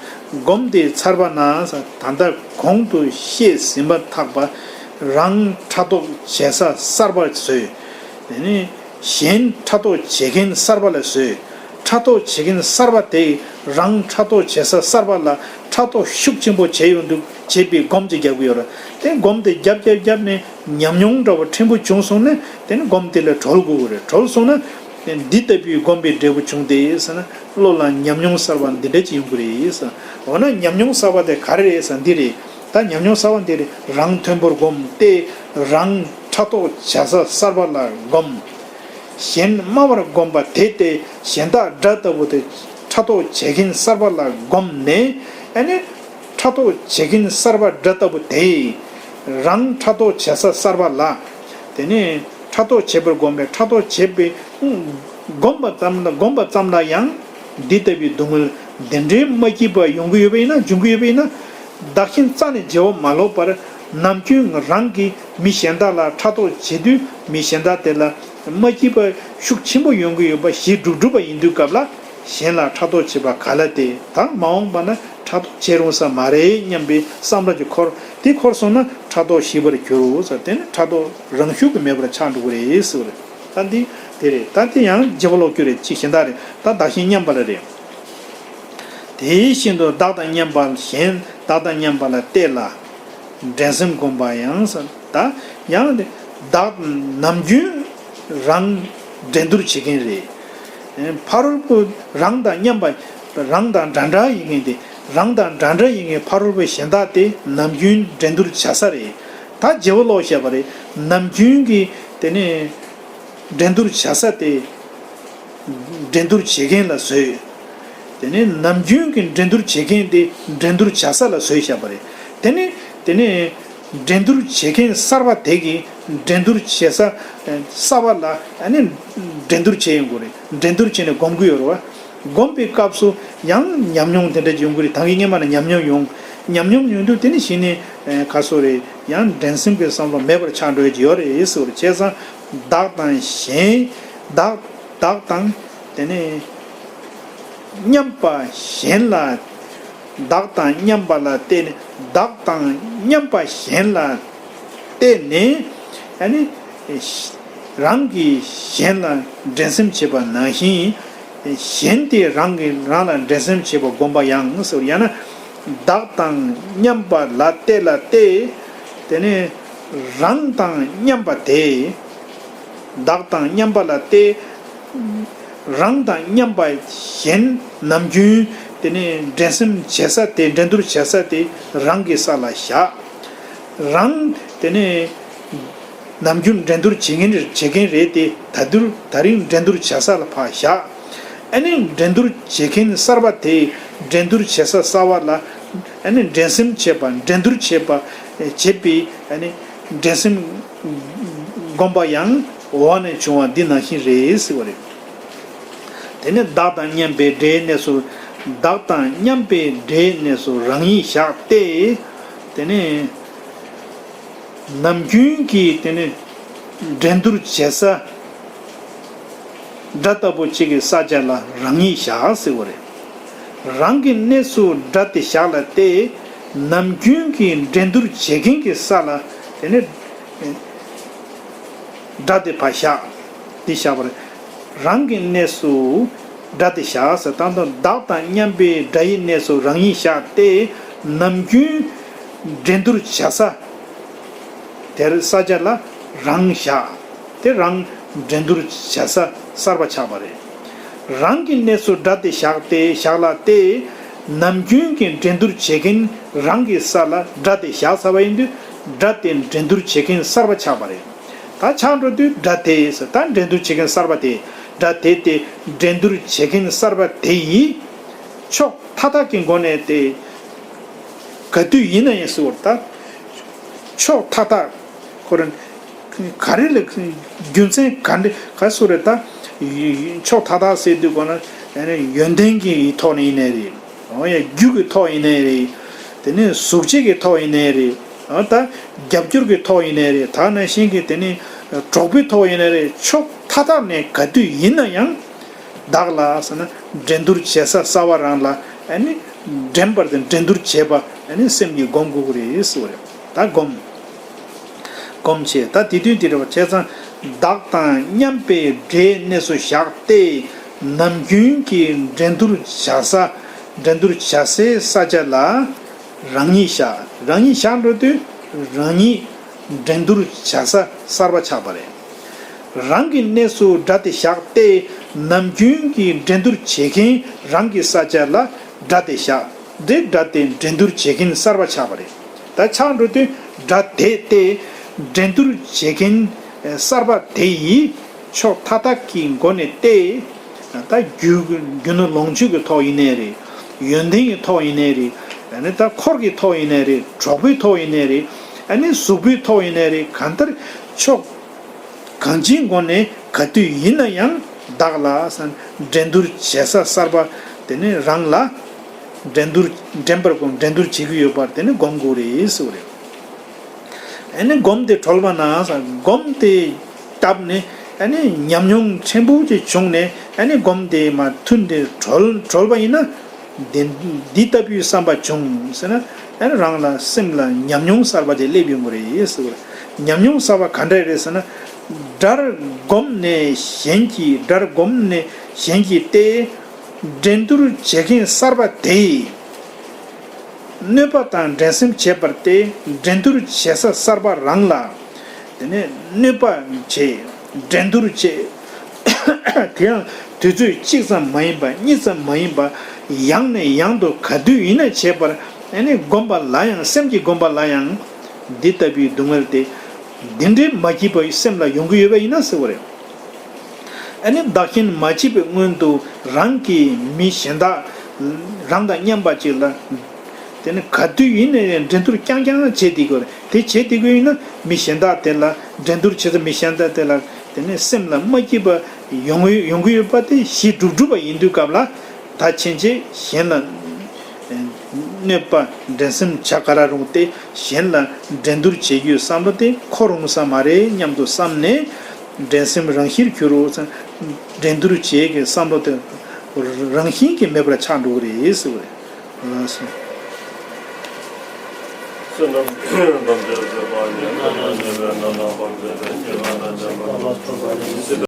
གོམས་ཏེ་ཚར་བ་ན་ཟེར། ད་ལྟ་གོང་དུ་བཤད་ཟིན་པ་ཐག་པ། རང་ཕྲག་དོག་བྱེད་ས་གསར་པ་བཟོས། དེ་ནས་གཞན་ཕྲག་དོག་བྱེད་མཁན་གསར་པ་ལ་བཟོས། ཕྲག་དོག་བྱེད་མཁན་གསར་པ་དེས་རང་ཕྲག་དོག་བྱེད་ས་གསར་པ་ལ་ཕྲག་དོག་ཤུགས་ཆེན་པོ་བྱས་ཡོང་དུས་བྱེད་པའི་སྒོམ་གྱི་རྒྱག་གི་ཡོད་རེད། དེ་སྒོམ་དེ་རྒྱབ་རྒྱབ་རྒྱབ་ནས་ཉམས་མྱོང་འདྲ་བོ་ཕྲན་བུ་བྱུང་སོང་ན། དེ་ནི་སྒོམ་དེ་ལས་གྲོལ་དགོས་ཀྱི་རེད། གྲོལ་སོང་ན་འདི་ལྟ་བུའི་སྒོམ་པའི་འབྲས་བུ་བྱུང་སྟེ་ཟེར་ན། བློ་ལ་ཉམས་མྱོང་གསར་པ་འདི་འདྲ་ཅིག་ཡོང་གི་རེད་ཟེར། འོ་ན་ཉམས་མྱོང་གསར་པ་དེ་ག་རེ་རེད་ཟེར་ན་འདི་རེད། ད་ཉམས་མྱོང་གསར་པ་འདི་རེད། རང་མཐོན་པོར་བསྒོམས་ཏེ་རང་ཕྲག་དོག་བྱ་ས་གསར་པ་ལ་བསྒོམ། གཞན་དམའ་བར་བསྒོམས་པ་དེ་སྟེ། གཞན་དག་དགྲ་ལྟ་བུ་དེ་ཕྲག་དོག་བྱེད་མཁན་གསར་པ་ལ་བསྒོམས་ནས། ཨ་ནི་ཕྲག་དོག་བྱེད་མཁན་གསར་པ་དགྲ་ལྟ་བུ་དེས་རང་ཕྲག་དོག་བྱེད་ས་གསར་པ་ལ། དེ་ནས་ཕྲག་དོག་བྱེད་པར་བསྒོམས་པས། ཕྲག་དོག་བྱེད་པའི་བསྒོམས་པ་ཙམ་ལ། བསྒོམས་པ་ཙམ་ལ་ཡང་འདི་ལྟ་བུའི་སྡུག་བསྔལ་འདི་འདྲའི་མ་སྐྱིད་པ་ཡོང་གི་ཡོད་པ་ཡིན་ན། འབྱུང་གི་ཡོད་པ་ཡིན་ན། བདག་གཞན་རྩ་ནས་བརྗེ་བ་མ་ལོག་པར་ནམ་རྒྱུན་རང་གིས་མི་གཞན་དག་ལ་ཕྲག་དོག་བྱེད་དུས། མི་གཞན་དག་དེ་ལ་མ་སྐྱིད་པ་ཤུགས་ཆེན་པོ་ཡོང་གི་ཡོད་པ་གཞི་གྲུབ་གྲུབ་པ་ཡིན་དུས་སྐབས་ལ། གཞན་ལ་ཕྲག་དོག་བྱེད་པ་ག་ལ་སྟེ། ད་མ་འོངས་པ་ན་ཕྲག་དོག་བྱེད་རུང་ས་མ་རེད་སྙམ་པའི་བསམ་བློ་ཅིག་འཁོར། དེ་འཁོར་སོང་ན་ཕྲག་དོག་ཞི་བར་འགྱུར་རོ་ཟེར། དེ་ནི་ཕྲག་དོག་རང་ཤུགས་ཀྱིས་མེད་པར་ཆགས་འགྲོ་གི་རེད་ཟེར་བ་རེད། ད་འདི་དེ་རེད། ད་དེ་ཡང་རྗེ་བོ་ལོག་སྐྱོར་རེད། ཅིག་གཞན་དག་རེད། ད་བདག་གཞན་མཉམ་པ་ལ་རེད། དེ་བཞིན་དུ་བདག་དང་མཉམ་པ་གཞན། བདག་དང་མཉམ་པ་ལ་གཏད་ལ། འགྲན་སེམས་བསྒོམ་པ་ཡང་ཟེར། ད་ཡང་དེ་བདག་ནམ་རྒྱུན་རང་འགྲན་བསྡུར་བྱེད་མཁན་རེད། ཕ་རོལ་པོ་རང་དང་མཉམ་པ། རང་དང་འདྲ་འདྲ་ཡིན་མཁན་དེ། རང་དང་འདྲ་འདྲ་ཡིན་མཁན་ཕ་རོལ་པོའི་གཞན་དག་དེ་ནམ་རྒྱུན་འགྲན་བསྡུར་བྱ་ས་རེད། ད་རྗེ་བོ་ལོག་བཤད་པ་རེད། ནམ་རྒྱུན་གྱི་དེ་ནས་འགྲན་བསྡུར་བྱ་ས་དེ། འགྲན་བསྡུར་བྱེད་མཁན་ལ་བཟོས། དེ་ནས་ནམ་རྒྱུན་གྱི་འགྲན་བསྡུར་བྱེད་མཁན་དེ་འགྲན་བསྡུར་བྱ་ས་ལ་བཟོས་བཞག་པ་རེད། དེ་ནས་དེ་ནས་འགྲན་བསྡུར་བྱེད་མཁན་གསར་པ་དེ་གིས་འགྲན་བསྡུར་བྱེད་ས་གསར་པ་ལ་ཨ་ནི་འགྲན་བསྡུར་བྱེད་ཡོང་གི་རེད། འགྲན་བསྡུར་བྱས་ནས་སྒོམ་གྱི་ཡོད་རེད་བ། སྒོམ་པའི་སྐབས་སུ་ཡང་ཉམས་མྱོང་དེ་འདྲ་ཅིག་ཡོང་གི་རེད། ད་གིན་སྔོན་མ་ནས་ཉམས་མྱོང་ཡོང་། ཉམས་མྱོང་ཡོང་དུས་དེ་ནི་གཞི་ནས་ག་སོ་རེད། ཡང་འགྲན་སེམས་ཀྱི་བསམ་བློ་མེད་པར་ཆགས་འགྲོ་ཡི་ཡོད་རེད་ཟེར་བ་རེད། བྱས་ཙང་བདག་དང་གཞན། བདག་བདག་དང་དེ་ནས་མཉམ་པ་གཞན་ལ། བདག་དང་མཉམ་པ་ལ་བརྟེན་ནས། བདག་དང་མཉམ་པ་གཞན་ལ་བརྟེན་ནས། ཨ་ནི་རང་གིས་གཞན་ལ་འགྲན་སེམས་བྱེད་པ་ནང་བཞིན། གཞན་དེས་རང་གིས་རང་ལ་འགྲན་སེམས་བྱེད་པ་བསྒོམ་པ་ཡང་ཟེར། ཡང་ན་བདག་དང་མཉམ་པ་ལ་བལྟས་ལ་བལྟས། དེ་ནས་རང་དང་མཉམ་པ་དེས། བདག་དང་མཉམ་པ་ལ་བལྟས། རང་དང་མཉམ་པ་གཞན་ནམ་རྒྱུན་དེ་ནས་འགྲན་སེམས་བྱེད་ས་དེ། འགྲན་བསྡུར་བྱེད་ས་དེ་རང་གི་ས་ལ་བཞག་རང་དེ་ནས་ནམ་རྒྱུན་འགྲན་བསྡུར་བྱེད་མཁན་བྱེད་མཁན་རེད་དེ། ད་དུང་ད་རིང་འགྲན་བསྡུར་བྱ་ས་ལ་ཕར་བཞག་ཨ་ནི་འགྲན་བསྡུར་བྱེད་མཁན་གསར་པ་དེས་འགྲན་བསྡུར་བྱེད་ས་གསར་པ་ལ། ཨ་ནི་འགྲན་སེམས་བྱེད་པ། འགྲན་བསྡུར་བྱེད་པ། བྱེད་པའི་ཨ་ནི་འགྲན་སེམས་བསྒོམ་པ་ཡང་འོག་ནས་བྱུང་བ་འདི་ནང་བཞིན་རེད་ཟེར་བ་རེད། དེ་ནས་བདག་དང་མཉམ་པའི་དགྲའི་གནས་སུ། བདག་དང་མཉམ་པའི་དགྲའི་གནས་སུ་རང་ཉིད་བཞག་སྟེ། དེ་ནས་ནམ་རྒྱུན་གྱི་དེ་ནས་འགྲན་བསྡུར་བྱེད་ས་དགྲ་ལྟ་བུ་གཅིག་གི་ས་ཆ་ལ་རང་ཉིད་བཞག་ཟེར་བ་རེད། རང་གི་གནས་སུ་དགྲ་དེ་བཞག་ལ་བལྟས། ནམ་རྒྱུན་གྱི་འགྲན་བསྡུར་བྱེད་མཁན་གྱི་ས་ལ་དེ་ནས་དགྲ་དེ་ཕར་བཞག་འདི་བཞག་པ་རེད། རང་གི་གནས་སུ་དགྲ་དེ་བཞག་ཟེར། ད་དུང་བདག་དང་མཉམ་པའི་དགྲ་ཡི་གནས་སུ་རང་ཉིད་བཞག་སྟེ། ནམ་རྒྱུན་འགྲན་བསྡུར་བྱ་ས་དེར་ས་ཆ་ལ་རང་བཞག་དེ་རང་འགྲན་བསྡུར་བྱ་ས་གསར་པ་ཆགས་པ་རེད། རང་གི་གནས་སུ་དགྲ་དེ་བཞག་སྟེ། བཞག་ལ་བལྟས། ནམ་རྒྱུན་གྱི་འགྲན་བསྡུར་བྱེད་མཁན་རང་གི་ས་ལ་སྒྲ་དེ་བཞག་ཚར་བ་ཡིན་དུས། སྒྲ་དེ་འགྲན་བསྡུར་བྱེད་མཁན་གསར་པ་ཆགས་པ་རེད། ད་ཆགས་འགྲོ་དུས་སྒྲ་དེ་ཟེར། ད་འགྲན་བསྡུར་བྱེད་མཁན་གསར་པ་དེ། སྒྲ་དེ་དེ་འགྲན་བསྡུར་བྱེད་མཁན་གསར་པ་དེ་ཡིས་ཕྱོགས་མཐའ་དག་གི་སྒོ་ནས་དེ་ག་དུས་ཡིན་ན་ཡང་ཟེར་བ་རེད། ད་ཕྱོགས་མཐའ་དག་ཁོ་རང་ག་རེ་ལ་རྒྱུ་མཚན་ག་འདྲ་ག་སུ་རེད། ད་ཕྱོགས་མཐའ་དག་ཟེར་དུས་གོ་ན་ཡོན་ཏན་གྱི་ཐོག་ནས་ཡིན་ནའི་རེད། འོ་ཡ། རྒྱུ་གི་ཐོག་ཡིན་ནའི་རེད། དེ་ནས་གཟུགས་བྱད་ཀྱི་ཐོག་ཡིན་ནའི་རེད། འོ་ད་རྒྱབ་སྐྱོར་གྱི་ཐོག་ཡིན་ནའི་རེད། ད་ནང་བཞིན་གྱི་དེ་ནས་གྲོགས་པོའི་ཐོག་ཡིན་ནའི་རེད། ཕྱོགས་མཐའ་དག་ནས་ག་དུས་ཡིན་ན་ཡང་བདག་ལ་ཟེར་ན་འགྲན་བསྡུར་བྱེད་ས་གསར་པ་རང་ལ་ཨ་ནི་འགྲན་པར་དེ་འགྲན་བསྡུར་བྱེད་པ་ཨ་ནི་སེམས་ཀྱིས་སྒོམ་དགོས་ཀྱི་རེད་ཟེར་བ་རེད། ད་སྒོམ། སྒོམ་བྱེད། ད་དེ་དུས་འདི་རེད་བ། བྱས་ཙང་བདག་དང་མཉམ་པའི་སྒྲའི་གནས་སུ་བཞག་སྟེ། ནམ་རྒྱུན་གྱི་འགྲན་བསྡུར་བྱ་ས། འགྲན་བསྡུར་བྱ་སའི་ས་ཆ་ལ་རང་ཉིད་བཞག་རང་ཉིད་བཞག་འགྲོ་དུས་རང་ཉིད་འགྲན་བསྡུར་བྱ་ས་གསར་པ་ཆགས་པ་རེད། རང་གི་གནས་སུ་སྒྲ་དེ་བཞག་སྟེ། ནམ་རྒྱུན་གྱི་འགྲན་བསྡུར་བྱེད་མཁན་རང་གི་ས་ཆ་ལ་སྒྲ་དེ་བཞག་འདི་སྒྲ་དེ་འགྲན་བསྡུར་བྱེད་མཁན་གསར་པ་ཆགས་པ་རེད། ད་ཆགས་འགྲོ་དུས་སྒྲ་དེ་སྟེ་འགྲན་བསྡུར་བྱེད་མཁན་གསར་པ་དེ་ཡིས་ཕྱོགས་མཐའ་དག་གི་སྒོ་ནས་ཏེ། ད་རྒྱུ་རྒྱུ་ནོར་ལོངས་སྤྱོད་ཀྱི་ཐོག་ཡིན་ནའི་རེད། ཡོན་ཏན་གྱི་ཐོག་ཡིན་ནའི་རེད། ཨ་ནི་ད་འཁོར་གྱི་ཐོག་ཡིན་ནའི་རེད། གྲོགས་པོའི་ཐོག་ཡིན་ནའི་རེད། ཨ་ནི་གཟུགས་པོའི་ཐོག་ཡིན་ནའི་རེད། གང་ལྟར་ཕྱོགས་གང་ཅིའི་སྒོ་ནས་ག་དུས་ཡིན་ན་ཡང་བདག་ལ་ཟེར་འགྲན་བསྡུར་བྱེད་ས་གསར་པ་དེ་ནི་རང་ལ་འགྲན་བསྡུར་འགྲན་པར་སྒོམ། འགྲན་བསྡུར་བྱེད་ཀྱི་ཡོད་པར་དེ་ནི་སྒོམ་དགོས་རེད་ཟེར་བ་རེད། ཨ་ནི་སྒོམ་དེ་གྲོལ་བ་ན་ཟེར། སྒོམ་དེ་བཏབ་ནས་ཨ་ནི་ཉམས་མྱོང་ཕྲན་བུ་ཅིག་བྱུང་ནས་ཨ་ནི་སྒོམ་དེ་མར་ཐུན་དེ་གྲོལ་གྲོལ་བ་ཡིན་ན། འདི་འདི་ལྟ་བུའི་བསམ་པ་བྱུང་ཟེར་ན། ཨ་ནི་རང་ལ་སེམས་ལ་ཉམས་མྱོང་གསར་པ་དེ་སླེབས་ཡོང་གི་རེད་ཟེར་བ་རེད། ཉམས་མྱོང་གསར་པ་ག་འདྲ་རེད་ཟེར་ན། སྒྲར་བསྒོམས་ནས་གཞན་གྱིས། སྒྲར་བསྒོམས་ནས་གཞན་གྱིས་ཏེ། འགྲན་བསྡུར་བྱེད་མཁན་གསར་པ་དེས་གནོད་པ་དང་འགྲན་སེམས་བྱེད་པར་ཏེ། འགྲན་བསྡུར་བྱེད་ས་གསར་པ་རང་ལ་དེ་ནས་གནོད་པ་བྱེད། འགྲན་བསྡུར་བྱེད། དེ་ཡང་དུས་ཚོད་གཅིག་ཙམ་མ་ཡིན་པ། གཉིས་ཙམ་མ་ཡིན་པ། ཡང་ནས་ཡང་དུ་ག་དུས་ཡིན་ན་བྱེད་པར་ཨ་ནི་བསྒོམ་པ་ལ་ཡང་། སེམས་ཀྱིས་བསྒོམ་པ་ལ་ཡང་འདི་ལྟ་བུའི་སྡུག་བསྔལ་དེ་འདི་འདྲའི་མ་སྐྱིད་པ་སེམས་ལ་ཡོང་གི་ཡོད་པ་ཡིན་ན་ཟེར་བ་རེད། ཨ་ནི་བདག་གཞན་མ་གཅིག་པའི་སྔོན་དུ་རང་གིས་མི་གཞན་དག་རང་དང་མཉམ་པ་ཅིག་ལ། དེ་ནི་ག་དུས་ཡིན་ནའི་འགྲན་བསྡུར་རྐྱང་རྐྱང་བྱེད་བསྡད་དགོས་རེད། དེ་བྱེད་བསྡད་དགོས་ཡིན་ན་མི་གཞན་དག་དེ་ལ། འགྲན་བསྡུར་བྱེད་ས་མི་གཞན་དག་དེ་ལ་དེ་ནི་སེམས་ལ་མ་སྐྱིད་པ་ཡོང་ཡོང་གི་ཡོད་པ་དེ་གཞི་གྲུབ་གྲུབ་པ་ཡིན་དུས་སྐབས་ལ། ད་ཕྱིན་ཆད་གཞན་ལ་གནོད་པ་འགྲན་སེམས་བྱ་ག་ར་རུང་སྟེ། གཞན་ལ་འགྲན་བསྡུར་བྱེད་རྒྱུའི་བསམ་བློ་དེ་འཁོར་འོང་ས་མ་རེད་སྙམ་དུ་བསམ་ནས། འགྲན་སེམས་རང་ཞིར་གྱུར་རོ། འགྲན་བསྡུར་བྱེད་ཀྱི་བསམ་བློ་དེ་རང་བཞིན་གྱིས་མེད་པར་ཆགས་འགྲོ་གི་རེད་ཟེར་བ་རེད། ལགས་སོ།